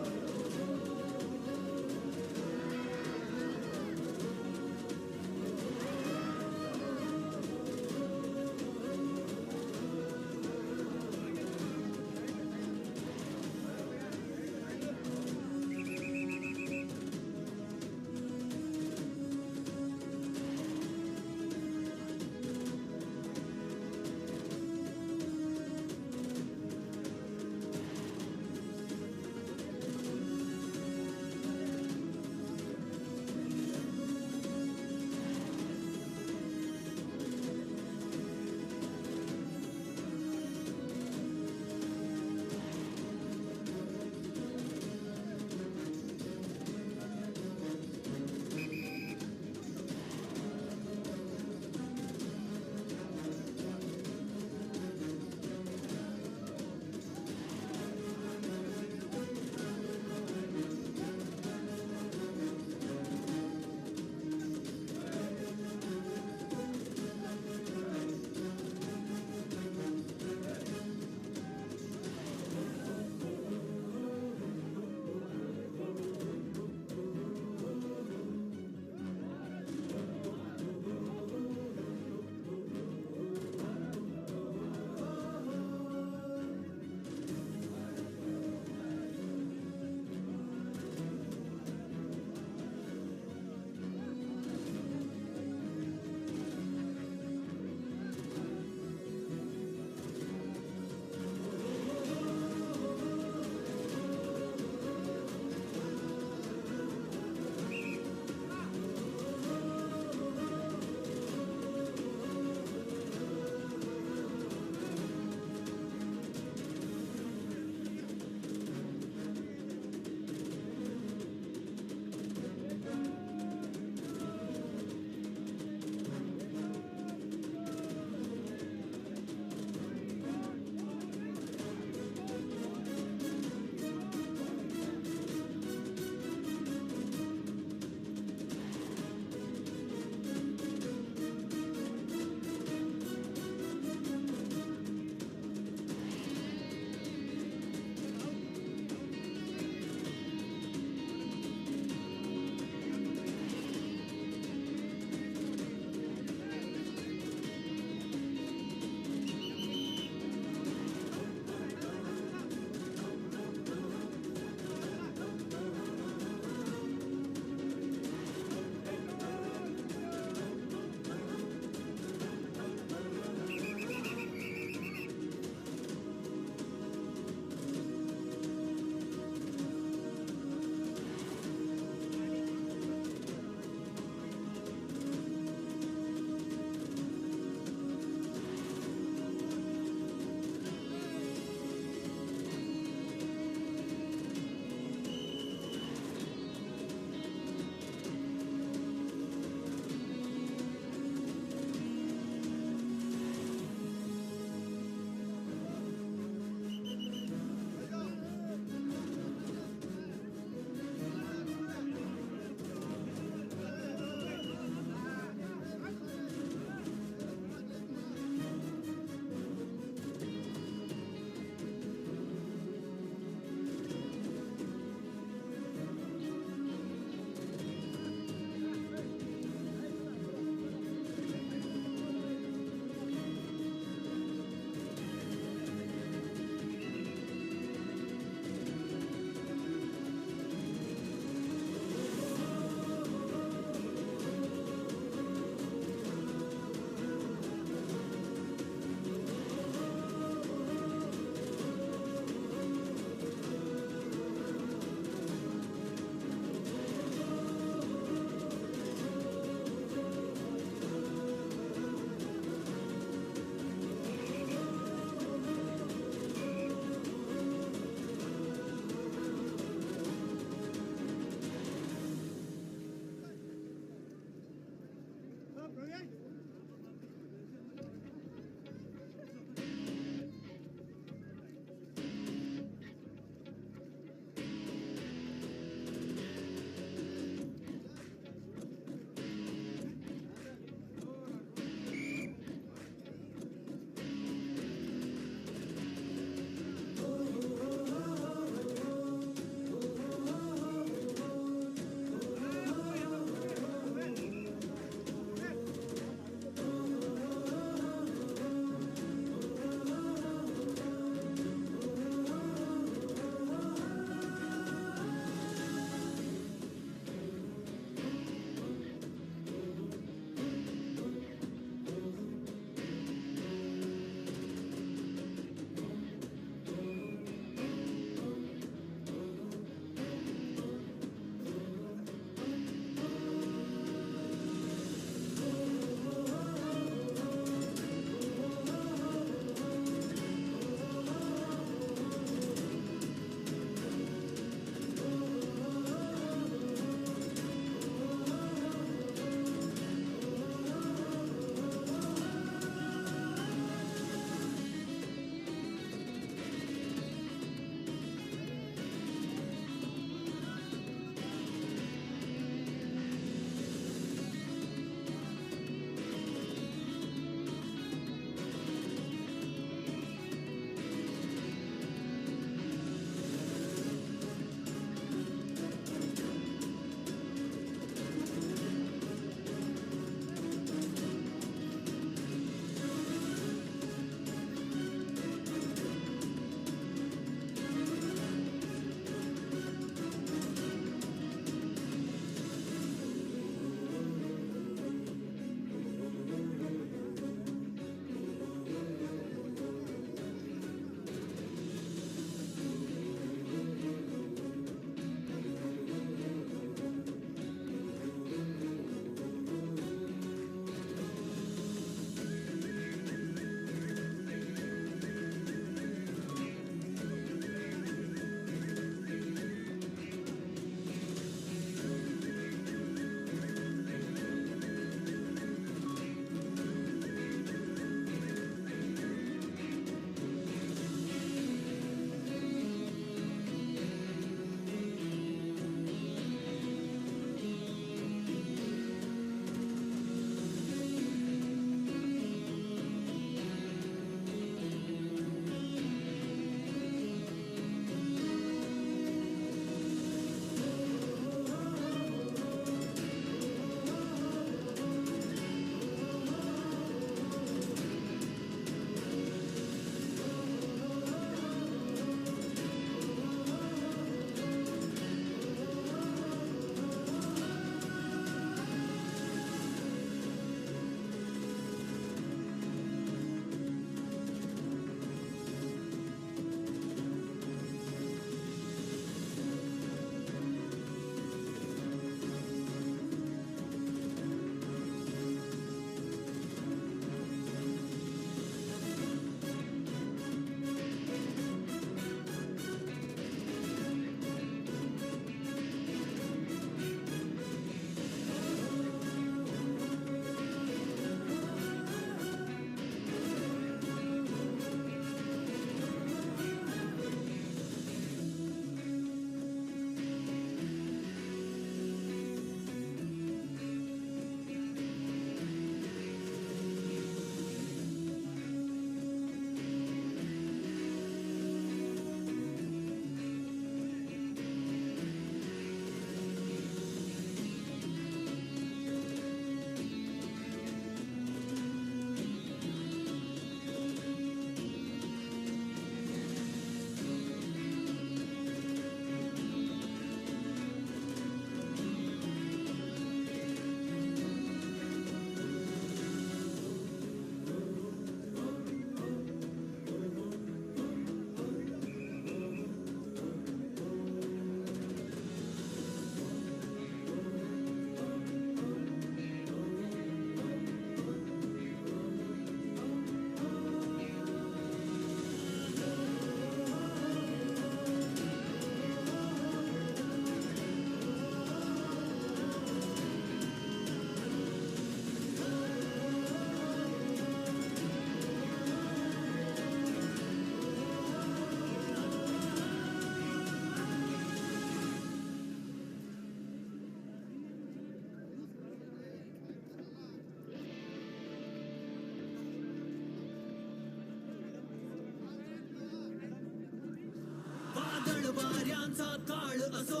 चा काळ असो,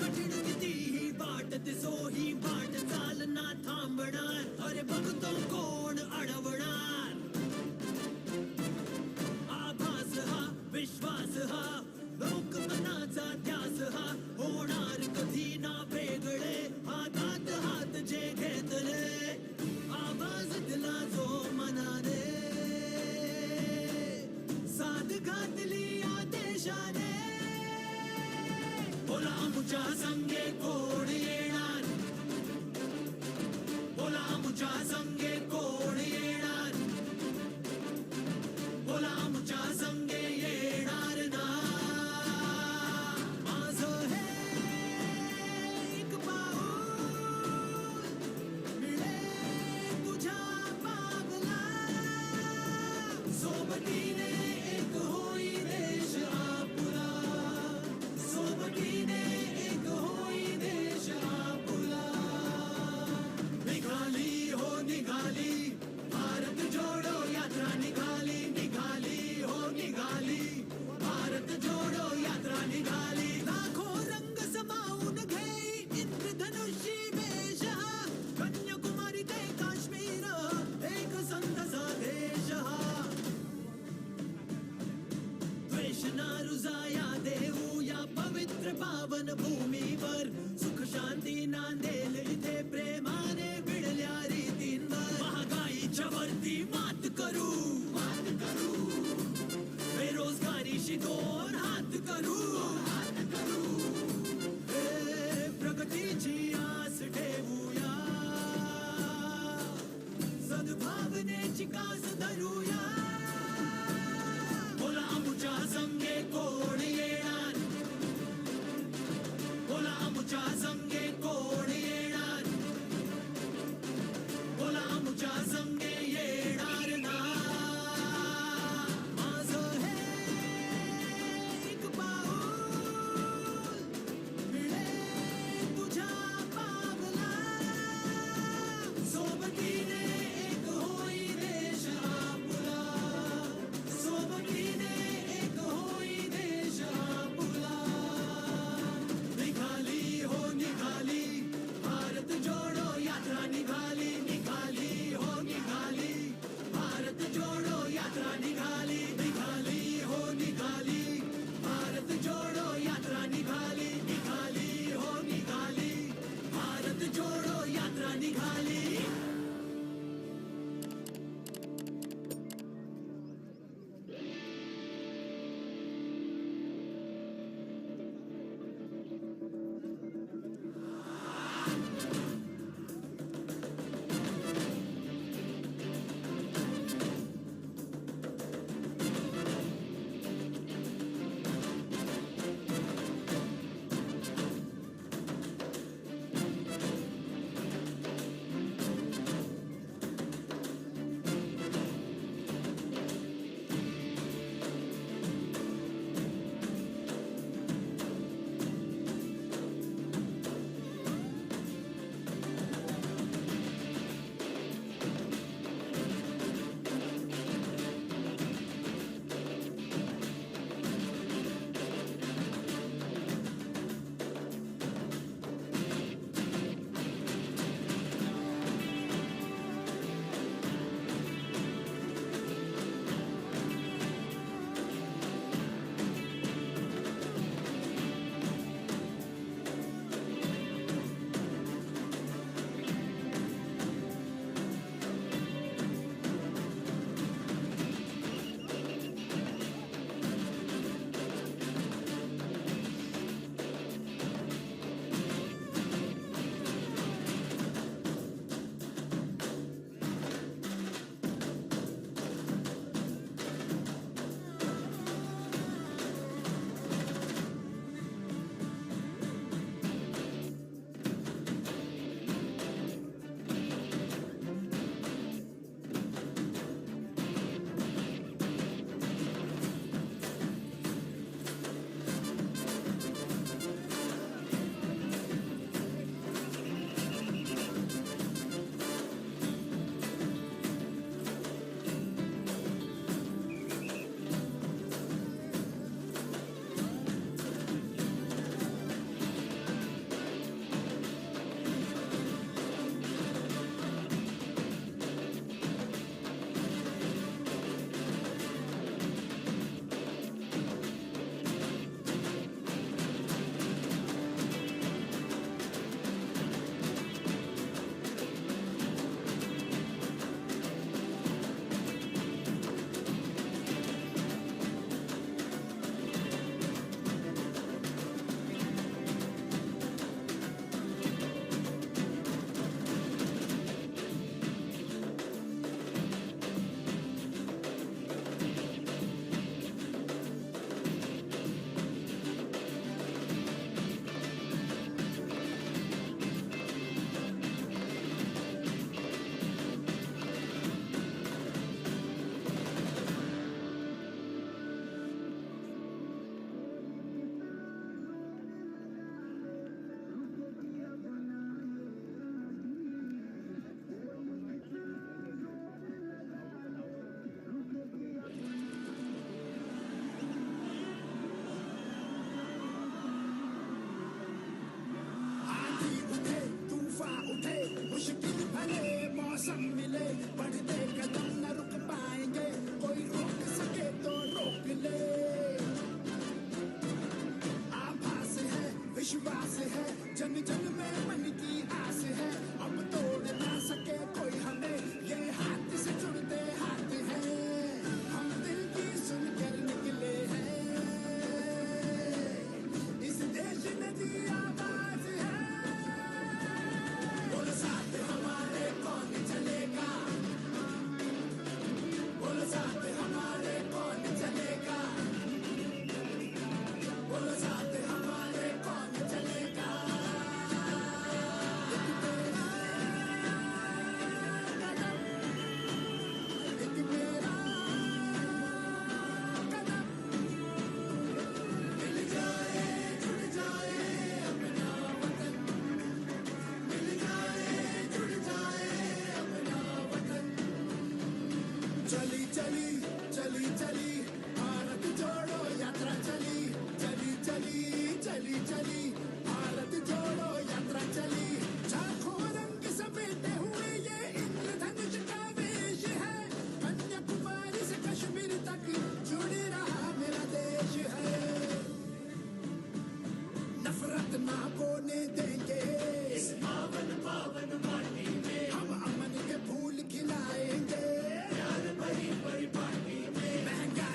कठीण कितीही वाट दिसो, ही वाट चालना थांबणार, अरे बघतो कोण अडवणार. आभास हा, विश्वास हा, लोकमनाचा ध्यास हा, होणार कधी ना वेगळे, हातात हात जे घेतले. आवाज दिला जो मनाने, साथ घातली या देशाने. बोला आमच्या संगे कोण येणार? बोला आमच्या संगे कोण येणार? बोला आमच्या संगे येणार ना? माझं हे एक पाऊल मिळे तुझ्या पावला. सोबतीने एक होई देश आपला. सोबतीने एक होई देश आपला. निघाली हो निघाली, भारत जोडो यात्रा निघाली, निघाली हो निघाली, भारत जोडो यात्रा निघाली. लाखो रंग समावून घेई इंद्रधनुषी वेश हा, कन्याकुमारी ते काश्मीर, एक संत संदेश हा. द्वेष ना रुजाया देऊ या पवित्र पावन भूमीवर, सुख शांती नांदेल इथे प्रेमाने भिडल्या रीतींवर. महागाईच्या वरती मात करू, मात करू, बेरोजगारीशी दोन हात करू, हात करू. हे प्रगतीची आस ठेवूया, सद्भावनेची कास धरूया. बोला आमच्या संगे कोण येणार? बोला आमच्या संगे कोण येणार? मौसम मिले, बढ़ते कदम न रुक पाएंगे, कोई रोक सके तो रोक ले। आभास है, विश्वास है, जन जन में मन की आस है, अब तोड़ ना सके कोई हमें, ये हाथ से जुड़ते हाथ हैं, हम दिल की सुनकर निकले हैं। इस देश में भी आवाज है। बोलो साथ हमारे कौन चलेगा? बोलो साथ हमारे कौन चलेगा? बोलो साथ हमारे कौन चलेगा? एक तेरा कदम, एक मेरा कदम, मिल जाए, जुड़ जाए अपना वतन। मिल जाए, जुड़ जाए अपना वतन। चली, चली, चली, चली, भारत जोड़ो यात्रा चली। चली, चली, चली, चली, भारत जोड़ो यात्रा चली। लाखों रंग समेटे हुए ये इंद्रधनुष का वेश है। कन्याकुमारी से कश्मीर तक जुड़ रहा मेरा देश है। नफरत ना बोने देंगे इस पावन पावन माटी में। हम अमन के फूल खिलाएंगे प्यार भरी परिपाटी में। महंगा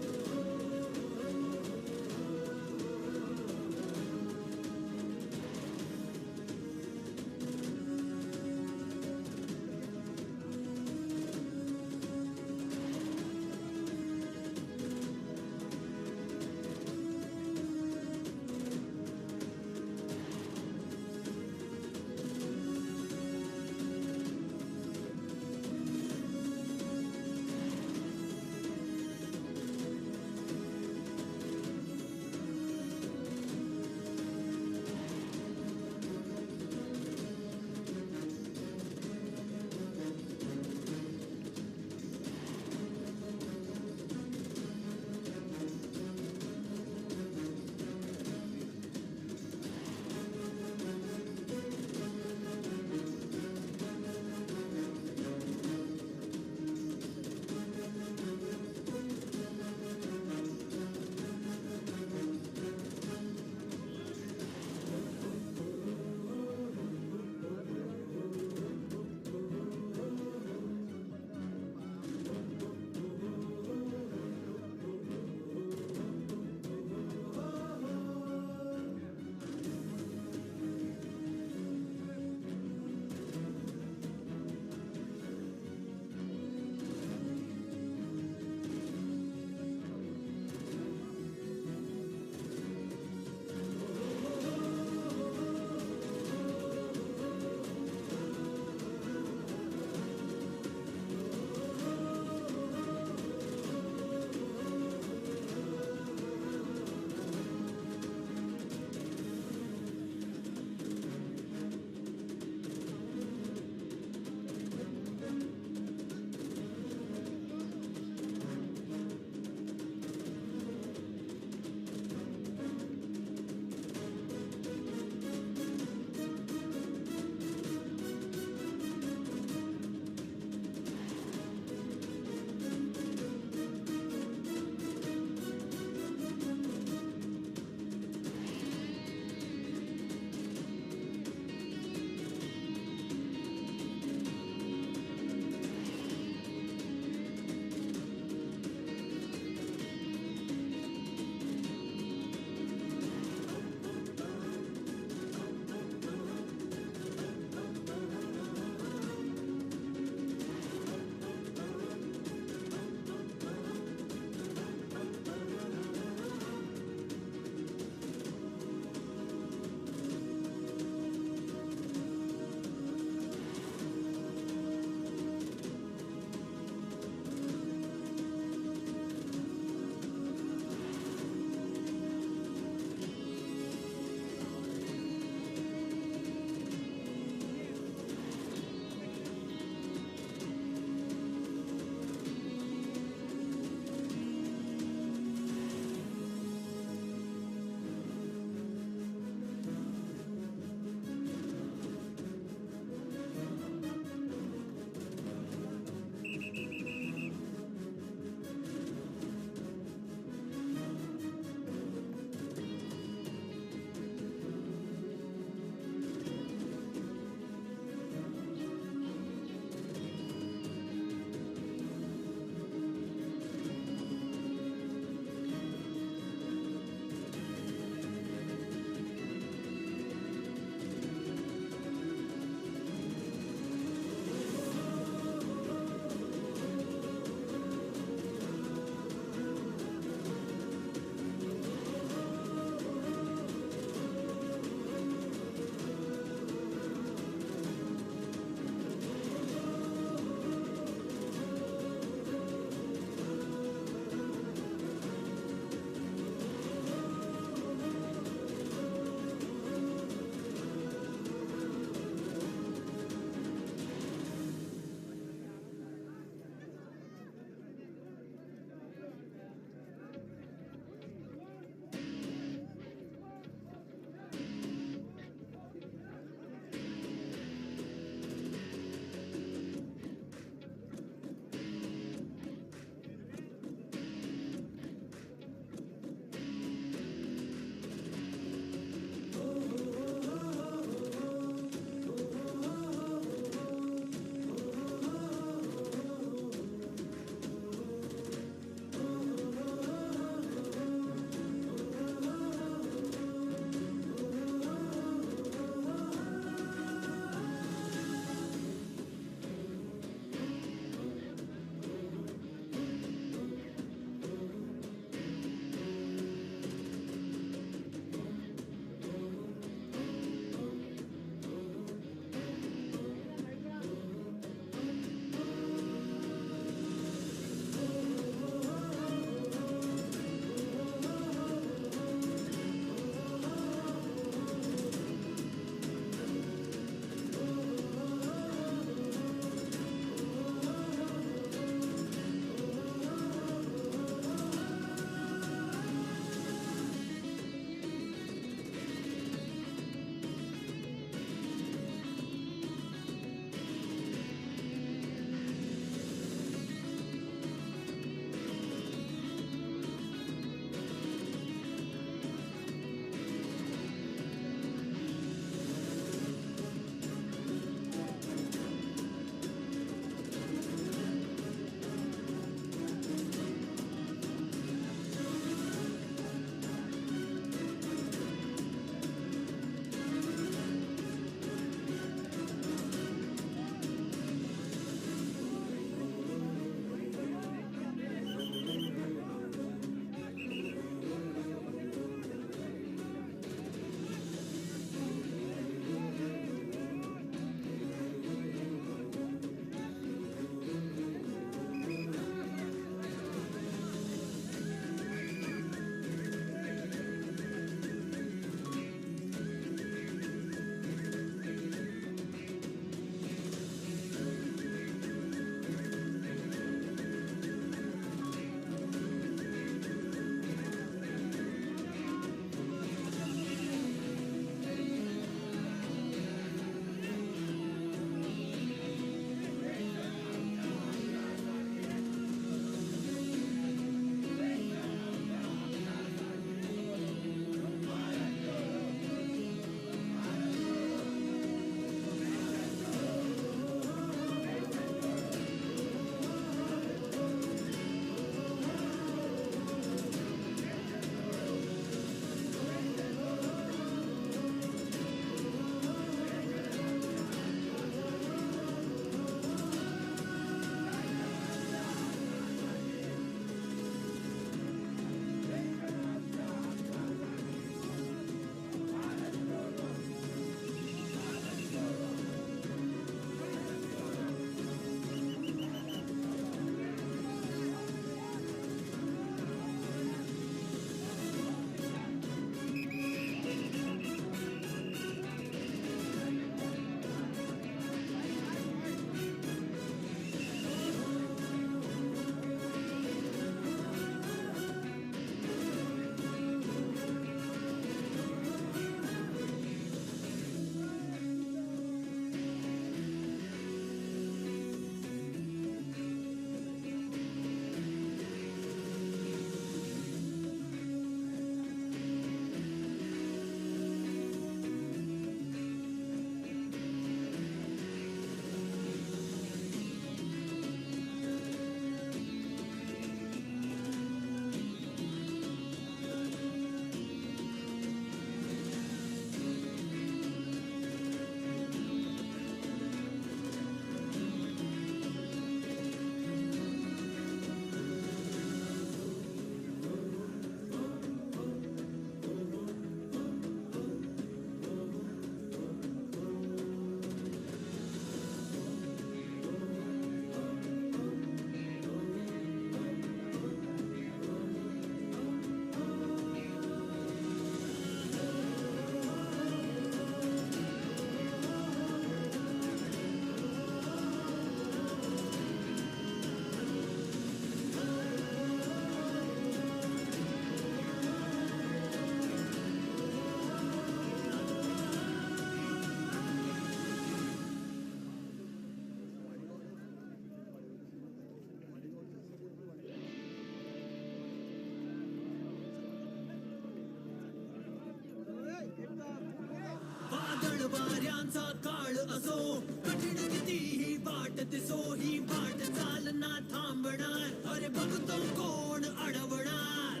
कठिण किती ही वाट, दिसो ही वाट, चालना थांबणार, अरे बघतो कोण अडवणार.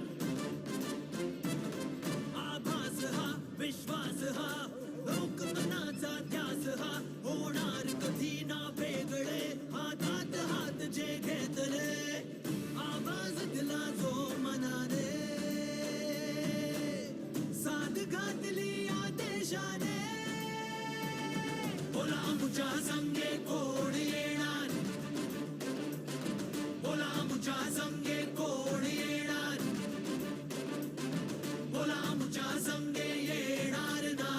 आभास हा, विश्वास हा, लोकमनाचा ध्यास हा, होणार कधी ना वेगळे, हातात हात जे घेतले. आवाज दिला जो मनाने, साथ घातली या देशाने. बोला आमच्या संगे कोण येणार? बोला आमच्या संगे कोण येणार? बोला आमच्या संगे येणार ना?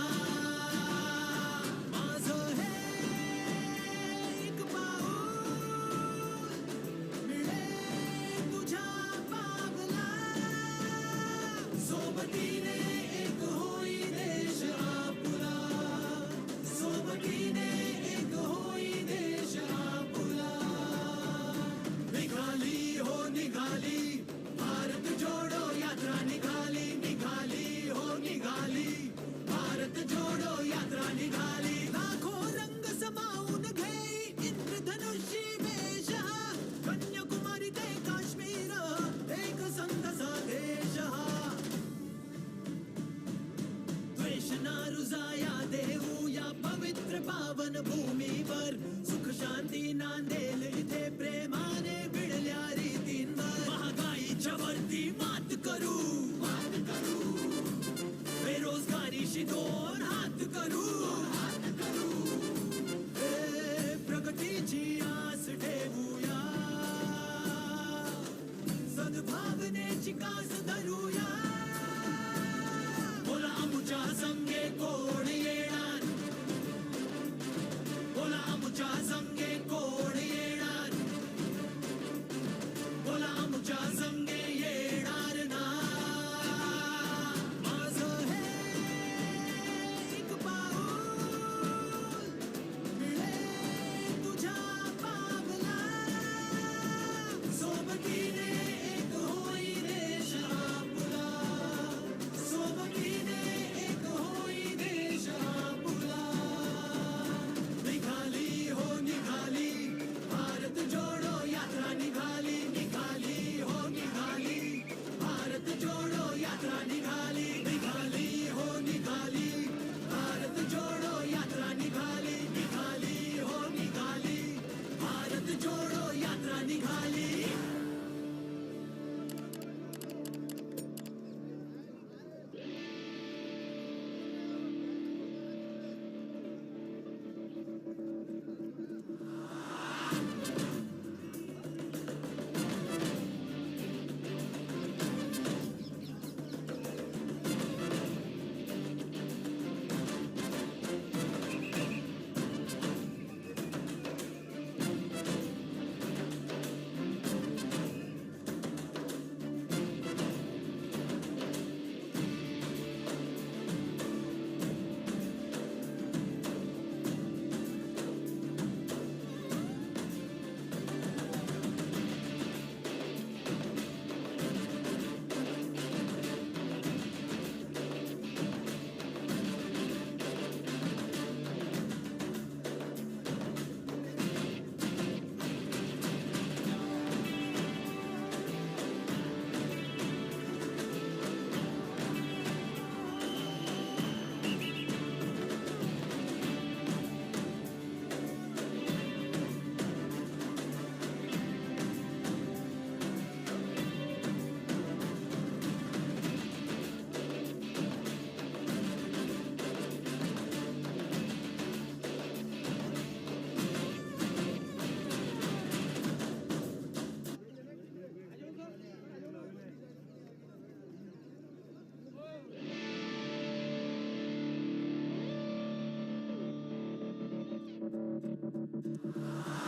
माझं हे एक पाऊल मिळेल तुझ्या पावला. सोबतीने एक होई देश आपला. सोबतीने एक होई देश आपला. निघाली हो निघाली, भारत जोडो यात्रा निघाली, निघाली हो निघाली, भारत जोडो यात्रा निघाली. लाखो रंग समावून घेई इंद्रधनुषी वेश हा, कन्याकुमारी ते काश्मीर, एक संघ संदेश हा. द्वेष ना रुजाया देऊ या पवित्र पावन भूमीवर, सुख शांती नांदेल इथे प्रेमाने मिळल्या रीतींवर. महागाईच्या वरती मात करू, मात करू. बेरोजगारीशी दोन हात करू, हात करू. हे प्रगतीची आस ठेवूया. सद्भावनेची कास धरूया. बोला आमच्या संगे कोण येणार? बोला आमच्या संगे कोण येणार? बोला आमच्या संगे येणार ना? माझं हे एक पाऊल मिळेल तुझ्या पावला. सोबतीने एक होई देश आपला. सोबतीने एक होई देश आपला. निघाली हो निघाली, भारत जोडो यात्रा निघाली, निघाली हो निघाली. भारत जोडो यात्रा निघाली, निघाली हो निघाली. भारत जोडो यात्रा निघाली, निघाली हो निघाली. भारत जोडो यात्रा निघाली.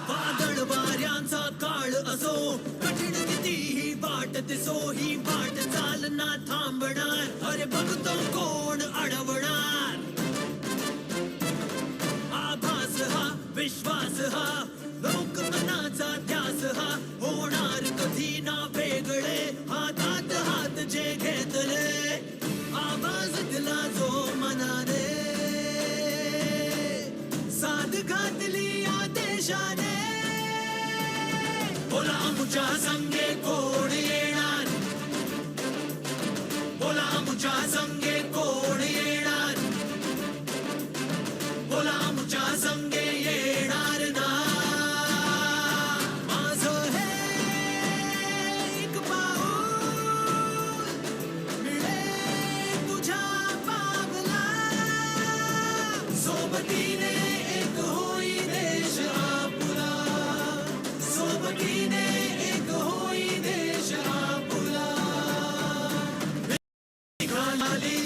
वादळ वाऱ्यांचा काळ असो, कठीण कितीही वाट दिसो, ही वाट चालना थांबणार. अरे बघतो कोण अडवणार? आभास हा, विश्वास हा, लोकमनाचा ध्यास हा, होणार कधी ना वेगळे, हातात हात जे घेतले. आवाज दिला जो मनाने, साथ घातली जाणे. बोला आमच्या संगे कोण येणार? बोला आमच्या संगे कोण येणार? बोला आमच्या संगे येणार ना? माझं हे एक पाऊल मिळे तुझ्या पावला. सोबतीने एक होई देश आपला. सोबतीने एक होई देश आपला. निघाली,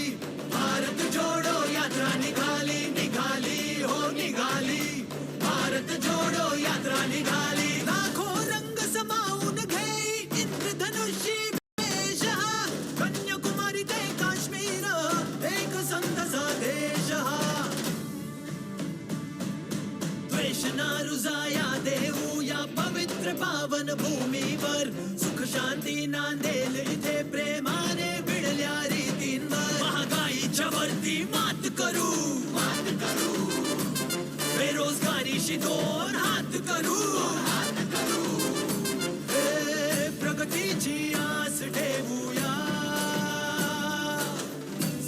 भारत जोडो यात्रा निघाली, निघाली, हो निघाली. भारत जोडो यात्रा निघाली. लाखो रंग समावून घेई इंद्रधनुषी वेश हा. कन्याकुमारी ते काश्मीर, एक संत संदेश हा. द्वेष ना रुजाया देऊ या पवित्र पावन भूमीवर. सुख शांती नांदेल इथे प्रेमाने भिडल्या रीतींवर. महागाईच्या वरती मात करू, मात करू. बेरोजगारीशी दोन हात करू, हात करू. हे प्रगतीची आस ठेवूया.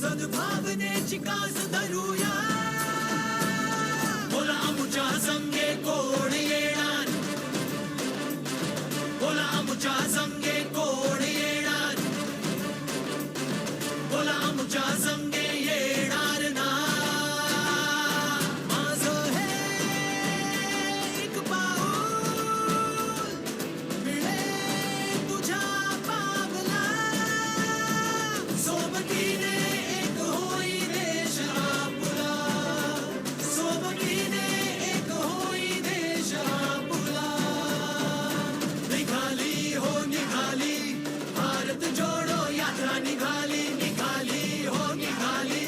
सद्भावनेची कास धरूया. बोला आमच्या संगे कोण येणार? बोला आमच्या संगे कोण येणार? बोला आमच्या संगे येणार ना? माझं हे एक पाऊल मिळे तुझ्या पावला. सोबतीने एक होई देश आपला. सोबतीने एक होई देश आपला. निघाली हो निघाली, भारत जोडो यात्रा निघाली, निघाली हो निघाली.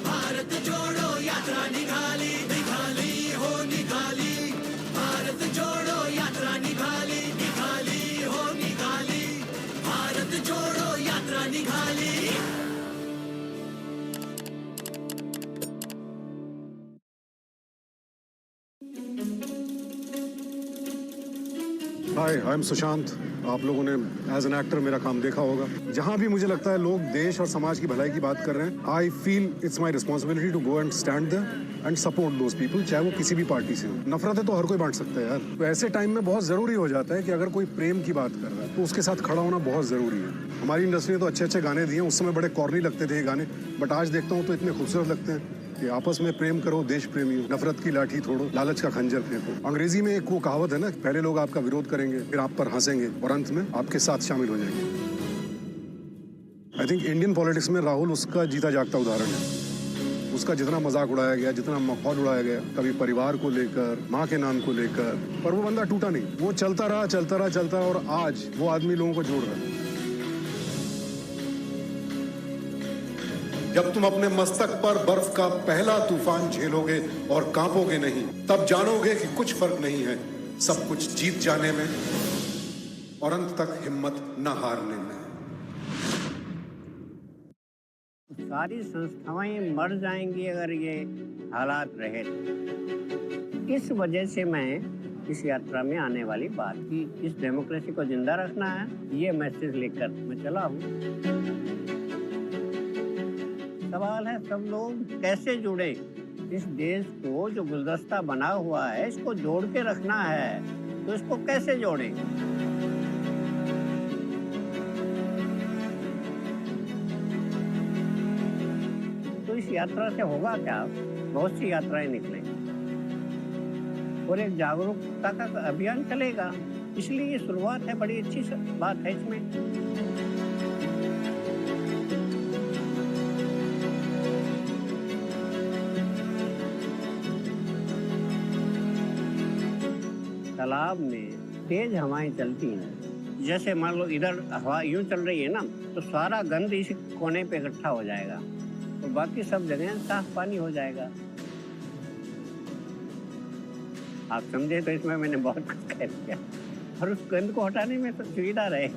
भारत जोडो यात्रा निघाली, निघाली हो निघाली. भारत जोडो यात्रा निघाली, निघाली हो निघाली. भारत जोडो यात्रा निघाली. Hi, I am Sushant. आप लोगों ने एज एन एक्टर मेरा काम देखा होगा। जहाँ भी मुझे लगता है लोग देश और समाज की भलाई की बात कर रहे हैं, I feel it's my responsibility to go and stand there and support those people, चाहे वो किसी भी पार्टी से हो। नफरतें तो हर कोई बांट सकता है यार। तो ऐसे टाइम में बहुत ज़रूरी हो जाता है कि अगर कोई प्रेम की बात कर रहा है तो उसके साथ खड़ा होना बहुत ज़रूरी है। हमारी इंडस्ट्री ने तो अच्छे अच्छे गाने दिए हैं, उस समय बड़े कॉर्नी लगते थे ये गाने, बट आज देखता हूँ तो इतने खूबसूरत लगते हैं। कि आपस में प्रेम करो देश प्रेमियों, नफरत की लाठी तोड़ो, लालच का खंजर फेंको। अंग्रेजी में एक वो कहावत है ना, पहले लोग आपका विरोध करेंगे, फिर आप पर हंसेंगे और अंत में आपके साथ शामिल हो जाएंगे। आई थिंक इंडियन पॉलिटिक्स में राहुल उसका जीता जागता उदाहरण है। उसका जितना मजाक उड़ाया गया, जितना माहौल उड़ाया गया, कभी परिवार को लेकर, माँ के नाम को लेकर, पर वो बंदा टूटा नहीं। वो चलता रहा, चलता रहा, चलता रहा और आज वो आदमी लोगों को जोड़ रहा है। जब तुम अपने मस्तक पर बर्फ का पहला तूफान झेलोगे और कांपोगे नहीं, तब जानोगे कि कुछ फर्क नहीं है सब कुछ जीत जाने में और अंत तक हिम्मत न हारने में। सारी संस्थाएं मर जाएंगी अगर ये हालात रहे तो। इस वजह से मैं इस यात्रा में आने वाली बात की। इस डेमोक्रेसी को जिंदा रखना है, ये मैसेज लेकर मैं चला हूँ। सवाल है, सब लोग कैसे जुड़े? इस देश को जो गुलदस्ता बना हुआ है, इसको जोड़ के रखना है, तो इसको कैसे जोड़ें? तो इस यात्रा से होगा क्या? बहुत सी यात्राएं निकलेंगी और एक जागरूकता का अभियान चलेगा। इसलिए ये शुरुआत है, बड़ी अच्छी स-, बात है इसमें। तालाब में तेज हवाएं चलती हैं, जैसे मान लो इधर हवा यूं चल रही है ना, तो सारा गंद इस कोने पे इकट्ठा हो जाएगा और बाकी सब जगह साफ पानी हो जाएगा। आप समझे तो इसमें मैंने बहुत कुछ कह दिया। और उस गंद को हटाने में तो सुविधा रहे।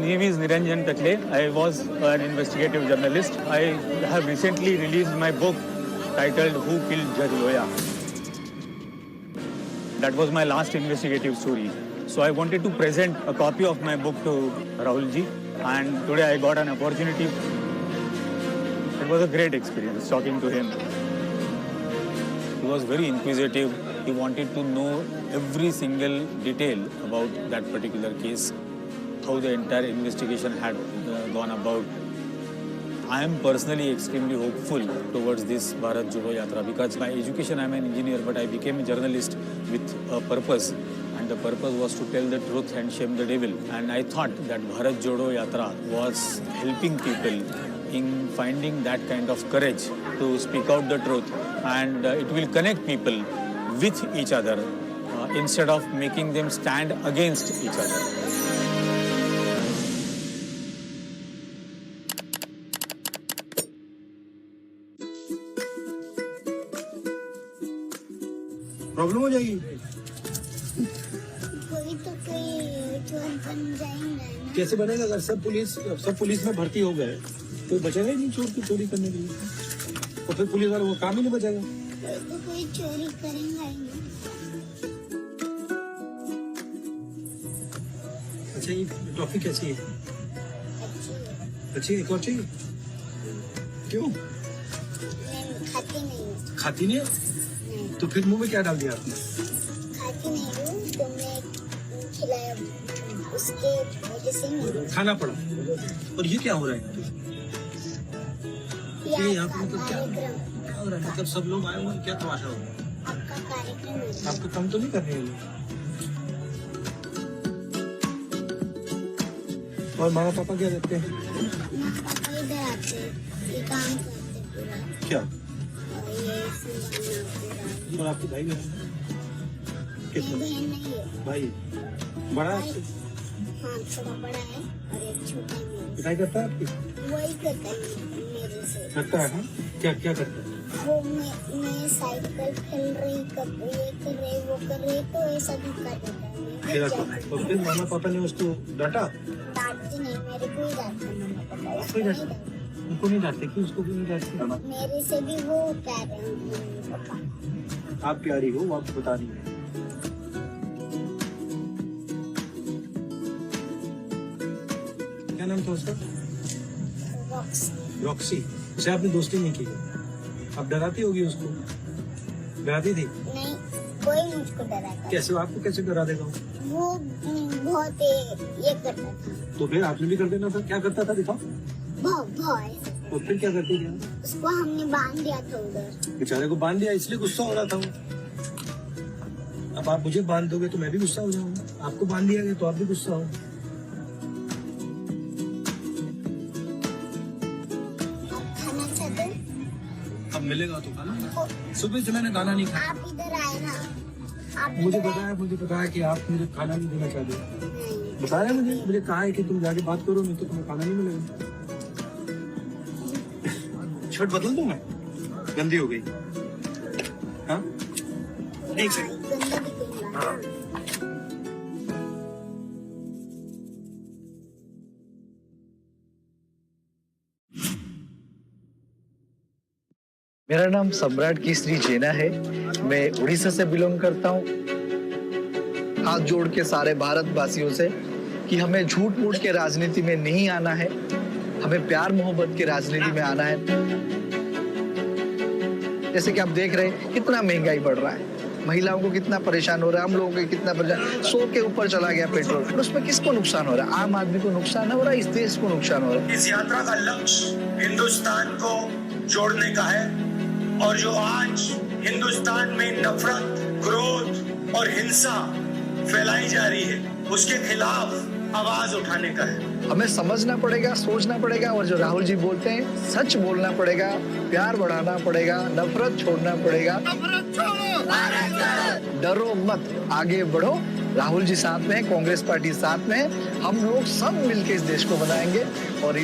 Name is Niranjan Takle. I was an investigative journalist. I have recently released my book titled Who Killed Judge Loya. That was my last investigative story. So I wanted to present a copy of my book to Rahul ji, and today I got an opportunity. It was a great experience talking to him. He was very inquisitive. He wanted to know every single detail about that particular case, how the entire investigation had uh, gone about. I am personally extremely hopeful towards this Bharat Jodo Yatra because by education I'm an engineer, but I became a journalist with a purpose. And the purpose was to tell the truth and shame the devil. And I thought that Bharat Jodo Yatra was helping people in finding that kind of courage to speak out the truth, and uh, it will connect people with each other uh, instead of making them stand against each other. Problem हो जाएगी। कोई तो कोई चोर बन जाएंगे ना। कैसे बनेगा? अगर सब पुलिस सब पुलिस में भर्ती हो गए तो बचेगा ही नहीं चोर की चोरी करने के लिए। तो फिर पुलिस वालों को काम ही नहीं बचेगा। कोई तो कोई चोरी करेगा ही नहीं। अच्छा, ये टॉफी कैसी है? अच्छी है। अच्छी है, एक और चाहिए? क्यों? मैं खाती नहीं हूँ। खाती नहीं है? नहीं। तो फिर मुंह में क्या डाल दिया आपने? खाती नहीं हूँ तो मैं खिलाया उसके वजह से नहीं। खाना पड़ा। और ये क्या हो रहा है? ये ये यहाँ पे आपका मतलब क्या कार्यक्रम, क्या हो रहा है? मतलब सब लोग आए हुए हैं, क्या तमाशा हो रहा है? आपका कार्यक्रम है। आपको तंग तो नहीं कर रहे हैं ये लोग? और मामा पापा क्या करते हैं? माँ पापा इधर आते हैं, ये काम करते पूरा। क्या? और ये संभालना पूरा। और आपके भाई बहन? ये कितने? बहन नहीं है। भाई बड़ा है? हाँ, थोड़ा बड़ा है और एक छोटा है मेरे से। पिटाई करता है आपकी? वही करता है मेरे से। करता है, हाँ? क्या क्या करता है? वो मैं मैं साइकिल खेल रही, कर ये कर रही, वो कर रही, तो ऐसा धक्का देता है। मैं फिर गिर आपको जाती और फिर मामा पापा ने उसको डांटा? हूँ। डांटती नहीं, मेरे को ही डांटते हैं मम्मी पापा, आपको उसको ही नहीं डांटते? डांटते। उनको नहीं डांटते क्यों? उसको क्यों नहीं डांटते? मेरे से भी वो प्यारे हैं मम्मी पापा। आप प्यारी हो, वो आपको पता नहीं है। क्या नाम था उसका? रॉक्सी। रॉक्सी। उसे आपने दोस्ती नहीं की? आप डराती होगी उसको? डराती थी? नहीं, कोई मुझको डराता। कैसे, आपको कैसे डरा देगा वो? वो हम्म, बहुत ये करता था। तो फिर आपने भी कर देना था। क्या करता था, दिखाओ। बहुत बहुत। तो फिर क्या करती थी? उसको हमने बांध दिया था उधर। बेचारे को बांध दिया, इसलिए गुस्सा हो रहा था वो। अब आप मुझे बांध दोगे तो मैं भी गुस्सा हो जाऊंगा। आपको बांध दिया गया तो आप भी गुस्सा हो। आप खाना चाहते हैं? अब मिलेगा तो खाना। सुबह से मैंने खाना नहीं खाया। आप इधर आए ना, आप मुझे इधर पता है, मुझे पता है कि आप मुझे खाना नहीं देना चाहते। आए। नहीं। बताया मुझे, मुझे कहा है कि तुम जाके बात करो, नहीं तो तुम्हें खाना नहीं मिलेगा। शर्ट बदल दूं मैं? गंदी हो गई। हाँ, एक सेकंड। गंदा दिखेगा। मेरा नाम सम्राट केसरी जेना है। मैं उड़ीसा से बिलोंग करता हूँ। हाथ जोड़ के सारे भारतवासियों से कि हमें झूठ मूठ के राजनीति में नहीं आना है, हमें प्यार मोहब्बत के राजनीति में आना है। जैसे कि आप देख रहे हैं, कितना महंगाई बढ़ रहा है, महिलाओं को कितना परेशान हो रहा है, हम लोगों को कितना परेशान। सौ के ऊपर चला गया पेट्रोल, और उसमें किसको नुकसान हो रहा है? आम आदमी को नुकसान हो रहा है, इस देश को नुकसान हो रहा है। इस यात्रा का लक्ष्य हिंदुस्तान को जोड़ने का है और जो आज हिंदुस्तान में नफरत, क्रोध और हिंसा फैलाई जा रही है, उसके खिलाफ आवाज उठाने का है। हमें समझना पड़ेगा, सोचना पड़ेगा, और जो राहुल जी बोलते हैं, सच बोलना पड़ेगा, प्यार बढ़ाना पड़ेगा, नफरत छोड़ना पड़ेगा। डरो मत, आगे बढ़ो। राहुल जी साथ में है, कांग्रेस पार्टी साथ में है। हम लोग सब मिलके इस देश को बनाएंगे। और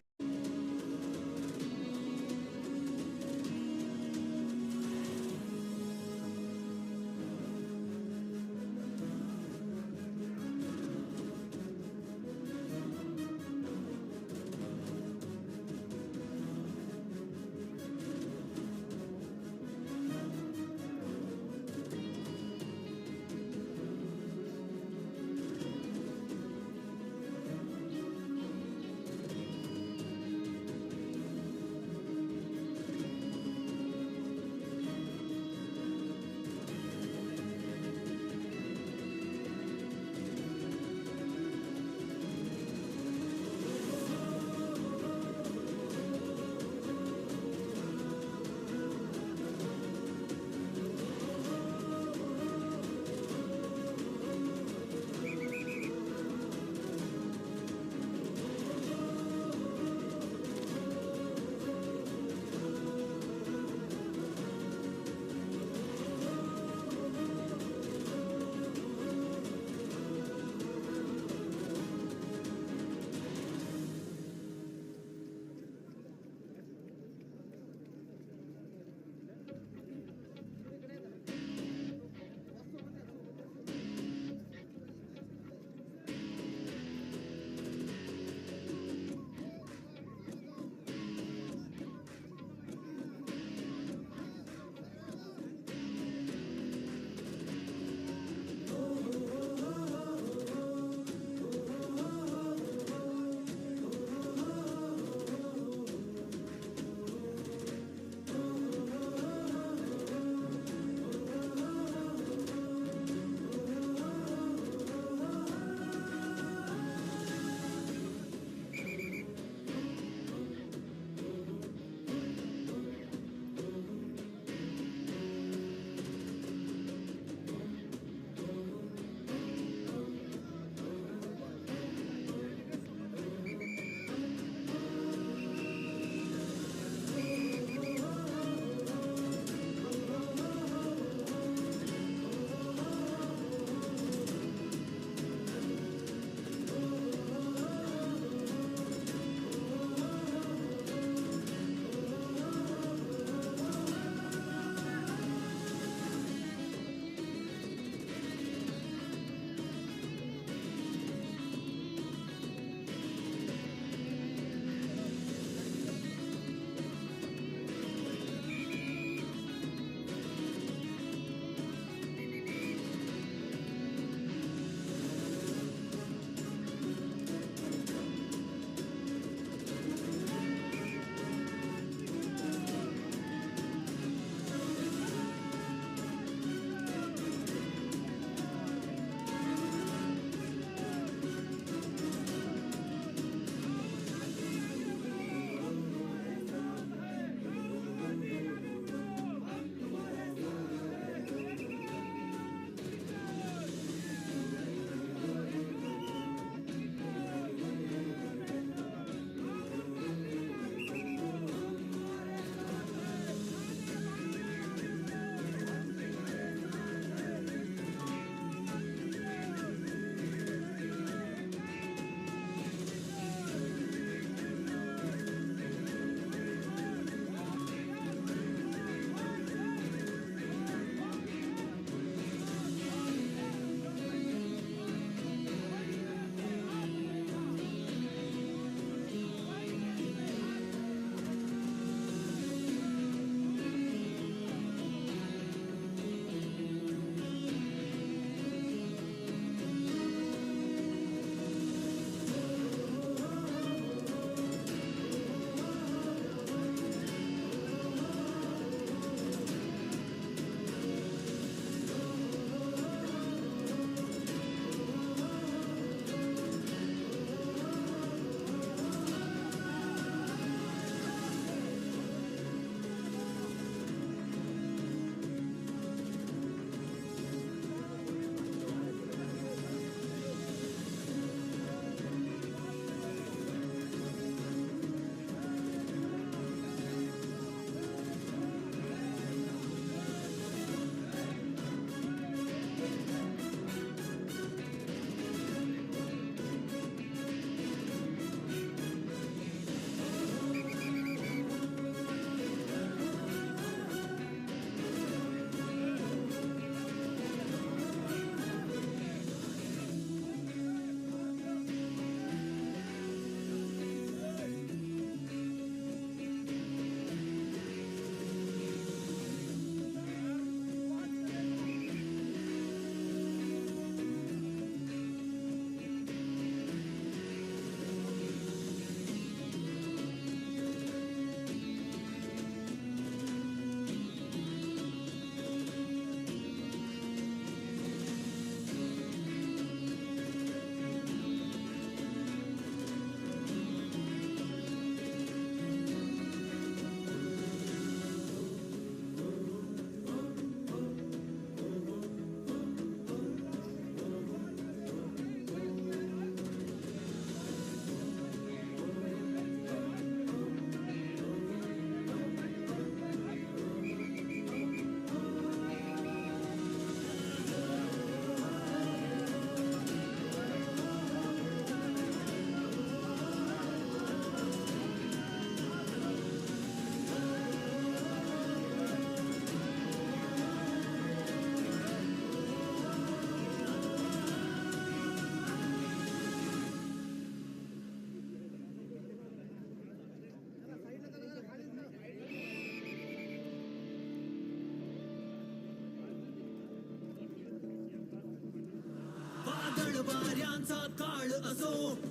काळ असो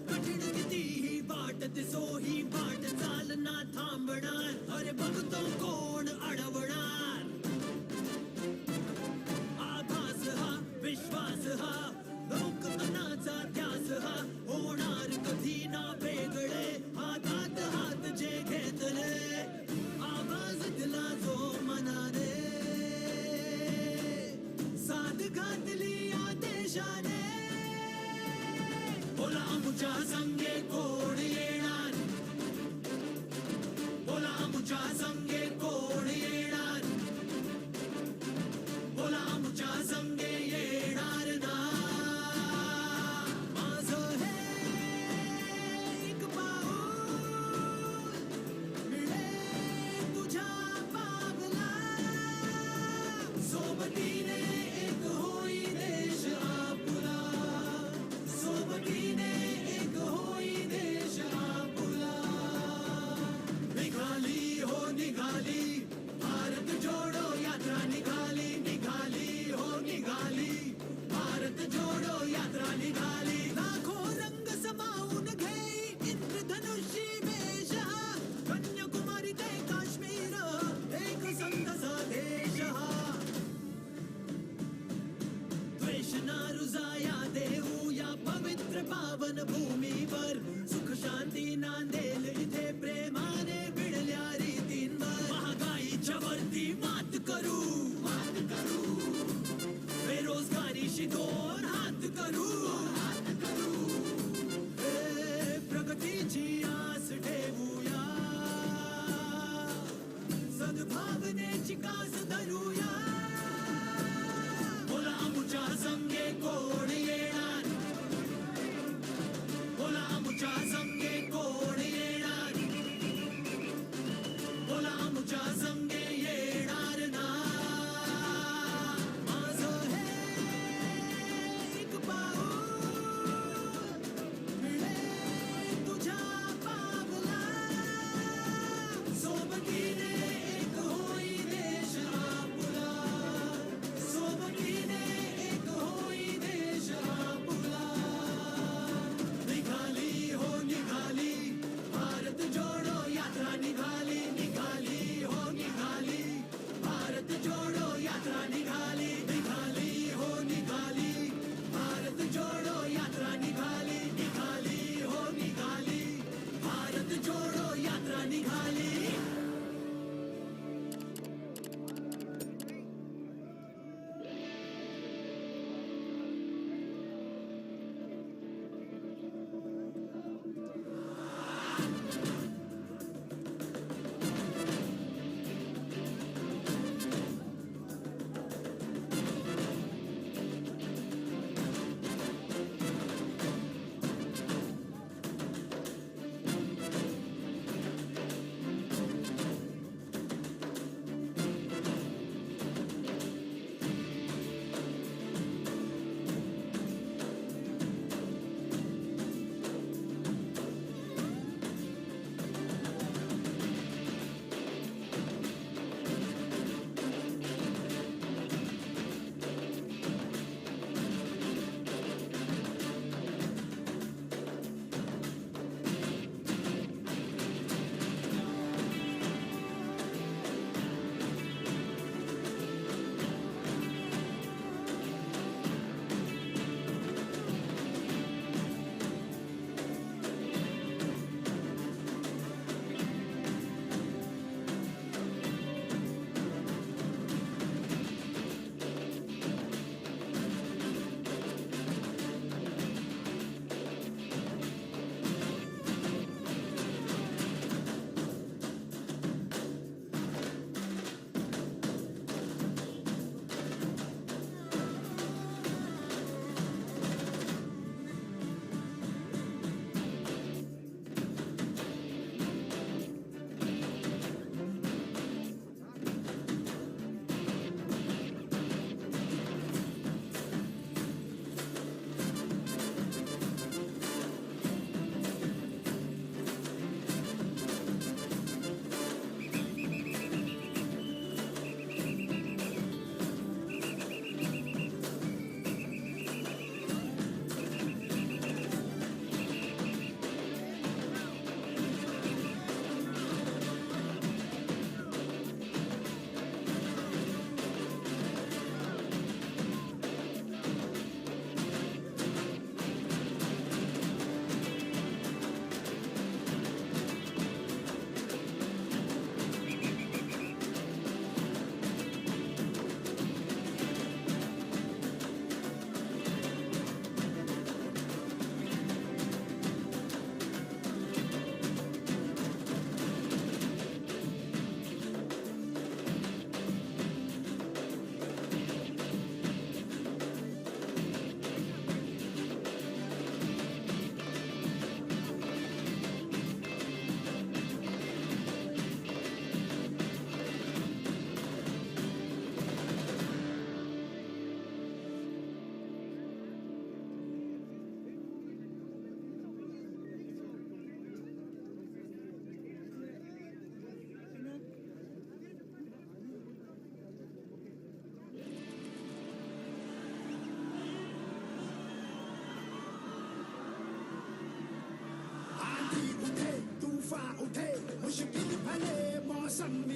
कठीण किती ही वाट दिसो ही वाट चालना थांबणार अरे बघतो कोण अडवणार. आभास हा विश्वास हा लोकमनाचा ध्यास हा होणार कधी ना वेगळे हातात हात जे घेतले आवाज दिला जो मनाने साथ घातली या देशाने. बोला आमच्या संगे कोण येणार बोला आमच्या संगे कोण येणार बोला आमच्या संगे येणार ना माझं हे एक पाऊल मिळे तुझ्या पावला सोबतीने एक होई देश आपला सोबतीने एक होई देश आपला निघाली हो निघाली भारत जोडो यात्रा निघाली निघाली हो निघाली भारत जोडो यात्रा निघाली लाखो रंग समावून घेई इंद्रधनुषी वेश हा कन्याकुमारी ते काश्मीर एक संतसा देश हा. द्वेष ना रुजाया देऊ या पवित्र पावन भूमीवर सुख शांती नांदेल इथे प्रेमाने भिडल्या रीतींवर महागाईच्या वरती मात करू मात करू बेरोजगारीशी दोन हात करू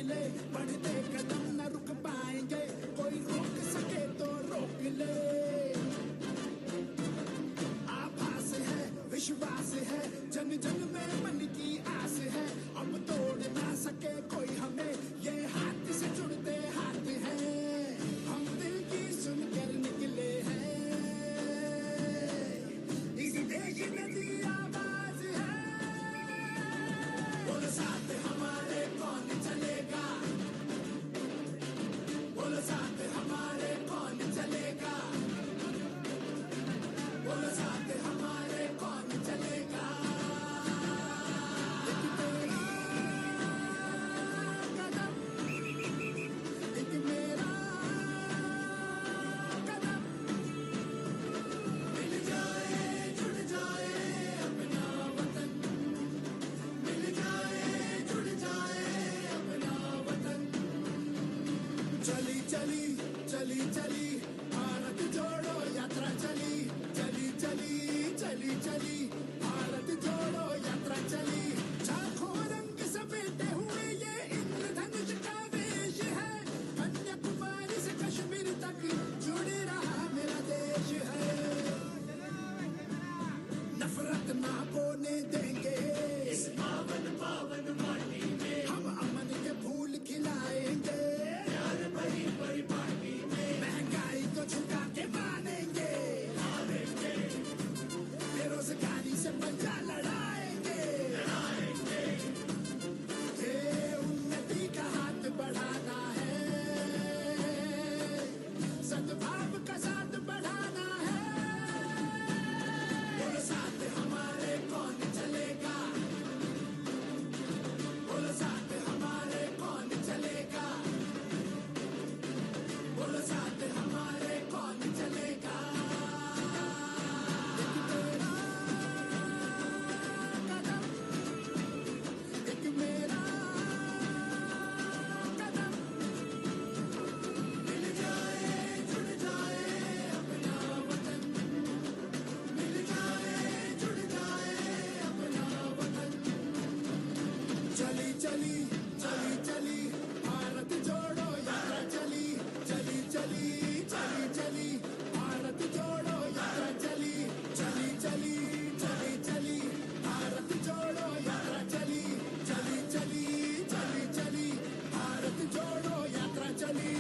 बढ़ते कदम न रुक पाएंगे, कोई रोक सके तो रोक ले। आभास है, विश्वास है, जन जन में मन की आस है, अब तोड़ ना सके कोई हमें, ये हाथ से जुड़ते हाथ हैं, हम दिल की सुनकर निकले हैं। इस देश में तेरी आवाज है। बोलो साथ हमारे कौन चलेगा? बोलो साथ हमारे कौन चलेगा? बोलो साथ हमारे कौन चलेगा? एक तेरा कदम, एक मेरा कदम, मिल जाए, जुड़ जाए अपना वतन, मिल जाए, जुड़ जाए अपना वतन। चली, चली, चली, चली, भारत जोड़ो यात्रा चली, चली, चली, चली, चली, भारत जोड़ो यात्रा चली। लाखों रंग समेटे हुए ये इंद्रधनुष का वेश है, कन्याकुमारी से कश्मीर तक जुड़े रहा मेरा देश है। नफरत ना बोने देंगे इस पावन पावन माटी में। हम अमन के फूल खिलाएंगे प्यार भरी परिपाटी में। महंगाई को झुका के मानेंगे, हारेंगे। बेरोजगारी से पंजा लड़ाएंगे, लड़ाएंगे। ये उन्नति का हाथ बढ़ाना है, सद्भाव का साथ बढ़ाना है। बोलो साथ हमारे कौन चलेगा? बोलो साथ हमारे कौन चलेगा? बोलो साथ हमारे कौन चलेगा? एक तेरा कदम, एक मेरा कदम, मिल जाए, जुड़ जाए अपना वतन, मिल जाए, जुड़ जाए अपना वतन। चली, चली, चली, चली, भारत जोड़ो यात्रा चली, चली, चली, चली, चली, भारत जोड़ो यात्रा चली, चली, चली, चली, चली, भारत जोड़ो यात्रा चली, चली, चली, चली, चली, भारत जोड़ो यात्रा चली।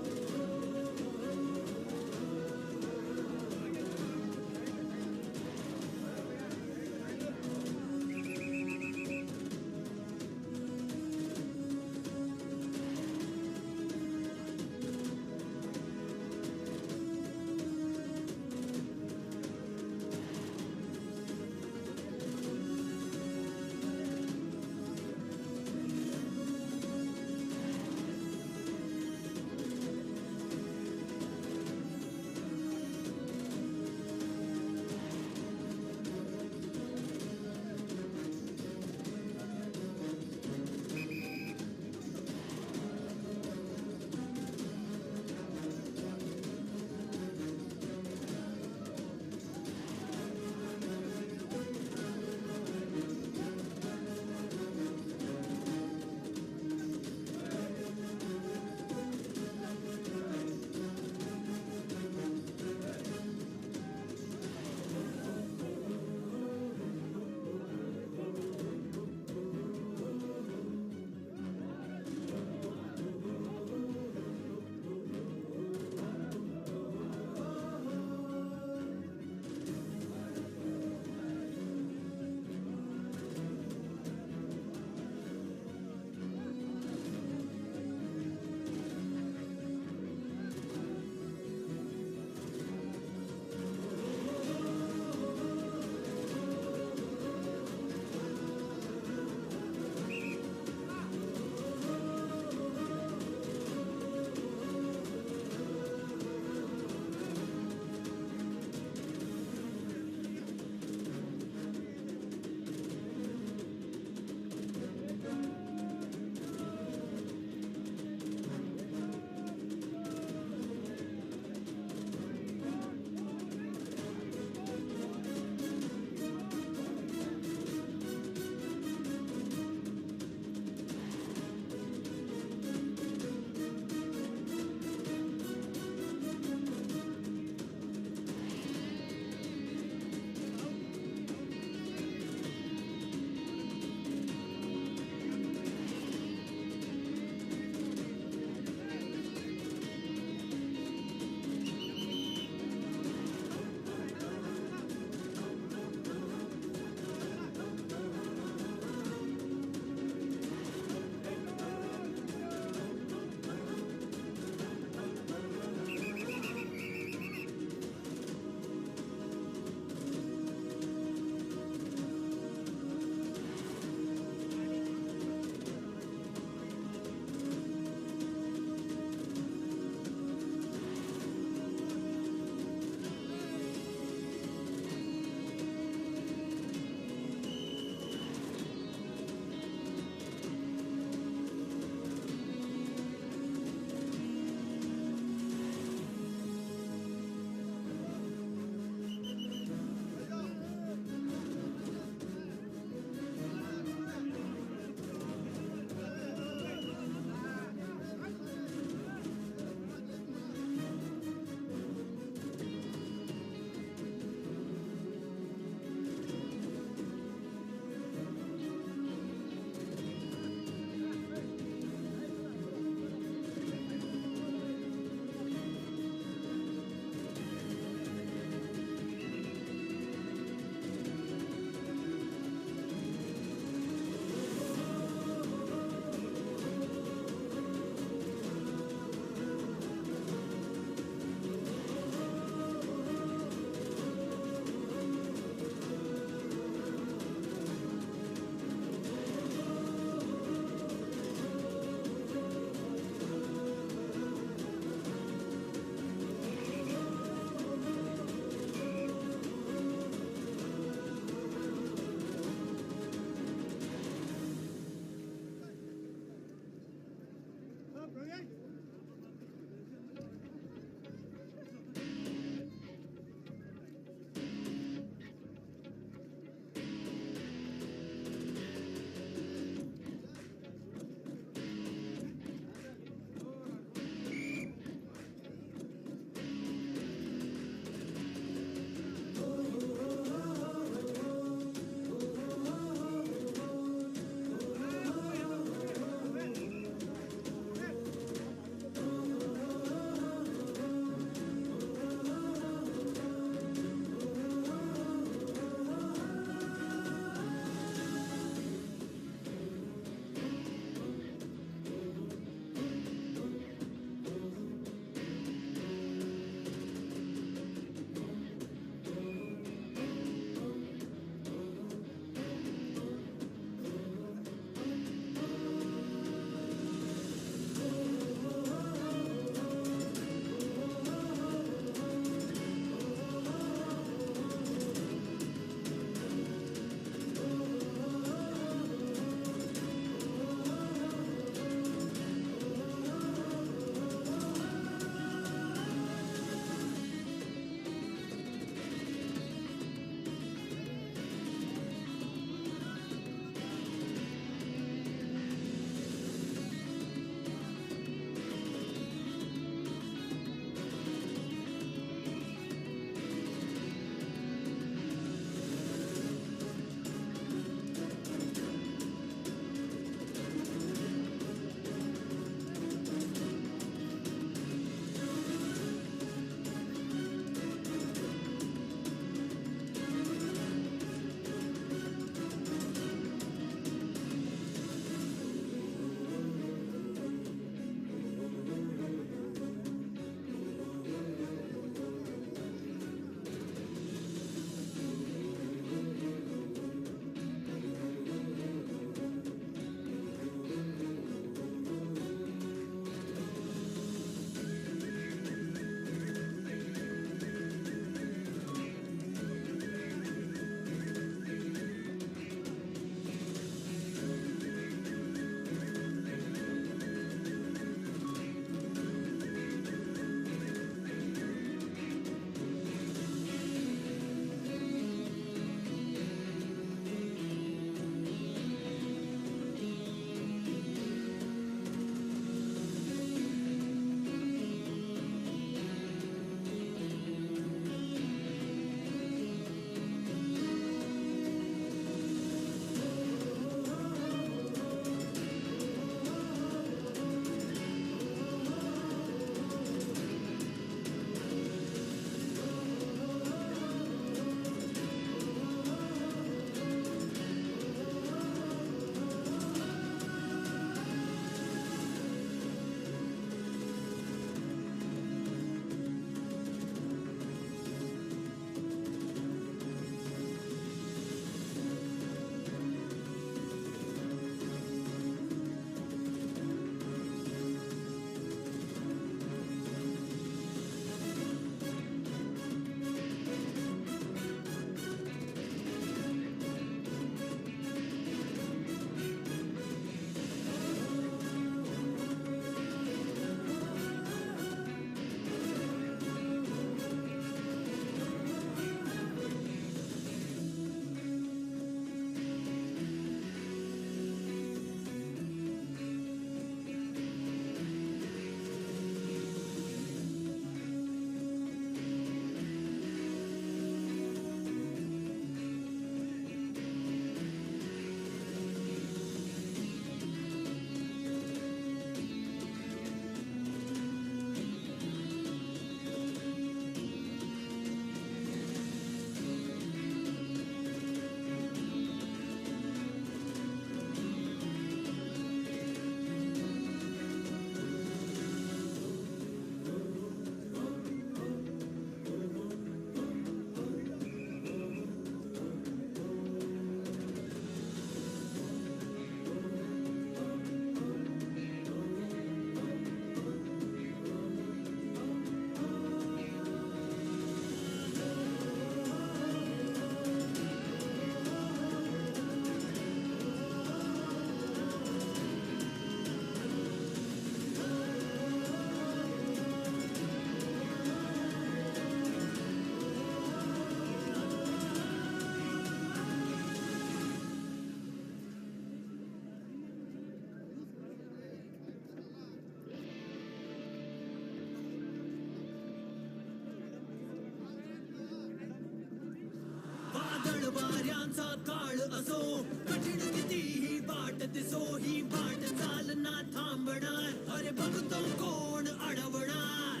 काळ असो, कठीण किती ही वाट दिसो, ही वाट चालना थांबणार, अरे भक्तो कोण अडवणार?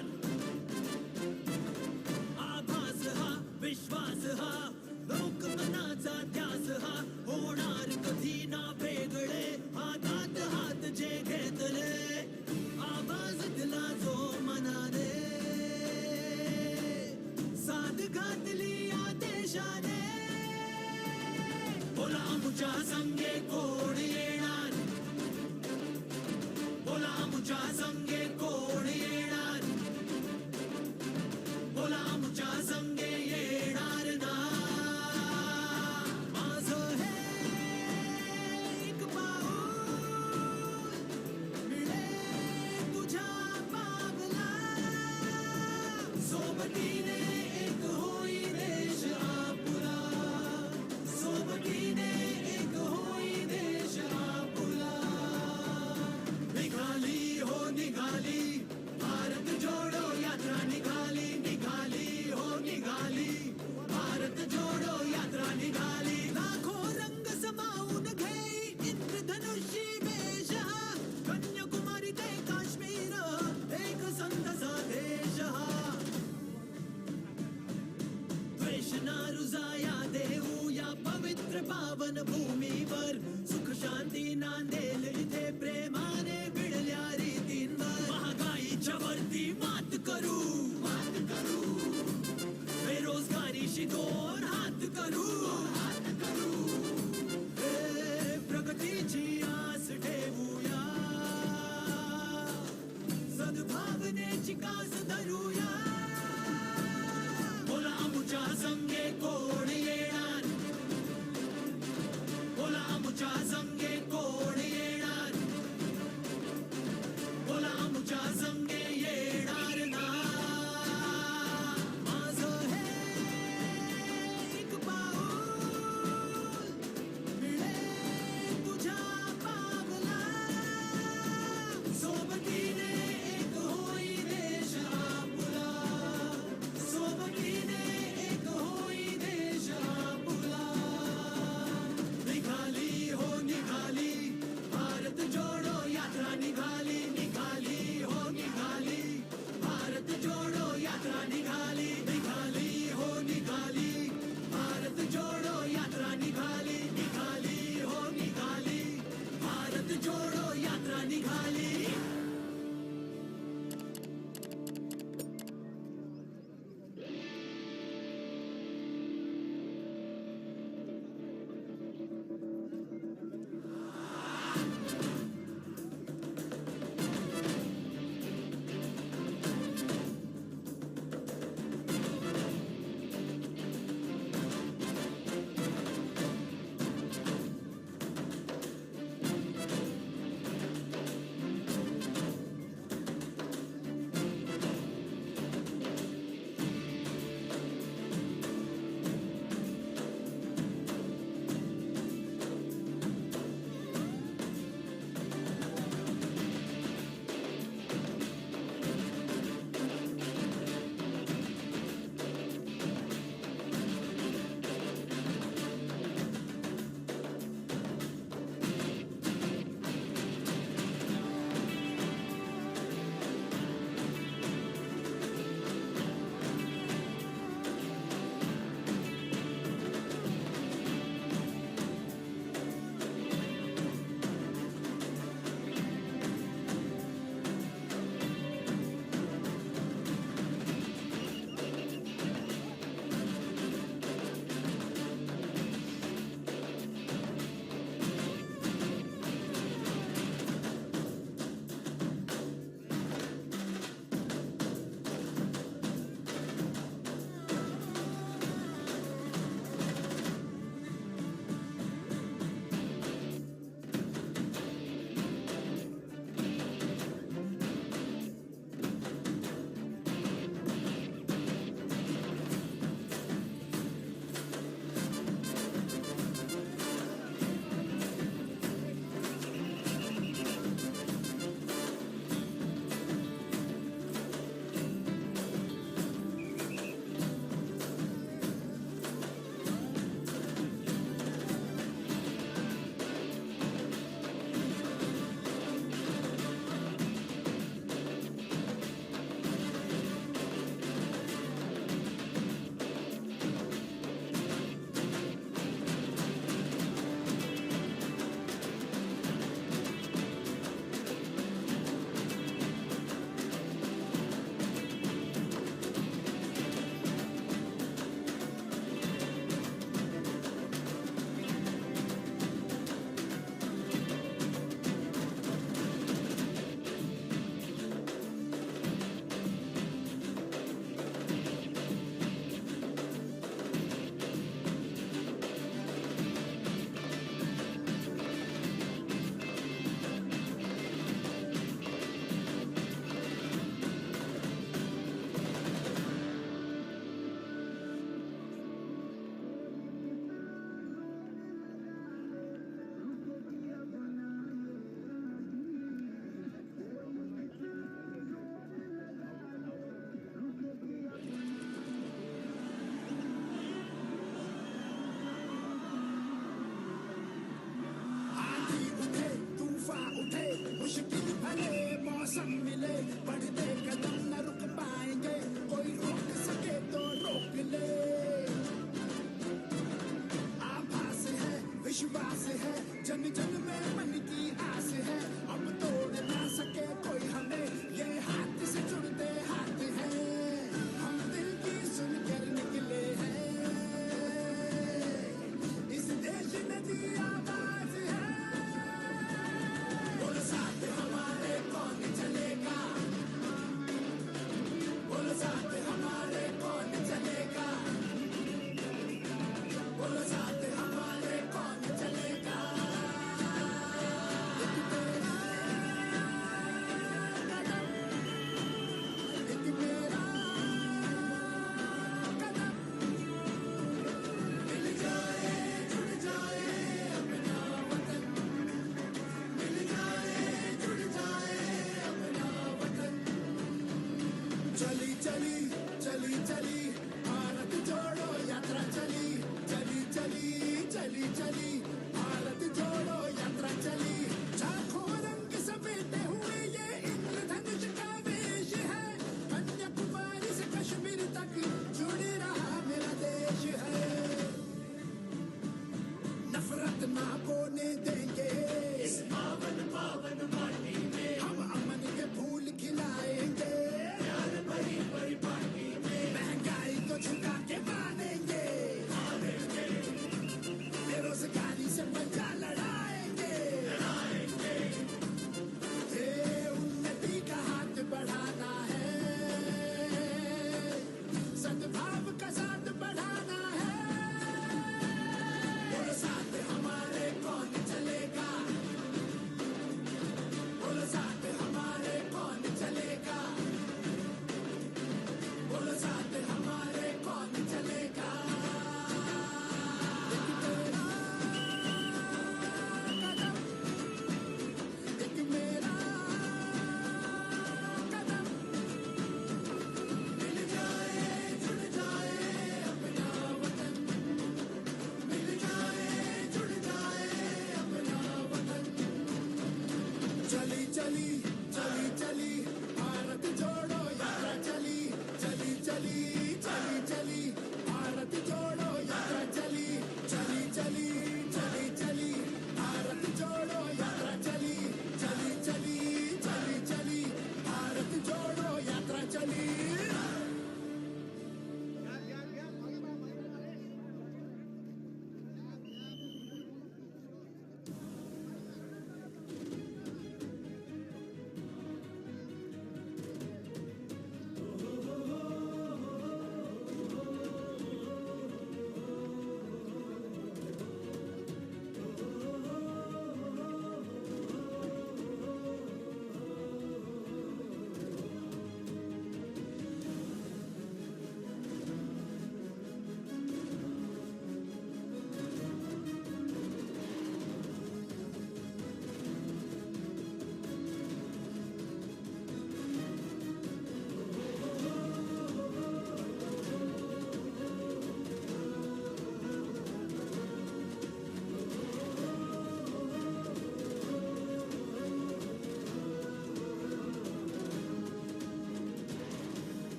आभास हा, विश्वास हा, लोक मनाचा ध्यास हा, होणार कधी ना वेगळे, हातात हात जे घेतले. आवाज दिला जो मनाने, साथ घातली या देशाने. बोला आमच्या संगे कोण येणार? बोला आमच्या संगे कोण येणार? बोला आमच्या संगे येणार ना? माझं हे एक पाऊल मिळे तुझ्या पावला. सोबतीने एक होई देश आपुला. सोबतीने एक होई देश आपुला. निघाली हो निघाली, भारत जोडो यात्रा निघाली, निघाली हो निघाली, भारत जोडो यात्रा निघाली. लाखो रंग समावून घेई इंद्रधनुषी वेश हा, कन्याकुमारी ते काश्मीर, एक संत सा देश हा. द्वेष ना रुजाया देऊया पवित्र पावन भूमीवर, सुख शांती नांदेल इथे प्रेमाने भिडल्या रीतींवर. महागाईच्या वरती मात करू, मात करू, बेरोजगारीशी दोन हात करू, हात करू. हे प्रगतीची आस ठेवूया, सद्भावनेची कास धरूया. बोला आमच्या संगे कोण येणार? बोला आमच्या संगे कोण येणार? बोला आमच्या संगे येणार ना? माझं हे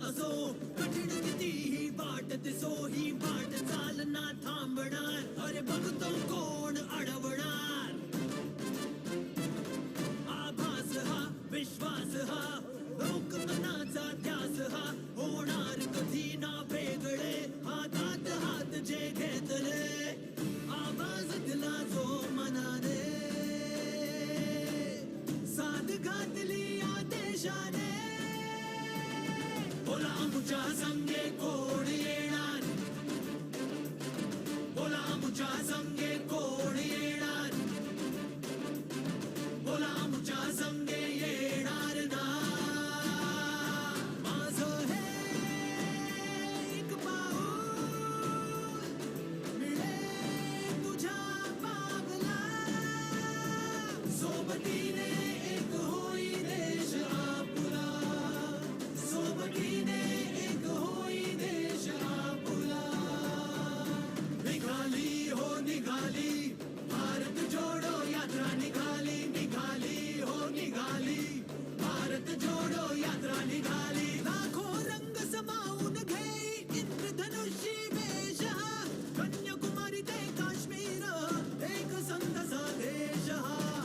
असो कठिण किती ही वाट, दिसो ही वाट चालना थांबणार, अरे बघतो कोण अडवणार? आभास हा, विश्वास हा, लोकमनाचा ध्यास हा, होणार कधी ना वेगळे, हातात हात जे घेतले, आवाज दिला जो मनाने, साथ घातली या देशाने. बोला आमच्या संगे कोण येणार? बोला आमच्या संगे कोण येणार? बोला आमच्या संगे येणार ना? माझं हे एक पाऊल मिळे तुझ्या पावला. सोबतीने एक होई देश आपला. सोबतीने एक होई देश आपला. निघाली हो निघाली, भारत जोडो यात्रा निघाली, निघाली हो निघाली, भारत जोडो यात्रा निघाली. लाखो रंग समावून घेई इंद्रधनुषी वेश हा, कन्याकुमारी ते काश्मीर, एक संत संदेश हा.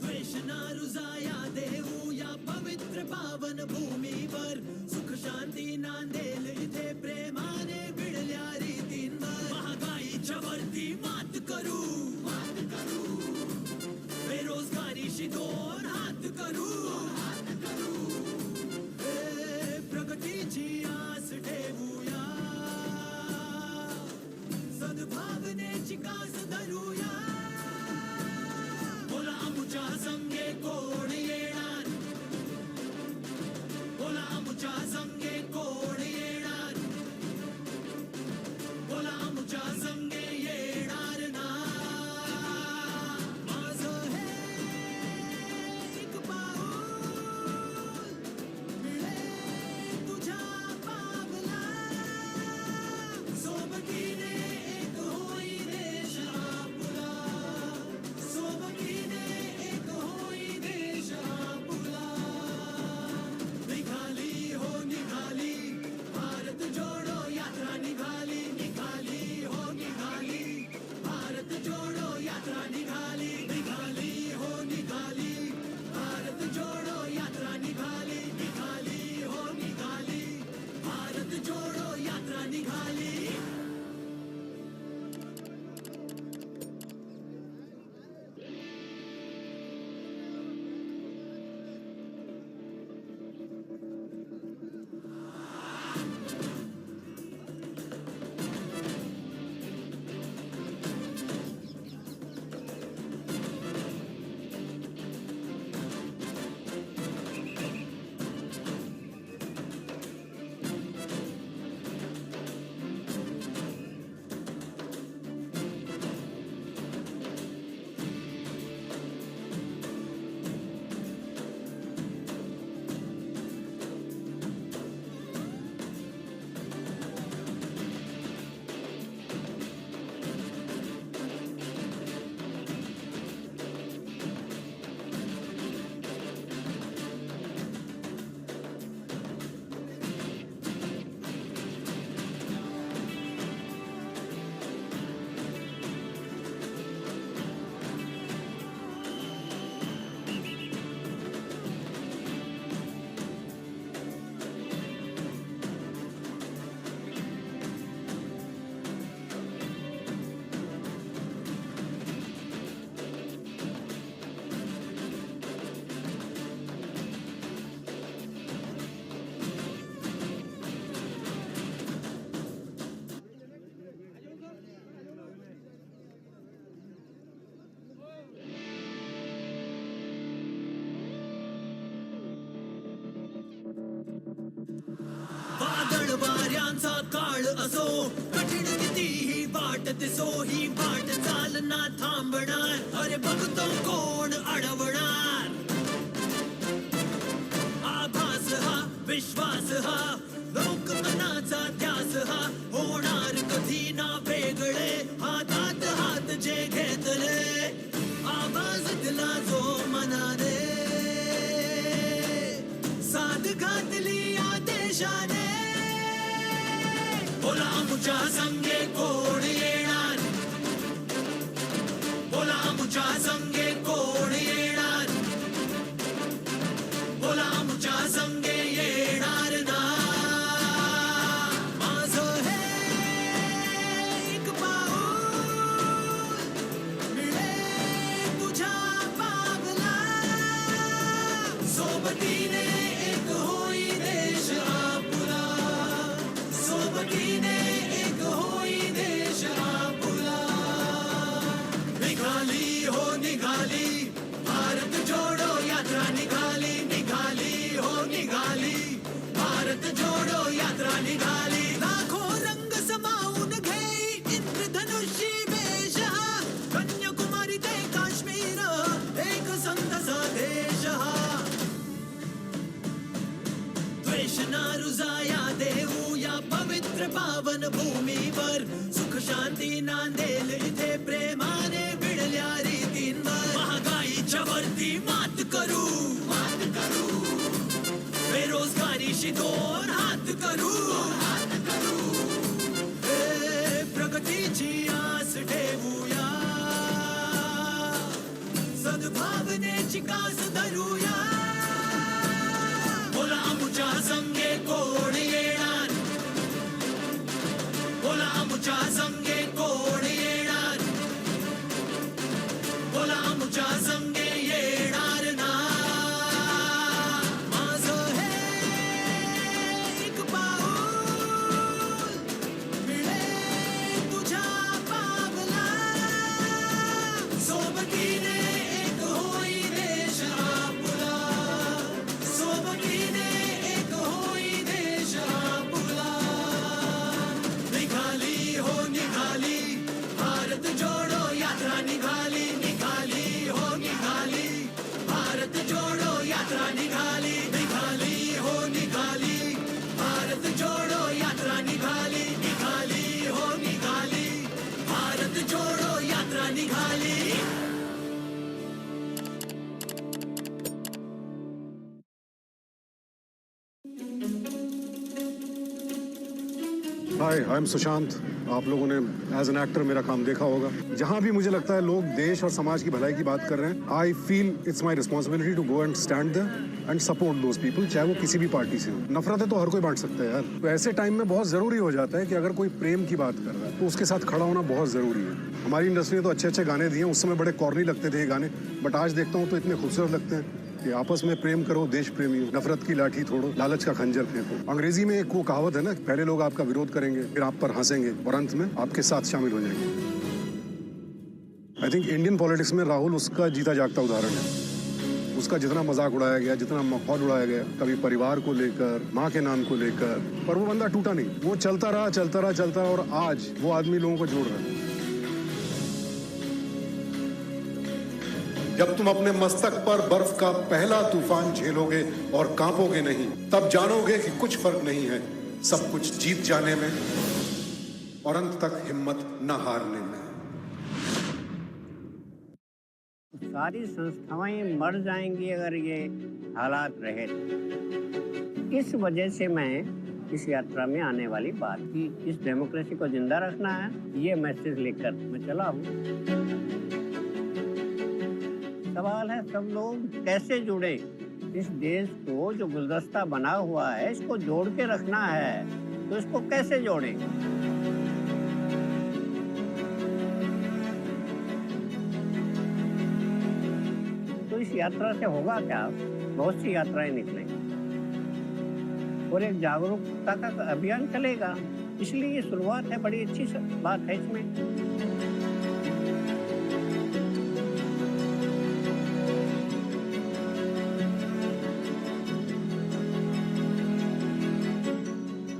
द्वेष ना रुजाया देऊ या पवित्र पावन भूमीवर, सुख शांती नांदेल इथे प्रेमाने भिडल्या रीतींवर. महागाईच्या वरती मात करू, मात करू, बेरोजगारीशी दोन हात करू, हात करू. हे प्रगतीची आस ठेवूया, सद्भावनेची कास धरूया. बोला आमच्या संगे कोण येणार? बोला आमच्या संगे कोण येणार? बोला आमच्या संगे येणार ना? माझं हे एक पाऊल मिळे तुझ्या पावला. सोबतीने एक होई देश आपला. सोबतीने एक होई देश आपला. निघाली हो निघाली, भारत जोडो यात्रा निघाली, निघाली हो निघाली. भारत जोडो यात्रा निघाली, निघाली हो निघाली. भारत जोडो यात्रा निघाली, निघाली हो निघाली. भारत जोडो यात्रा निघाली. वादळ वाऱ्यांचा काळ असो, कठीण कितीही वाट दिसो, ही वाट चालना थांबणार. अरे बघतो कोण अडवणार? आभास हा, विश्वास हा, लोकमनाचा ध्यास हा, होणार कधी ना वेगळे, हातात हात जे घेतले, आवाज दिला जो मनाने, साथ कातलिया देशाने. बोला आमच्या संगे कोण येणार? बोला आमच्या संगे कोण येणार? बोला आमच्या संगे येणार ना? माझं हे एक पाऊल मिळे तुझ्या पावला. सोबतीने एक होई देश आपला. सोबतीने एक होई देश आपला. निघाली हो निघाली, भारत जोडो यात्रा निघाली. निघाली हो निघाली, भारत जोडो यात्रा निघाली. लाखो रंग समावून घेई इंद्रधनुषी वेश हा. कन्याकुमारी ते काश्मीर, एक संत संदेश हा. द्वेष ना रुजाया देऊया पवित्र पावन भूमीवर. सुख शांती नांदेल इथे प्रेमाने भिडल्या रीतींवर. महागाईच्या वरती मात करू, मात करू. बेरोजगारीशी दोन हात करू, हात करू. ए, प्रगतीची आस ठेवूया. सद्भावनेची कास धरूया. बोला आमच्या संगे कोण येणार? बोला आमच्या संगे कोण येणार? बोला आमच्या संगे येणार ना? माझं हे एक पाऊल मिळे तुझ्या पावला. सोबतीने एक होई देश आपला. सोबतीने एक होई देश आपला. निघाली हो निघाली, भारत जोडो यात्रा निघाली. निघाली हो निघाली, भारत जोडो यात्रा निघाली. निघाली हो निघाली, भारत जोडो यात्रा निघाली. निघाली हो निघाली, भारत जोडो यात्रा निघाली. Hi, I am Sushant. आप लोगों ने एज एन एक्टर मेरा काम देखा होगा। जहाँ भी मुझे लगता है लोग देश और समाज की भलाई की बात कर रहे हैं, I feel it's my responsibility to go and stand there and support those people, चाहे वो किसी भी पार्टी से हो। नफरतें तो हर कोई बांट सकता है यार। तो ऐसे टाइम में बहुत ज़रूरी हो जाता है कि अगर कोई प्रेम की बात कर रहा है तो उसके साथ खड़ा होना बहुत ज़रूरी है। हमारी इंडस्ट्री ने तो अच्छे अच्छे गाने दिए हैं, उस समय बड़े कॉर्नी लगते थे ये गाने, बट आज देखता हूँ तो इतने खूबसूरत लगते हैं। कि आपस में प्रेम करो देश प्रेमियों, नफरत की लाठी तोड़ो, लालच का खंजर फेंको। अंग्रेजी में एक वो कहावत है ना, पहले लोग आपका विरोध करेंगे, फिर आप पर हंसेंगे और अंत में आपके साथ शामिल हो जाएंगे। आई थिंक इंडियन पॉलिटिक्स में राहुल उसका जीता जागता उदाहरण है। उसका जितना मजाक उड़ाया गया, जितना मखौल उड़ाया गया, कभी परिवार को लेकर, माँ के नाम को लेकर, पर वो बंदा टूटा नहीं। वो चलता रहा, चलता रहा, चलता रहा और आज वो आदमी लोगों को जोड़ रहा है। जब तुम अपने मस्तक पर बर्फ का पहला तूफान झेलोगे और कांपोगे नहीं, तब जानोगे कि कुछ फर्क नहीं है सब कुछ जीत जाने में और अंत तक हिम्मत न हारने में। सारी संस्थाएं मर जाएंगी अगर ये हालात रहे तो। इस वजह से मैं इस यात्रा में आने वाली बात थी। इस डेमोक्रेसी को जिंदा रखना है, ये मैसेज लेकर मैं चला हूँ। सवाल है, सब लोग कैसे जुड़े? इस देश को जो गुलदस्ता बना हुआ है, इसको जोड़ के रखना है, तो इसको कैसे जोड़ें? तो इस यात्रा से होगा क्या? बहुत सी यात्राएं निकलेंगी और एक जागरूकता का अभियान चलेगा। इसलिए ये शुरुआत है, बड़ी अच्छी स-, बात है इसमें।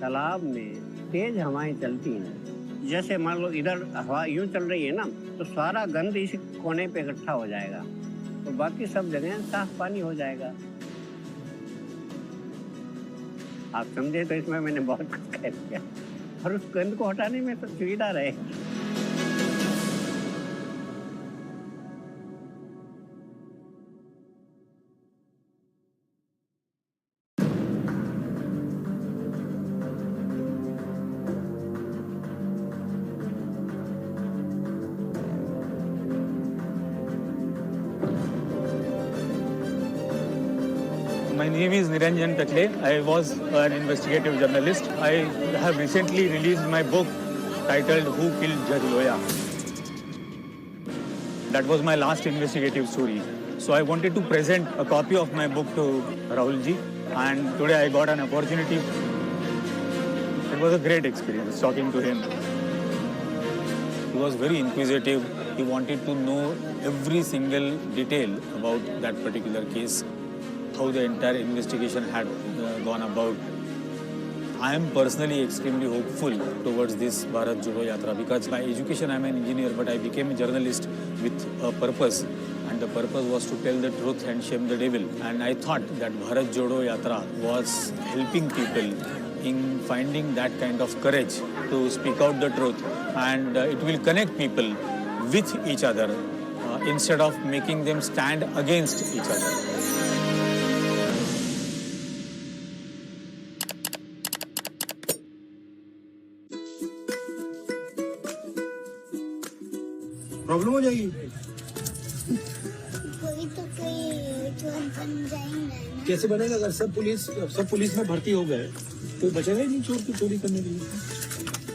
तालाब में तेज हवाएं चलती हैं, जैसे मान लो इधर हवा यूं चल रही है ना, तो सारा गंद इस कोने पे इकट्ठा हो जाएगा, तो बाकी सब जगह साफ पानी हो जाएगा। आप समझे, तो इसमें मैंने बहुत कुछ कह दिया। और उस गंद को हटाने में तो सुविधा रहेगी। Name is Niranjan Takle. I was an investigative journalist. I have recently released my book titled Who Killed Jhari Loya. That was my last investigative story. So I wanted to present a copy of my book to Rahul ji, and today I got an opportunity. It was a great experience talking to him. He was very inquisitive. He wanted to know every single detail about that particular case, how the entire investigation had uh, gone about. I am personally extremely hopeful towards this Bharat Jodo Yatra because by education I am an engineer, but I became a journalist with a purpose, and the purpose was to tell the truth and shame the devil. And I thought that Bharat Jodo Yatra was helping people in finding that kind of courage to speak out the truth, and uh, it will connect people with each other uh, instead of making them stand against each other. Problem हो जाएगी। कोई तो कोई चोर बन जाएंगे ना। कैसे बनेगा? अगर सब पुलिस सब पुलिस में भर्ती हो गए तो बचेगा ही नहीं चोर को चोरी करने के लिए।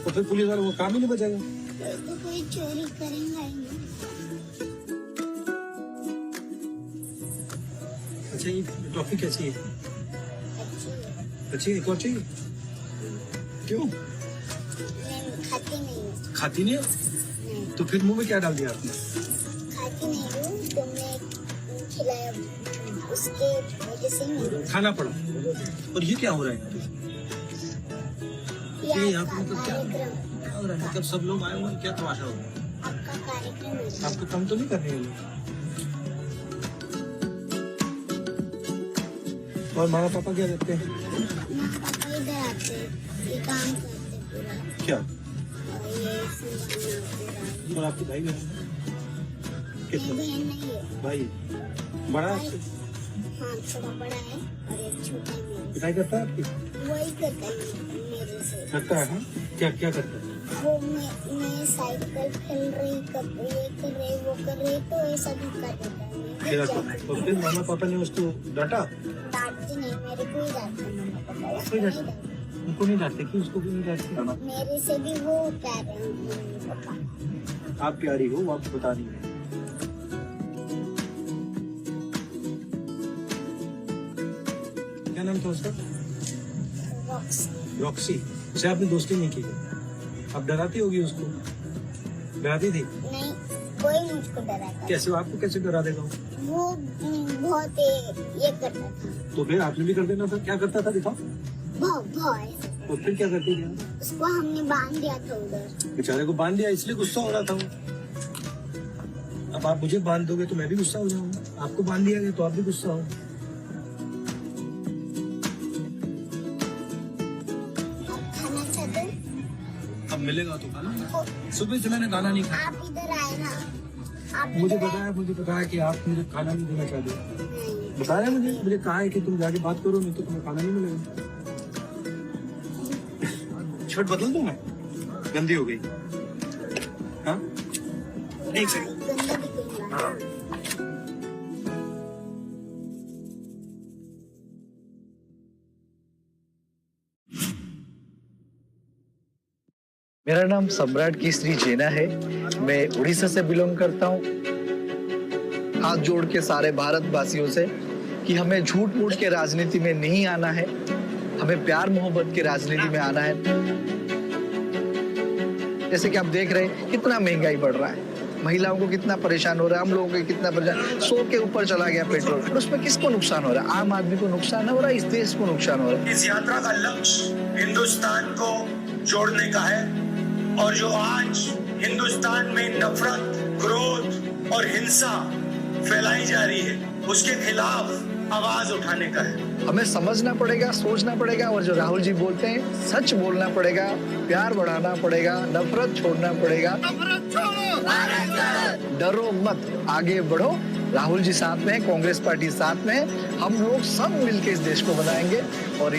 तो फिर पुलिस वालों को काम ही नहीं बचेगा। तो कोई चोरी करेंगे ही नहीं। अच्छा, ये ट्रॉफी कैसी है? अच्छी है। अच्छी है, एक और चाहिए? क्यों? मैं खाती नहीं हूँ। खाती नहीं है? नहीं। तो फिर मुंह में क्या डाल दिया आपने? खाती नहीं हूँ तो मैं खिलाया उसके वजह से नहीं। खाना पड़ा। और ये क्या हो रहा है यहाँ पे? ये ये यहाँ पे आपका मतलब क्या कार्यक्रम। क्या हो रहा है? मतलब सब लोग आए हुए हैं, क्या तमाशा हो रहा है? आपका कार्यक्रम है। आपको तंग तो नहीं कर रहे हैं ये लोग? और मामा पापा क्या करते हैं? माँ पापा इधर आते हैं, ये काम करते हैं पूरा। क्या? और ये सुनवाना पूरा। और आपके भाई बहन? मेरी कितने? बहन नहीं है। भाई? बड़ा है भाई, आपसे? हाँ, थोड़ा बड़ा है और एक छोटा है मेरे से। पिटाई करता है आपकी? वही करता है मेरे से। करता है, हाँ? क्या क्या करता है? वो मैं मैं साइकिल खेल रही, कब ये कर रही, वो कर रही, तो ऐसा धक्का देता है। मैं गिर गिरा तो, जाती तो फिर मामा पापा ने उसको डांटा? हूँ। डांटती नहीं, मेरे को ही डांटते हैं मम्मी पापा, उसको कोई नहीं डांट- डांटते। उनको नहीं डांटते कि उसको भी नहीं डांटते? मेरे से भी वो प्यारे हैं मम्मी पापा। आप प्यारी हो, वो आपको पता नहीं है। क्या नाम था उसका? रॉक्सी। रॉक्सी। उसे आपने दोस्ती नहीं की? आप डराती होगी उसको? डराती थी? नहीं, कोई मुझको डराता। कैसे, आपको कैसे डरा देगा वो? वो हम्म, बहुत ये करता था। तो फिर आपने भी कर देना था। क्या करता था, दिखाओ। बहुत बहुत ऐसे। तो फिर क्या करती थी आप? उसको हमने बांध दिया था उधर। बेचारे को बांध दिया, इसलिए गुस्सा हो रहा था वो। अब आप मुझे बांध दोगे तो मैं भी गुस्सा हो जाऊंगा। आपको बांध दिया गया तो आप भी गुस्सा हो। आप खाना चाहते हो? अब मिलेगा तो खाना। सुबह से मैंने खाना नहीं खाया। आप इधर आए ना, आप मुझे इधर पता है, मुझे पता है कि आप मुझे खाना नहीं देना चाहते। नहीं। बताया मुझे, मुझे कहा है कि तुम जाके बात करो, नहीं तो तुम्हें खाना नहीं मिलेगा। शर्ट बदल दूं मैं? गंदी हो गई। हाँ, एक सेकंड। गंदा दिखेगा। मेरा नाम सम्राट केसरी जेना है। मैं उड़ीसा से बिलोंग करता हूँ। हाथ जोड़ के सारे भारतवासियों से कि हमें झूठ मूठ के राजनीति में नहीं आना है, हमें प्यार मोहब्बत की राजनीति में आना है। जैसे कि आप देख रहे हैं, कितना महंगाई बढ़ रहा है, महिलाओं को कितना परेशान हो रहा है, हम लोगों को कितना परेशान। सौ के ऊपर चला गया पेट्रोल, और उसमें किसको नुकसान हो रहा है? आम आदमी को नुकसान हो रहा है, इस देश को नुकसान हो रहा है। इस यात्रा का लक्ष्य हिंदुस्तान को जोड़ने का है और जो आज हिंदुस्तान में नफरत, क्रोध और हिंसा फैलाई जा रही है, उसके खिलाफ आवाज उठाने का है। हमें समझना पड़ेगा, सोचना पड़ेगा, और जो राहुल जी बोलते हैं, सच बोलना पड़ेगा, प्यार बढ़ाना पड़ेगा, नफरत छोड़ना पड़ेगा। डरो मत, आगे बढ़ो। राहुल जी साथ में है, कांग्रेस पार्टी साथ में है। हम लोग सब मिलके इस देश को बनाएंगे। और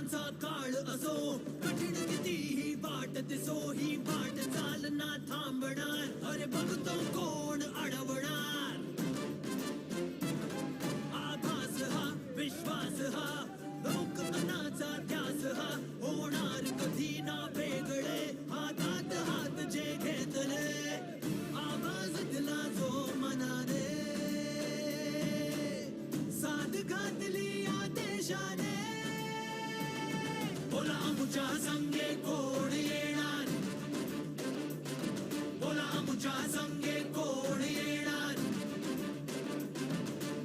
काळ असो, कठीण किती ही वाट दिसो, ही वाट चालना थांबणार, अरे बघतो कोण अडवणार? आभास हा, विश्वास हा, लोकमनाचा ध्यास हा, होणार कधी ना वेगळे, हातात हात जे घेतले, आवाज दिला जो मनाने, साथ घातली या देशाने. बोला आमच्या संगे कोण येणार? बोला आमच्या संगे कोण येणार?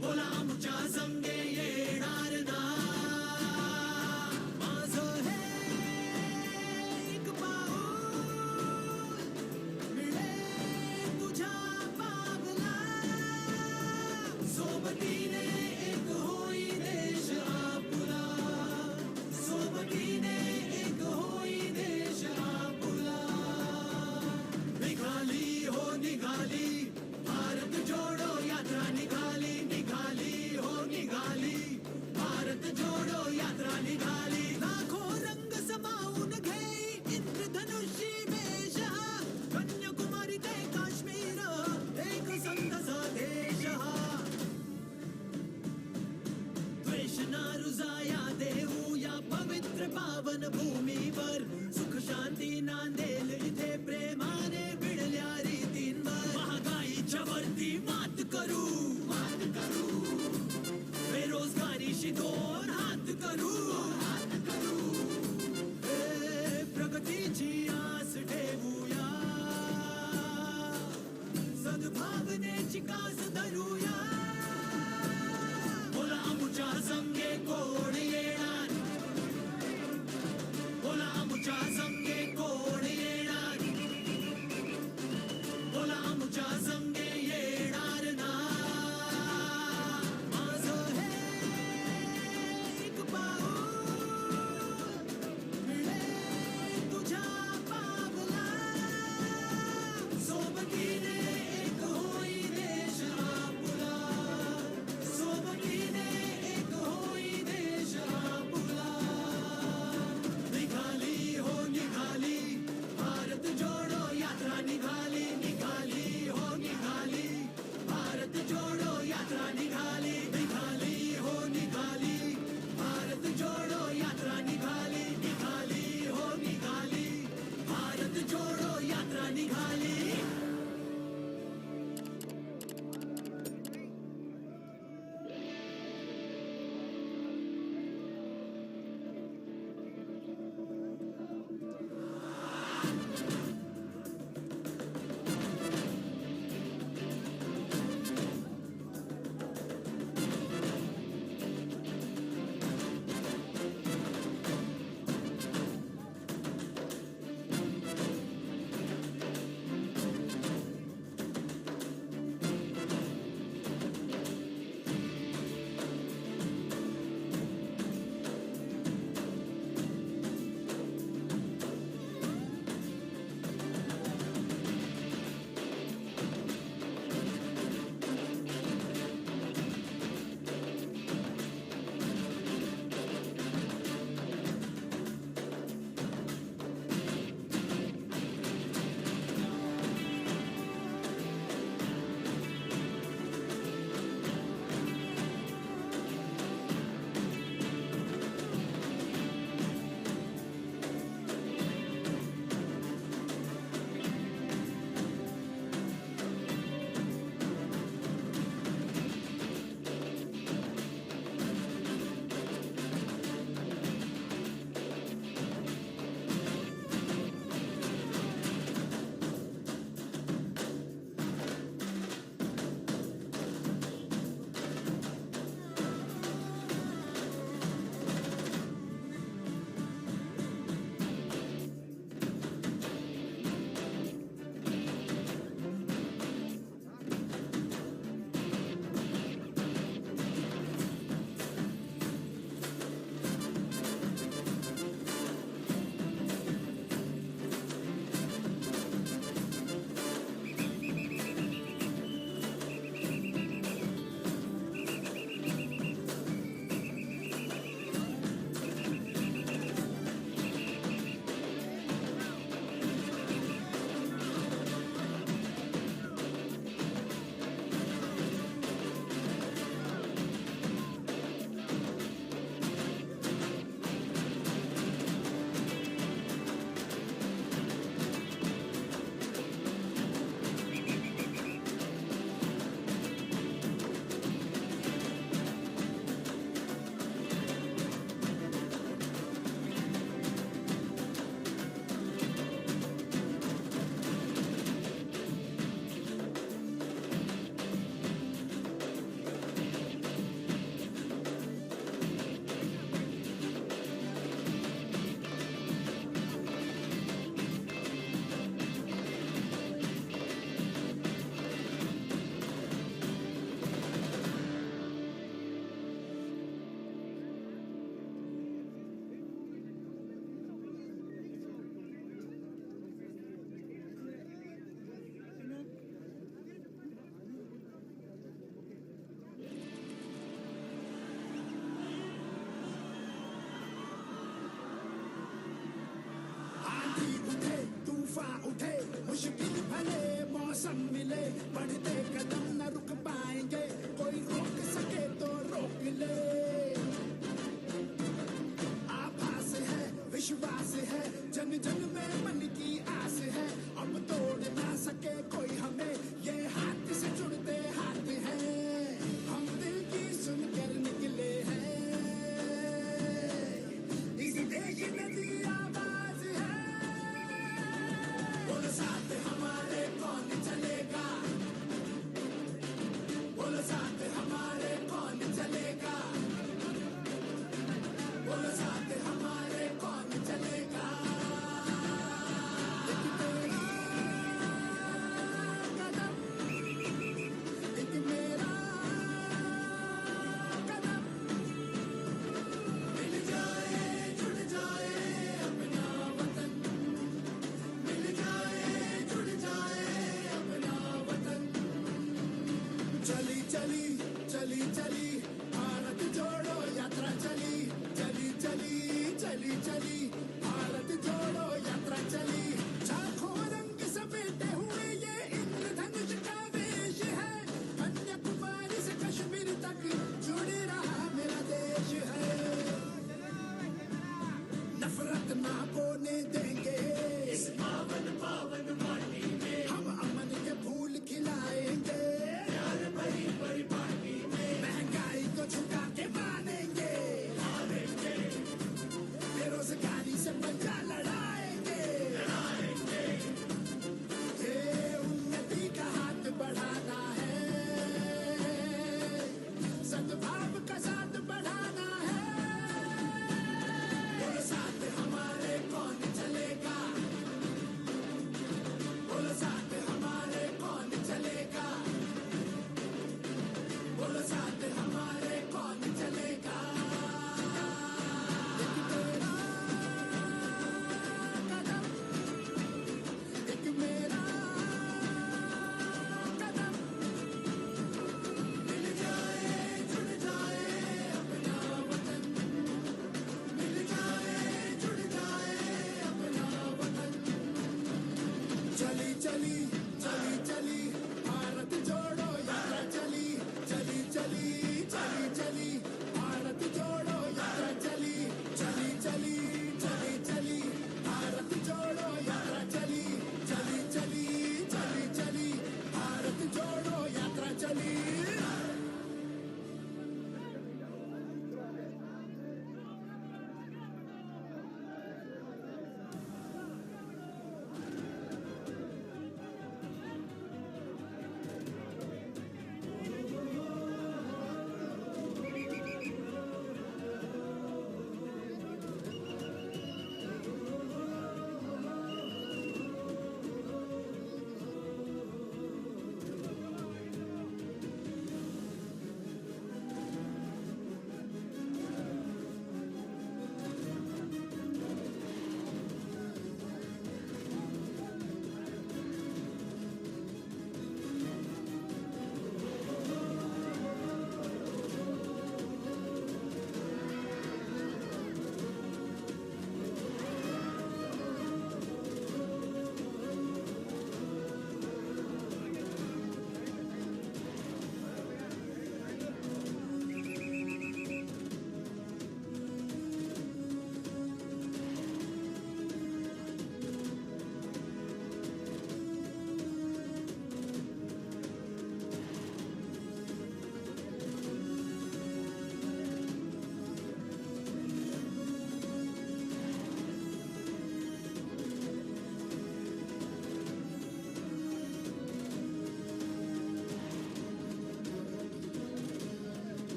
बोला आमच्या संगे येणार ना? माझं हे एक पाऊल मिळे तुझ्या पावला. सोबतीने एक होई देश आपला. सोबतीने एक होई देश आपला. निघाली हो निघाली, भारत जोडो यात्रा निघाली, निघाली हो निघाली, भारत जोडो यात्रा निघाली. लाखो रंग समावून घेई इंद्रधनुषी वेश हा, कन्याकुमारी ते काश्मीर, एक संघ सा देश हा. द्वेष ना रुजाया देऊ या पवित्र पावन भूमीवर, सुख शांती नांदेल इथे प्रेमाने भिडल्या रीतींवर. महागाईच्या वरती मात करू, मात करू, बेरोजगारीशी दोन हात करू, हात करू. हे प्रगतीची आस ठेवूया, सद्भावनेची कास धरूया. बोला आमच्या संगे कोण येणार? बोला आमच्या संगे कोण येणार? बोला आमच्या संगे येणार ना? माझं हे एक पाऊल मिळे तुझ्या पावला. सोबतीने एक होई देश आपला. बढ़ते कदम न रुक पाएंगे, कोई रोक सके तो रोक ले। आभास है, विश्वास है, जन जन में मन की आस है। अब तोड़ ना सके कोई हमें, ये हाथ से जुड़ते हाथ हैं। हम दिल की सुनकर निकले हैं, इस देश में तेरी आवाज है। बोलो साथ हमारे, कौन चलेगा?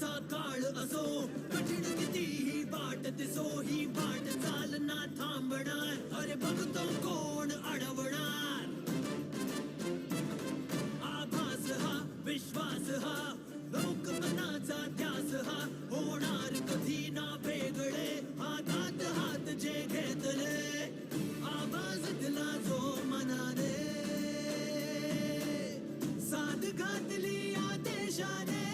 सकाळ असो, कठीण किती ही वाट दिसो, ही वाट चालना थांबणार, अरे भक्तो कोण अडवणार? आभास हा, विश्वास हा, लोकमनाचा ध्यास हा, होणार कधी ना वेगळे, हातात हात जे घेतले. आवाज दिला जो मनाने, साथ घातली या देशाने.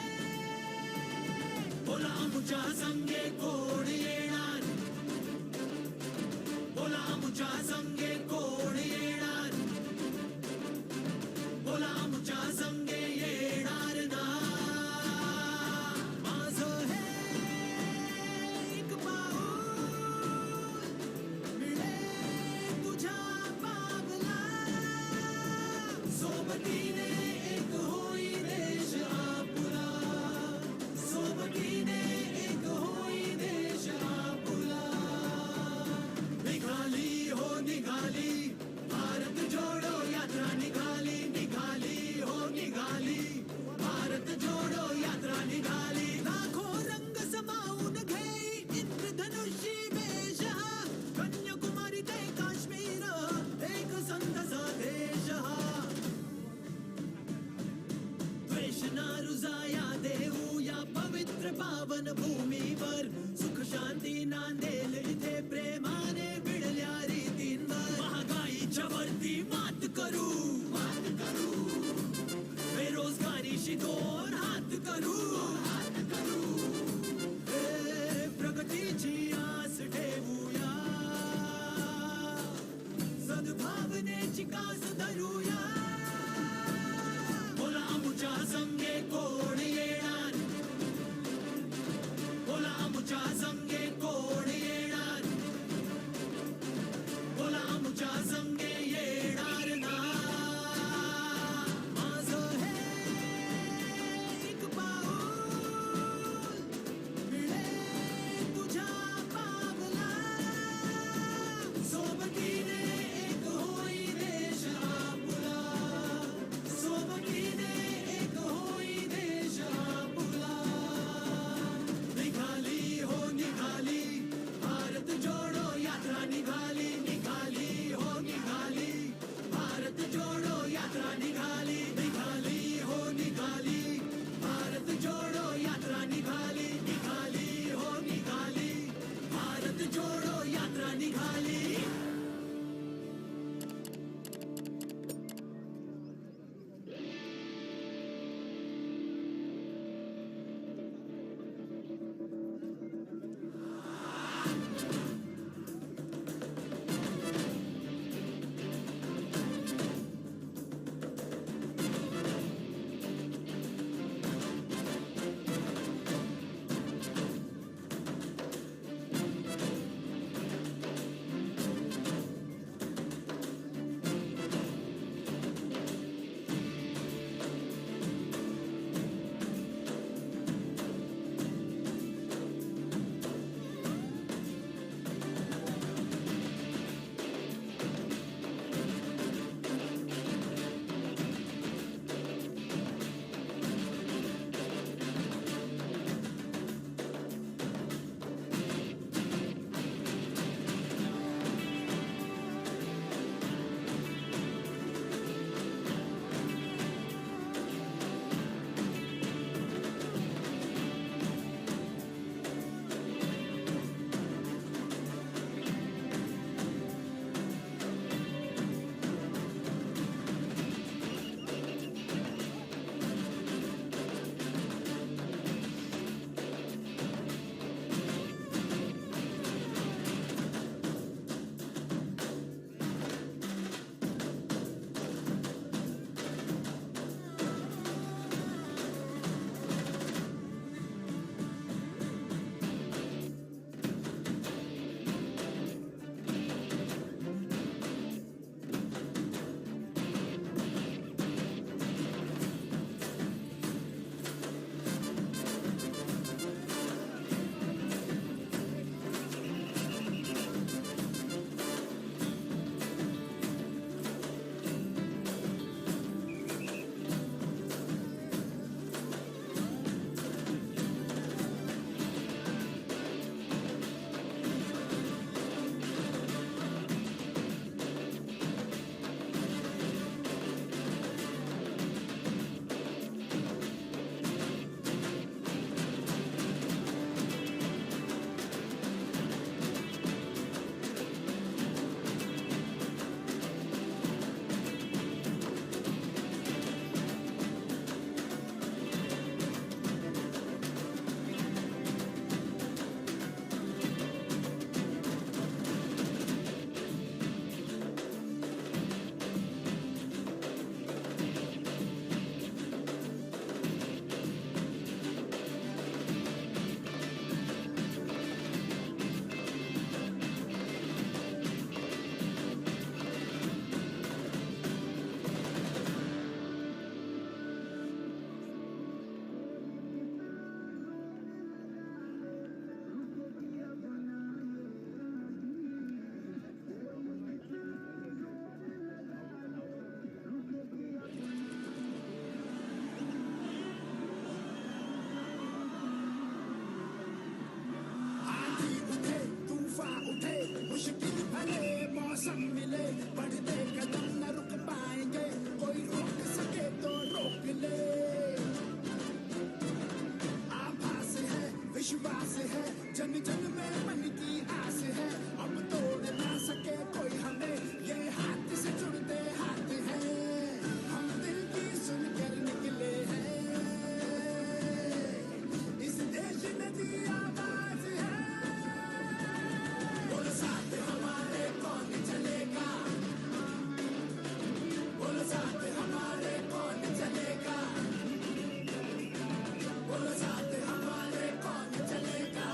बोला आमच्या संगे कोण येणार? बोला आमच्या संगे कोण येणार? बोला आमच्या संगे येणार ना? माझं हे एक पाऊल मिळे तुझ्या पावला. सोबतीने एक होई देश आपुला. सोबतीने एक होई देश आपुला. निघाली हो निघाली, भारत जोडो यात्रा निघाली, निघाली हो निघाली, भारत जोडो यात्रा निघाली. लाखो रंग समावून घेई इंद्रधनुषी वेश हा, कन्याकुमारी ते काश्मीर, एक संत सा देश हा. द्वेष ना रुजाया देऊया पवित्र पावन भूमीवर, सुख शांती नांदेल इथे प्रेमाने भिडल्या रीतींवर. महागाईच्या वरती मात करू, मात करू, बेरोजगारीशी दोन हात करू, हात करू. ए, प्रगतीची आस ठेवूया, सद्भावनेची कास धरूया. बोला आमच्या संगे कोण येणार? बोला आमच्या संगे कोण येणार? बोला आमच्या संगे येणार ना? माझं हे एक पाऊल सब मिले, बढ़ते कदम न रुक पाएंगे, कोई रोक सके तो रोक ले। आभास है, विश्वास है, जन जन में मन की आस है, अब तोड़ ना सके कोई हमें, ये हाथ से जुड़ते हाथ हैं, हम दिल की सुनकर निकले हैं। इस देश में दी आवाज है। बोलो साथ हमारे, कौन चलेगा? बोलो साथ हमारे, कौन चलेगा? बोलो साथ हमारे, कौन चलेगा?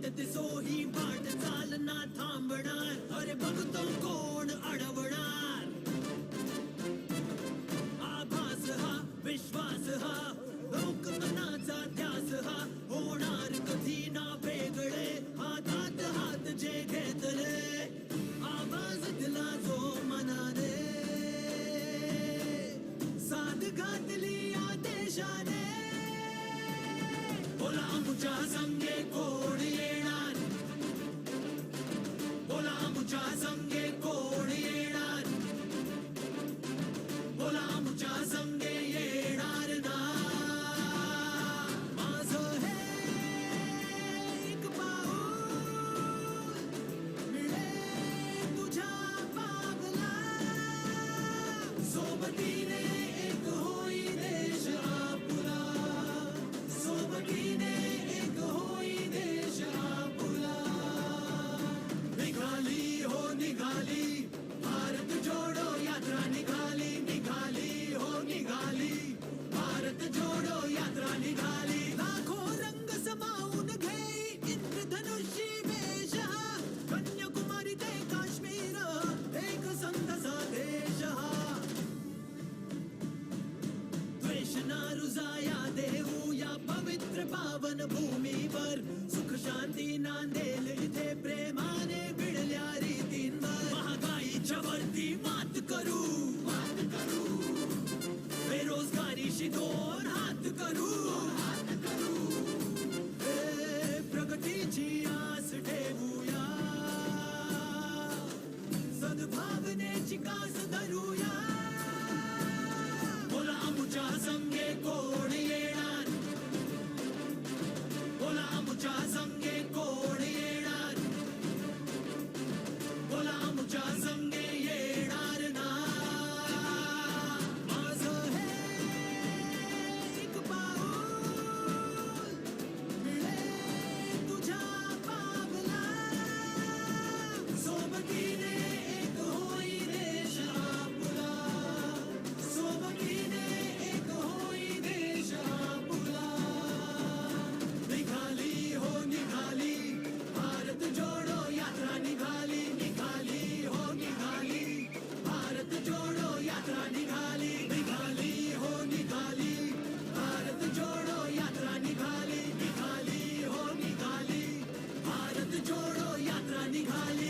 ते सोही वाट चालना थांबणार, अरे बघतो कोण अडवणार? आभास हा, विश्वास हा, लोक मनाचा ध्यास हा, होणार कधी ना वेगळे, हातात हात जे घेतले. आवाज दिला जो मनाने, साथ घातली या देशाने. बोला आमच्या संगे कोण येणार? बोला आमच्या संगे कोण येणार? बोला आमच्या संगे येणार ना? माझं हे एक पाऊल मिळे तुझ्या पावला. सोबतीने एक होई देश आपला. सोबतीने एक होई देश आपला. निघाली हो निघाली, भारत जोडो यात्रा निघाली, निघाली हो निघाली, भारत जोडो यात्रा निघाली. लाखो रंग समावून घेई इंद्रधनुषी वेश हा, कन्याकुमारी ते काश्मीर एक संत संदेश हा. द्वेष ना रुजाया देऊ या पवित्र पावन भूमीवर, सुख शांती नांदेल इथे प्रेमाने भिडल्या रीतींवर. महागाईच्या वरती मात करू, मात करू, बेरोजगारीशी दोन हात करू, हात करू. हे प्रगतीची आस ठेवूया, सद्भावनेची कास धरूया. बोला आमच्या संगे कोण येणार? बोला आमच्या संगे कोण येणार? बोला आमच्या संगे येणार ना? माझं हे एक पाऊल मिळे तुझ्या पावला. सोबतीने एक होई देश आपला. सोबतीने एक होई देश आपला. निघाली हो निघाली, भारत जोडो यात्रा निघाली, निघाली हो निघाली, भारत जोडो यात्रा निघाली, निघाली हो निघाली, भारत जोडो यात्रा निघाली, निघाली हो निघाली, भारत जोडो यात्रा निघाली.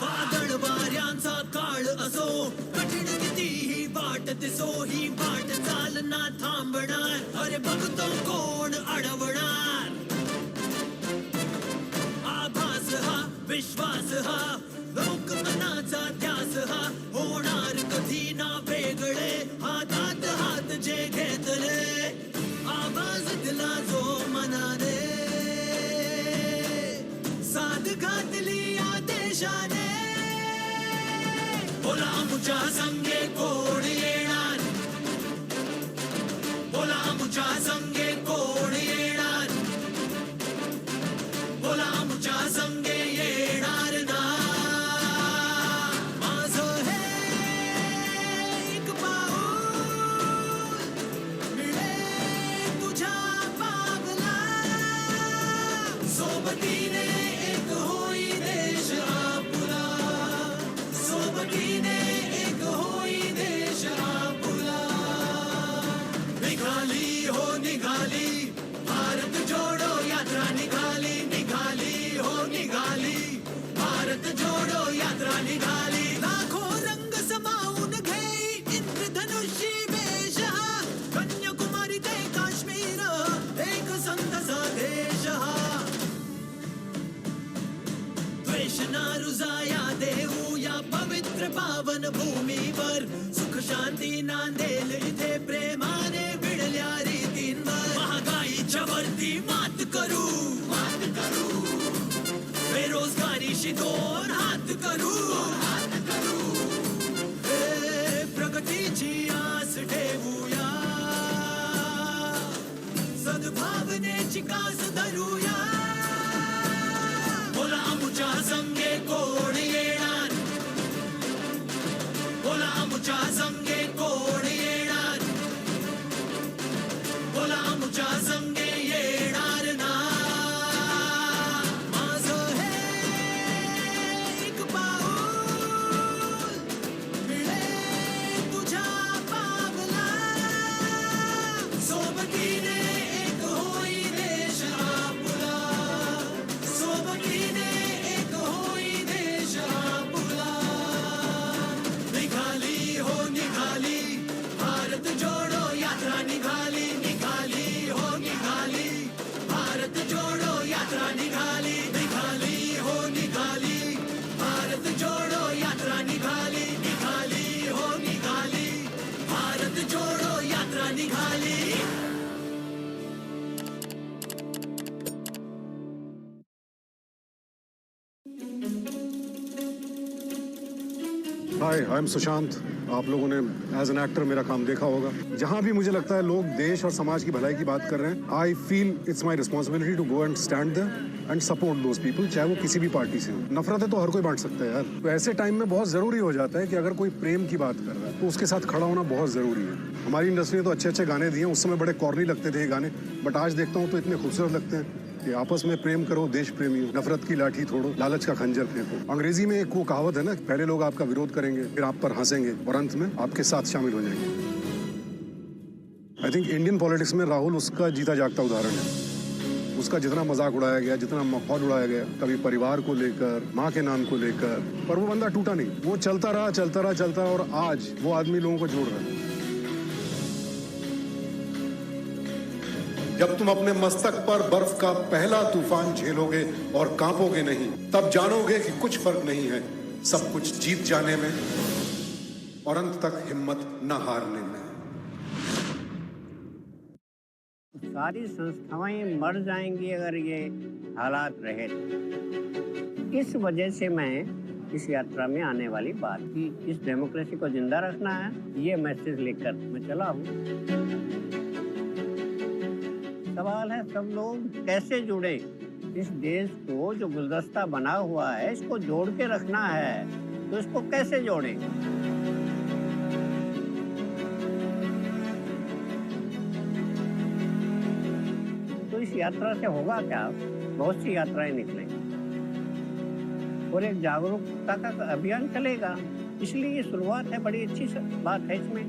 वादळ वाऱ्यांचा काळ असो, कठीण कितीही वाट दिसो, ही वाट चालना थांबणार? अरे बघतो कोण अडवणार? आभास हा, विश्वास हा, लोकमनाचा ध्यास हा, होणार कधी ना वेगळे, हातात हात जे घेतले. आवाज दिला जो मनाने, साथ घातली या देशाने. बोला आमच्या संगे कोण येणार? बोला आमच्या संगे कोण येणार? बोला आमच्या संगे येणार ना? माझं हे एक पाऊल मिळे तुझ्या पावला. सोबतीने एक होई देश आपला. सोबतीने एक होई देश आपला. निघाली हो निघाली, भारत जोडो यात्रा निघाली, निघाली हो निघाली, भारत जोडो यात्रा निघाली. लाखो रंग समावून घेई इंद्रधनुषी वेश हा. कन्याकुमारी ते काश्मीर, एक संत संदेश हा. द्वेष ना रुजाया देऊया पवित्र पावन भूमीवर. सुख शांती नांदेल इथे प्रेमाने भिडल्या रीतींवर. महागाईच्या वरती मात करू, मात करू. बेरोजगारीशी दोन हात करू, हात करू. हे प्रगतीची आस ठेवूया. सद्भावनेची कास धरूया. बोला आमच्या संगे कोण येणार? बोला आमच्या संगे कोण येणार? बोला आमच्या संगे येणार ना? माझं हे एक पाऊल मिळे तुझ्या पावला. सोबतीने एक होई देश आपला. सोबतीने एक होई देश आपला. निघाली हो निघाली, भारत जोडो यात्रा निघाली, निघाली हो निघाली. भारत जोडो यात्रा निघाली, निघाली हो निघाली. भारत जोडो यात्रा निघाली, निघाली हो निघाली. भारत जोडो यात्रा निघाली. Hi, I am Sushant. आप लोगों ने एज एन एक्टर मेरा काम देखा होगा. जहाँ भी मुझे लगता है लोग देश और समाज की भलाई की बात कर रहे हैं, I feel it's my responsibility to go and stand there and support those people, चाहे वो किसी भी पार्टी से हो. नफरतें तो हर कोई बांट सकता है यार. तो ऐसे टाइम में बहुत ज़रूरी हो जाता है कि अगर कोई प्रेम की बात कर रहा है तो उसके साथ खड़ा होना बहुत ज़रूरी है. हमारी इंडस्ट्री ने तो अच्छे अच्छे गाने दिए, उस समय बड़े कॉर्नी लगते थे ये गाने, बट आज देखता हूँ तो इतने खूबसूरत लगते हैं. कि आपस में प्रेम करो देश प्रेमियों, नफरत की लाठी तोड़ो, लालच का खंजर फेंको. अंग्रेजी में एक वो कहावत है ना, पहले लोग आपका विरोध करेंगे, फिर आप पर हंसेंगे और अंत में आपके साथ शामिल हो जाएंगे. आई थिंक इंडियन पॉलिटिक्स में राहुल उसका जीता जागता उदाहरण है. उसका जितना मजाक उड़ाया गया, जितना माहौल उड़ाया गया, कभी परिवार को लेकर, माँ के नाम को लेकर, पर वो बंदा टूटा नहीं. वो चलता रहा, चलता रहा, चलता रहा और आज वो आदमी लोगों को जोड़ रहा है. जब तुम अपने मस्तक पर बर्फ का पहला तूफान झेलोगे और कांपोगे नहीं, तब जानोगे कि कुछ फर्क नहीं है सब कुछ जीत जाने में और अंत तक हिम्मत न हारने में. सारी संस्थाएं मर जाएंगी अगर ये हालात रहे तो। इस वजह से मैं इस यात्रा में आने वाली बात थी। इस डेमोक्रेसी को जिंदा रखना है, ये मैसेज लेकर मैं चला हूँ। सवाल है, सब लोग कैसे जुड़े? इस देश को जो गुलदस्ता बना हुआ है, इसको जोड़ के रखना है, तो इसको कैसे जोड़ें? तो इस यात्रा से होगा क्या? बहुत सी यात्राएं निकलें और एक जागरूकता का अभियान चलेगा। इसलिए ये शुरुआत है, बड़ी अच्छी स-, बात है इसमें।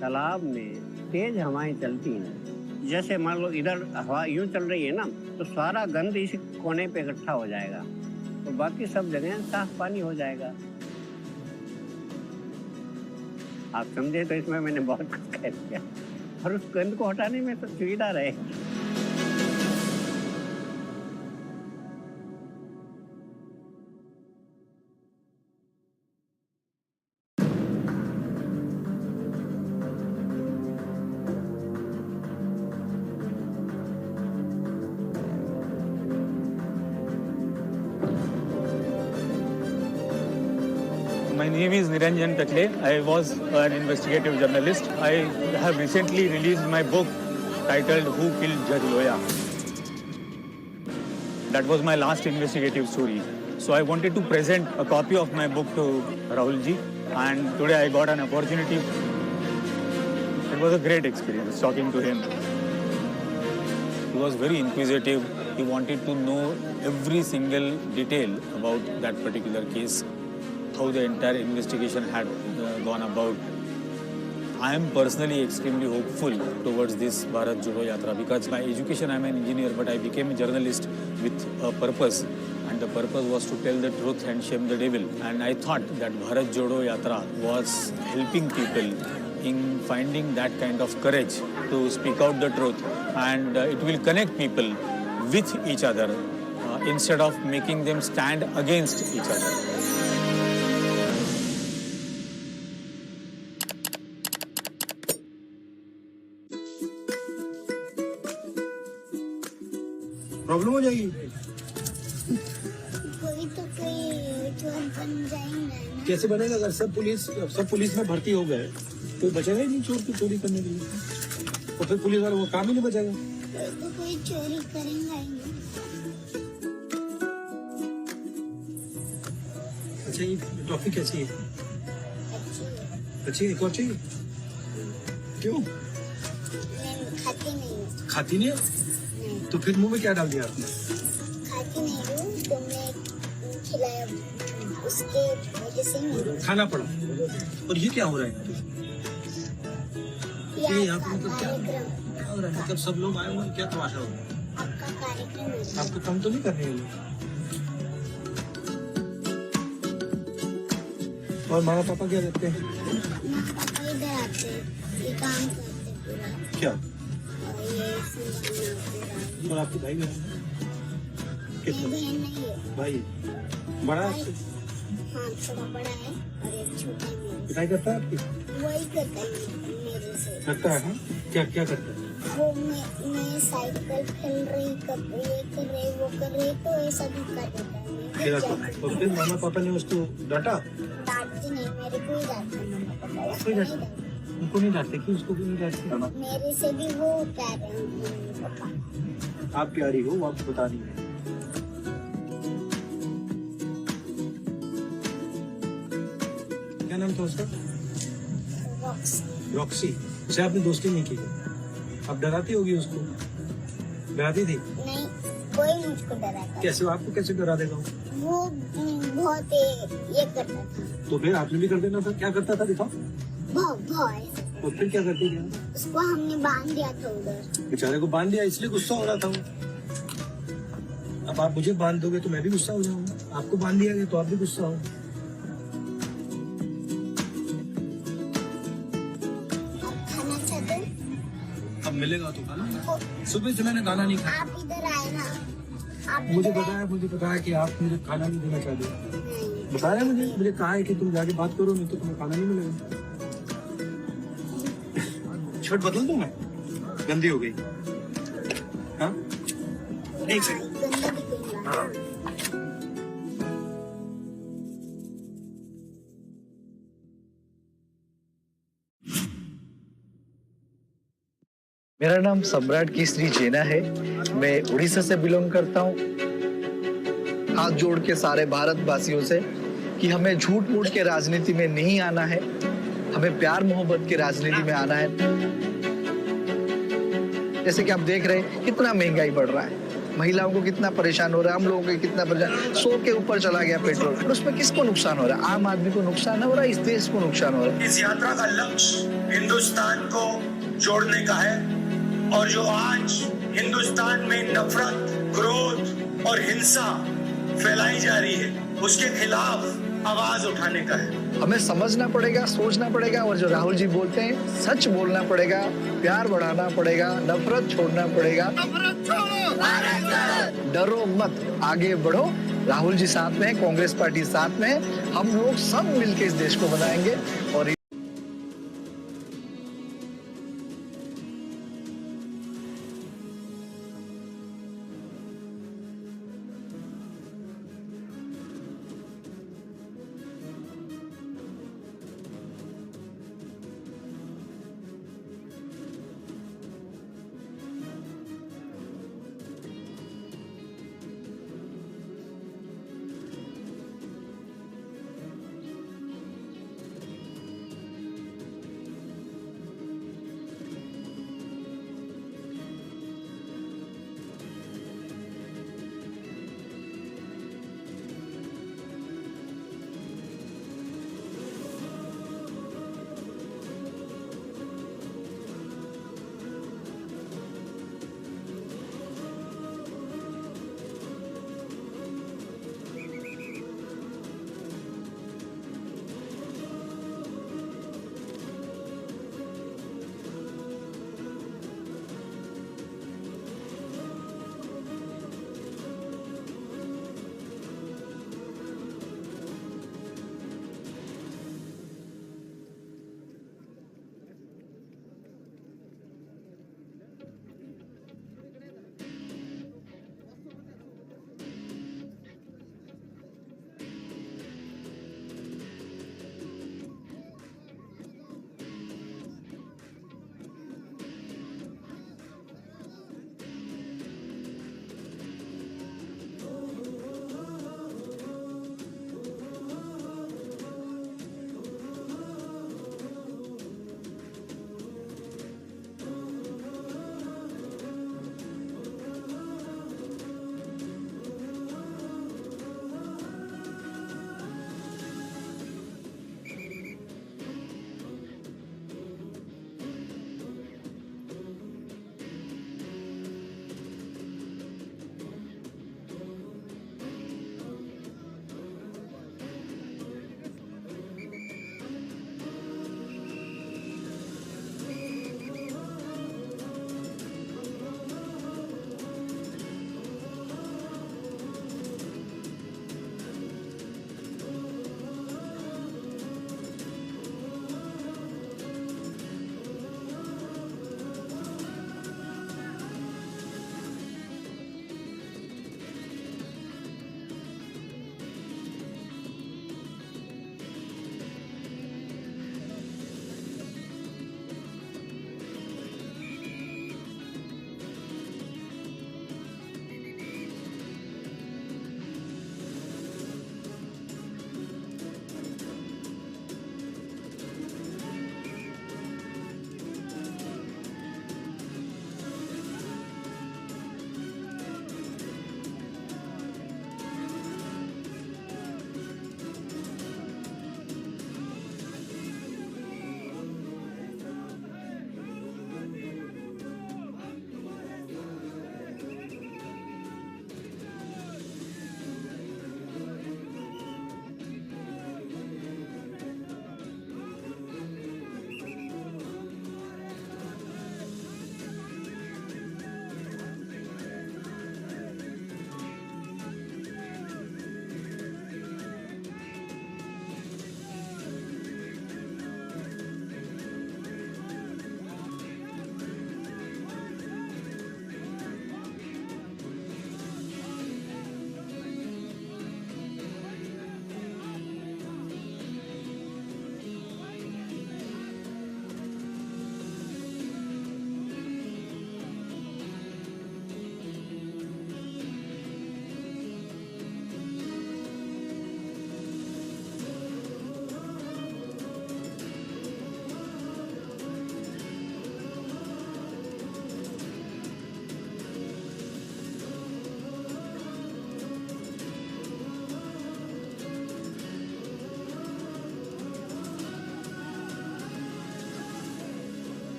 तालाब में तेज हवाएं चलती हैं, जैसे मान लो इधर हवा यूं चल रही है ना, तो सारा गंद इस कोने पे इकट्ठा हो जाएगा, तो बाकी सब जगह साफ पानी हो जाएगा। आप समझे, तो इसमें मैंने बहुत कुछ कह दिया, और उस गंद को हटाने में तो सुविधा रहेगी। Name is Niranjan Takle. I was an investigative journalist. I have recently released my book titled Who Killed Judge Loya. That was my last investigative story. So I wanted to present a copy of my book to Rahul ji, and today I got an opportunity. It was a great experience talking to him. He was very inquisitive. He wanted to know every single detail about that particular case, how the entire investigation had uh, gone about. I am personally extremely hopeful towards this Bharat Jodo Yatra because by education I am an engineer, but I became a journalist with a purpose, and the purpose was to tell the truth and shame the devil. And I thought that Bharat Jodo Yatra was helping people in finding that kind of courage to speak out the truth, and uh, it will connect people with each other uh, instead of making them stand against each other. Problem हो जाएगी। कोई तो कोई चोर बन जाएंगे ना। कैसे बनेगा? अगर सब पुलिस सब पुलिस में भर्ती हो गए तो बचेगा ही नहीं चोर को चोरी करने के लिए। तो फिर पुलिस वालों को काम ही नहीं बचेगा। तो कोई चोरी करेंगे ही नहीं। अच्छा, ये ट्रॉफी कैसी है? अच्छी है। अच्छी है, एक और चाहिए? क्यों? मैं खाती नहीं हूँ। खाती नहीं है? नहीं। तो फिर मुंह में क्या डाल दिया आपने? खाती नहीं हूँ तो मैं खिलाया उसके वजह से नहीं। खाना पड़ा। और ये क्या हो रहा है? ये ये यहाँ पे आपका मतलब क्या कार्यक्रम। क्या हो रहा है? मतलब सब लोग आए हुए हैं, क्या तमाशा हो रहा है? आपका कार्यक्रम है। आपको तंग तो नहीं कर रहे हैं ये लोग? और मामा पापा क्या करते हैं? माँ पापा इधर आते हैं, ये काम करते पूरा। क्या? और ये संभालना पूरा। और आपके भाई बहन? ये कितने? बहन नहीं है। भाई? बड़ा है आपसे? हाँ, थोड़ा बड़ा है और एक छोटा है मेरे से। पिटाई करता है आपकी? वही करता है मेरे से। करता है, हाँ? क्या क्या करता है? वो मैं मैं साइकिल खेल रही, कब ये कर रही, वो कर रही, तो ऐसा धक्का देता है। मैं गिर गिरा तो। जाती हूँ। और फिर मामा पापा ने उसको डांटा? डांटती नहीं, मेरे को ही डांटता है मामा पापा। कोई डांट उनको नहीं डांटते कि उसको भी नहीं डांटते? मेरे से भी वो प्यारे हैं मम्मी पापा। आप प्यारी हो, वो आपको पता नहीं है। क्या नाम था उसका? रॉक्स। रॉक्सी। अच्छा, आपने दोस्ती नहीं की? आप डराती होगी उसको? डराती थी? नहीं, कोई मुझको डराता। कैसे? आपको कैसे डरा देगा वो? वो हम्म, बहुत ये करता था। तो फिर आपने भी कर देना था। क्या करता था, दिखाओ। बहुत बहुत ऐसे। तो फिर क्या करती थी? उसको हमने बांध दिया था उधर। बेचारे को बांध दिया, इसलिए गुस्सा हो रहा था वो। अब आप मुझे बांध दोगे तो मैं भी गुस्सा हो जाऊंगा। आपको बांध दिया गया तो आप भी गुस्सा हो। आप खाना चाहते हो? अब मिलेगा तो खाना। सुबह से मैंने खाना नहीं खाया। आप इधर आए ना। आप मुझे इधर पता है, मुझे पता है कि आप मुझे खाना नहीं देना चाहते। नहीं। बताया मुझे, मुझे कहा है कि तुम जाके बात करो, नहीं तो तुम्हें खाना नहीं मिलेगा। शर्ट बदल दूं मैं? गंदी हो गई। हाँ, एक सेकंड। गंदा दिखेगा। मेरा नाम सम्राट केसरी जेना है। मैं उड़ीसा से बिलोंग करता हूँ। हाथ जोड़ के सारे भारतवासियों से कि हमें झूठ मूठ के राजनीति में नहीं आना है, हमें प्यार मोहब्बत के राजनीति में आना है। जैसे कि आप देख रहे हैं, कितना महंगाई बढ़ रहा है, महिलाओं को कितना परेशान हो रहा है, हम लोगों को कितना परेशान। सौ के ऊपर चला गया पेट्रोल, और उसमें किसको नुकसान हो रहा है? आम आदमी को नुकसान हो रहा है, इस देश को नुकसान हो रहा है। इस यात्रा का लक्ष्य हिंदुस्तान को जोड़ने का है और जो आज हिंदुस्तान में नफरत, क्रोध और हिंसा फैलाई जा रही है, उसके खिलाफ आवाज उठाने का है। हमें समझना पड़ेगा, सोचना पड़ेगा, और जो राहुल जी बोलते हैं, सच बोलना पड़ेगा, प्यार बढ़ाना पड़ेगा, नफरत छोड़ना पड़ेगा। डरो मत, आगे बढ़ो। राहुल जी साथ में है, कांग्रेस पार्टी साथ में है। हम लोग सब मिलके इस देश को बनाएंगे। और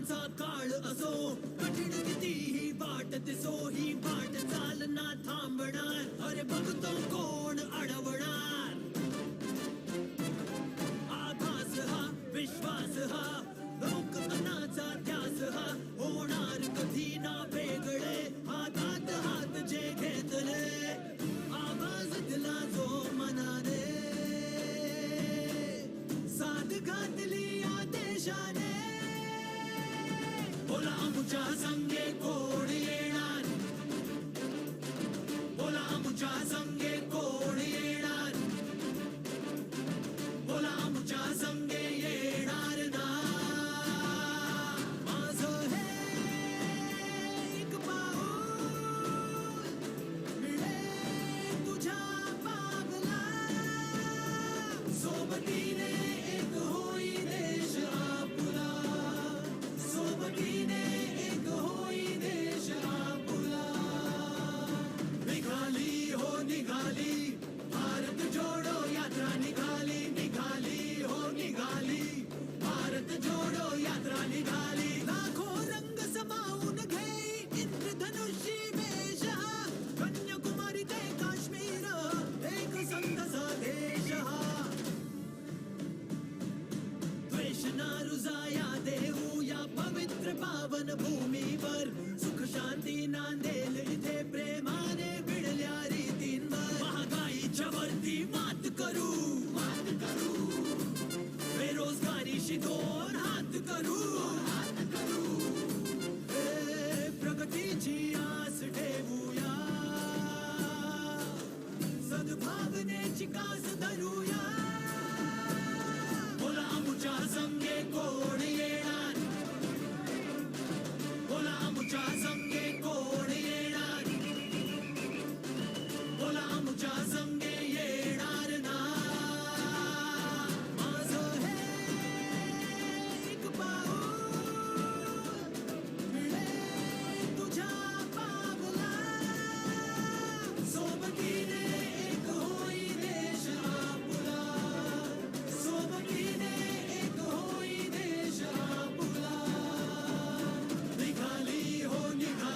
काळ असो, कठीण किती ही वाट दिसो, ही वाट चालना थांबणार, अरे बघतो कोण अडवणार? आभास हा, विश्वास हा, लोकमनाचा ध्यास हा, होणार कधी ना वेगळे, हातात हात जे घेतले, आवाज दिला जो मनाने, साथ घातली या देशाने. बोला आमच्या संगे कोण येणार? बोला आमच्या संगे कोण येणार? बोला आमच्या संगे येणार ना? माझं हे एक पाऊल मिळे तुझ्या पावला. सोबतीने एक होई देश आपला. सोबतीने एक होई देश आपला. निघाली हो निघाली, भारत जोडो यात्रा निघाली, निघाली हो निघाली, भारत जोडो यात्रा निघाली. लाखो रंग समावून घेई इंद्रधनुषी वेश हा, कन्याकुमारी ते काश्मीर, एक संघ सा देश हा. द्वेष ना रुजाया देऊ या पवित्र पावन भूमीवर, सुख शांती नांदेल इथे प्रेमाने भिडल्या रीतींवर. महागाईच्या वरती मात करू, मात करू, बेरोजगारीशी दोन हात करू, हात करू. हे प्रगतीची आस ठेवूया, सद्भावनेची कास धरूया. बोला आमच्या संगे कोण येणार? बोला आमच्या संगे कोण येणार? बोला आमच्या संगे येणार ना? माझं हे एक पाऊल मिळे तुझ्या पावला. सोबतीने एक होई देश आपला. सोबतीने एक होई देश आपला. निघाली हो निघाली.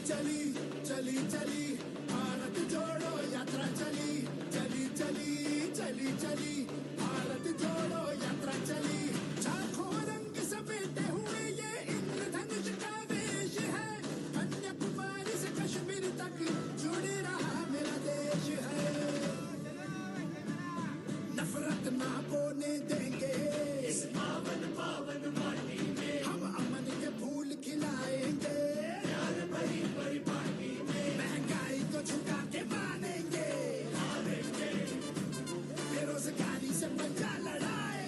चली, चली, चली, भारत जोड़ो यात्रा चली। चली, चली, चली, चली, भारत जोड़ो यात्रा चली। लाखों रंग समेटे हुए ये इंद्रधनुष का वेश है। कन्याकुमारी से कश्मीर तक जुड़े रहा मेरा देश है। नफरत ना बोने देंगे इस पावन पावन माटी में। हम अमन के फूल खिलाएंगे प्यार भरी परिपाटी में। महंगाई को झुका के मानेंगे, हारेंगे। बेरोजगारी से पंजा लड़ाएंगे।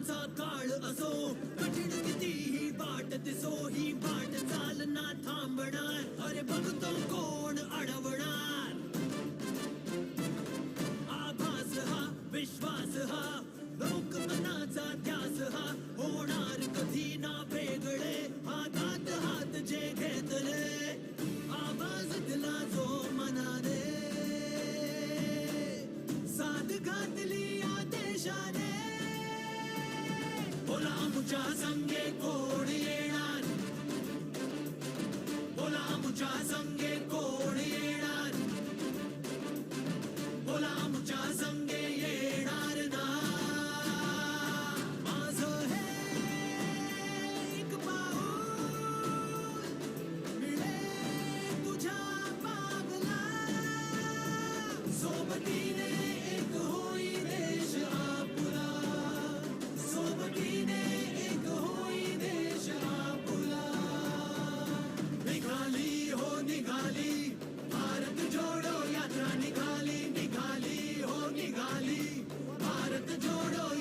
सकाळ असो, कठीण किती ही वाट दिसो, ही वाट चालना थांबणार, अरे भक्तो कोण अडवणार? आभास हा, विश्वास हा, लोकमनाचा ध्यास हा, होणार कधी ना वेगळे, हातात हात जे घेतले. आवाज दिला जो मनाने, साथ घातली या देशाने. बोला आमच्या संगे कोण येणार? बोला आमच्या संगे कोण येणार?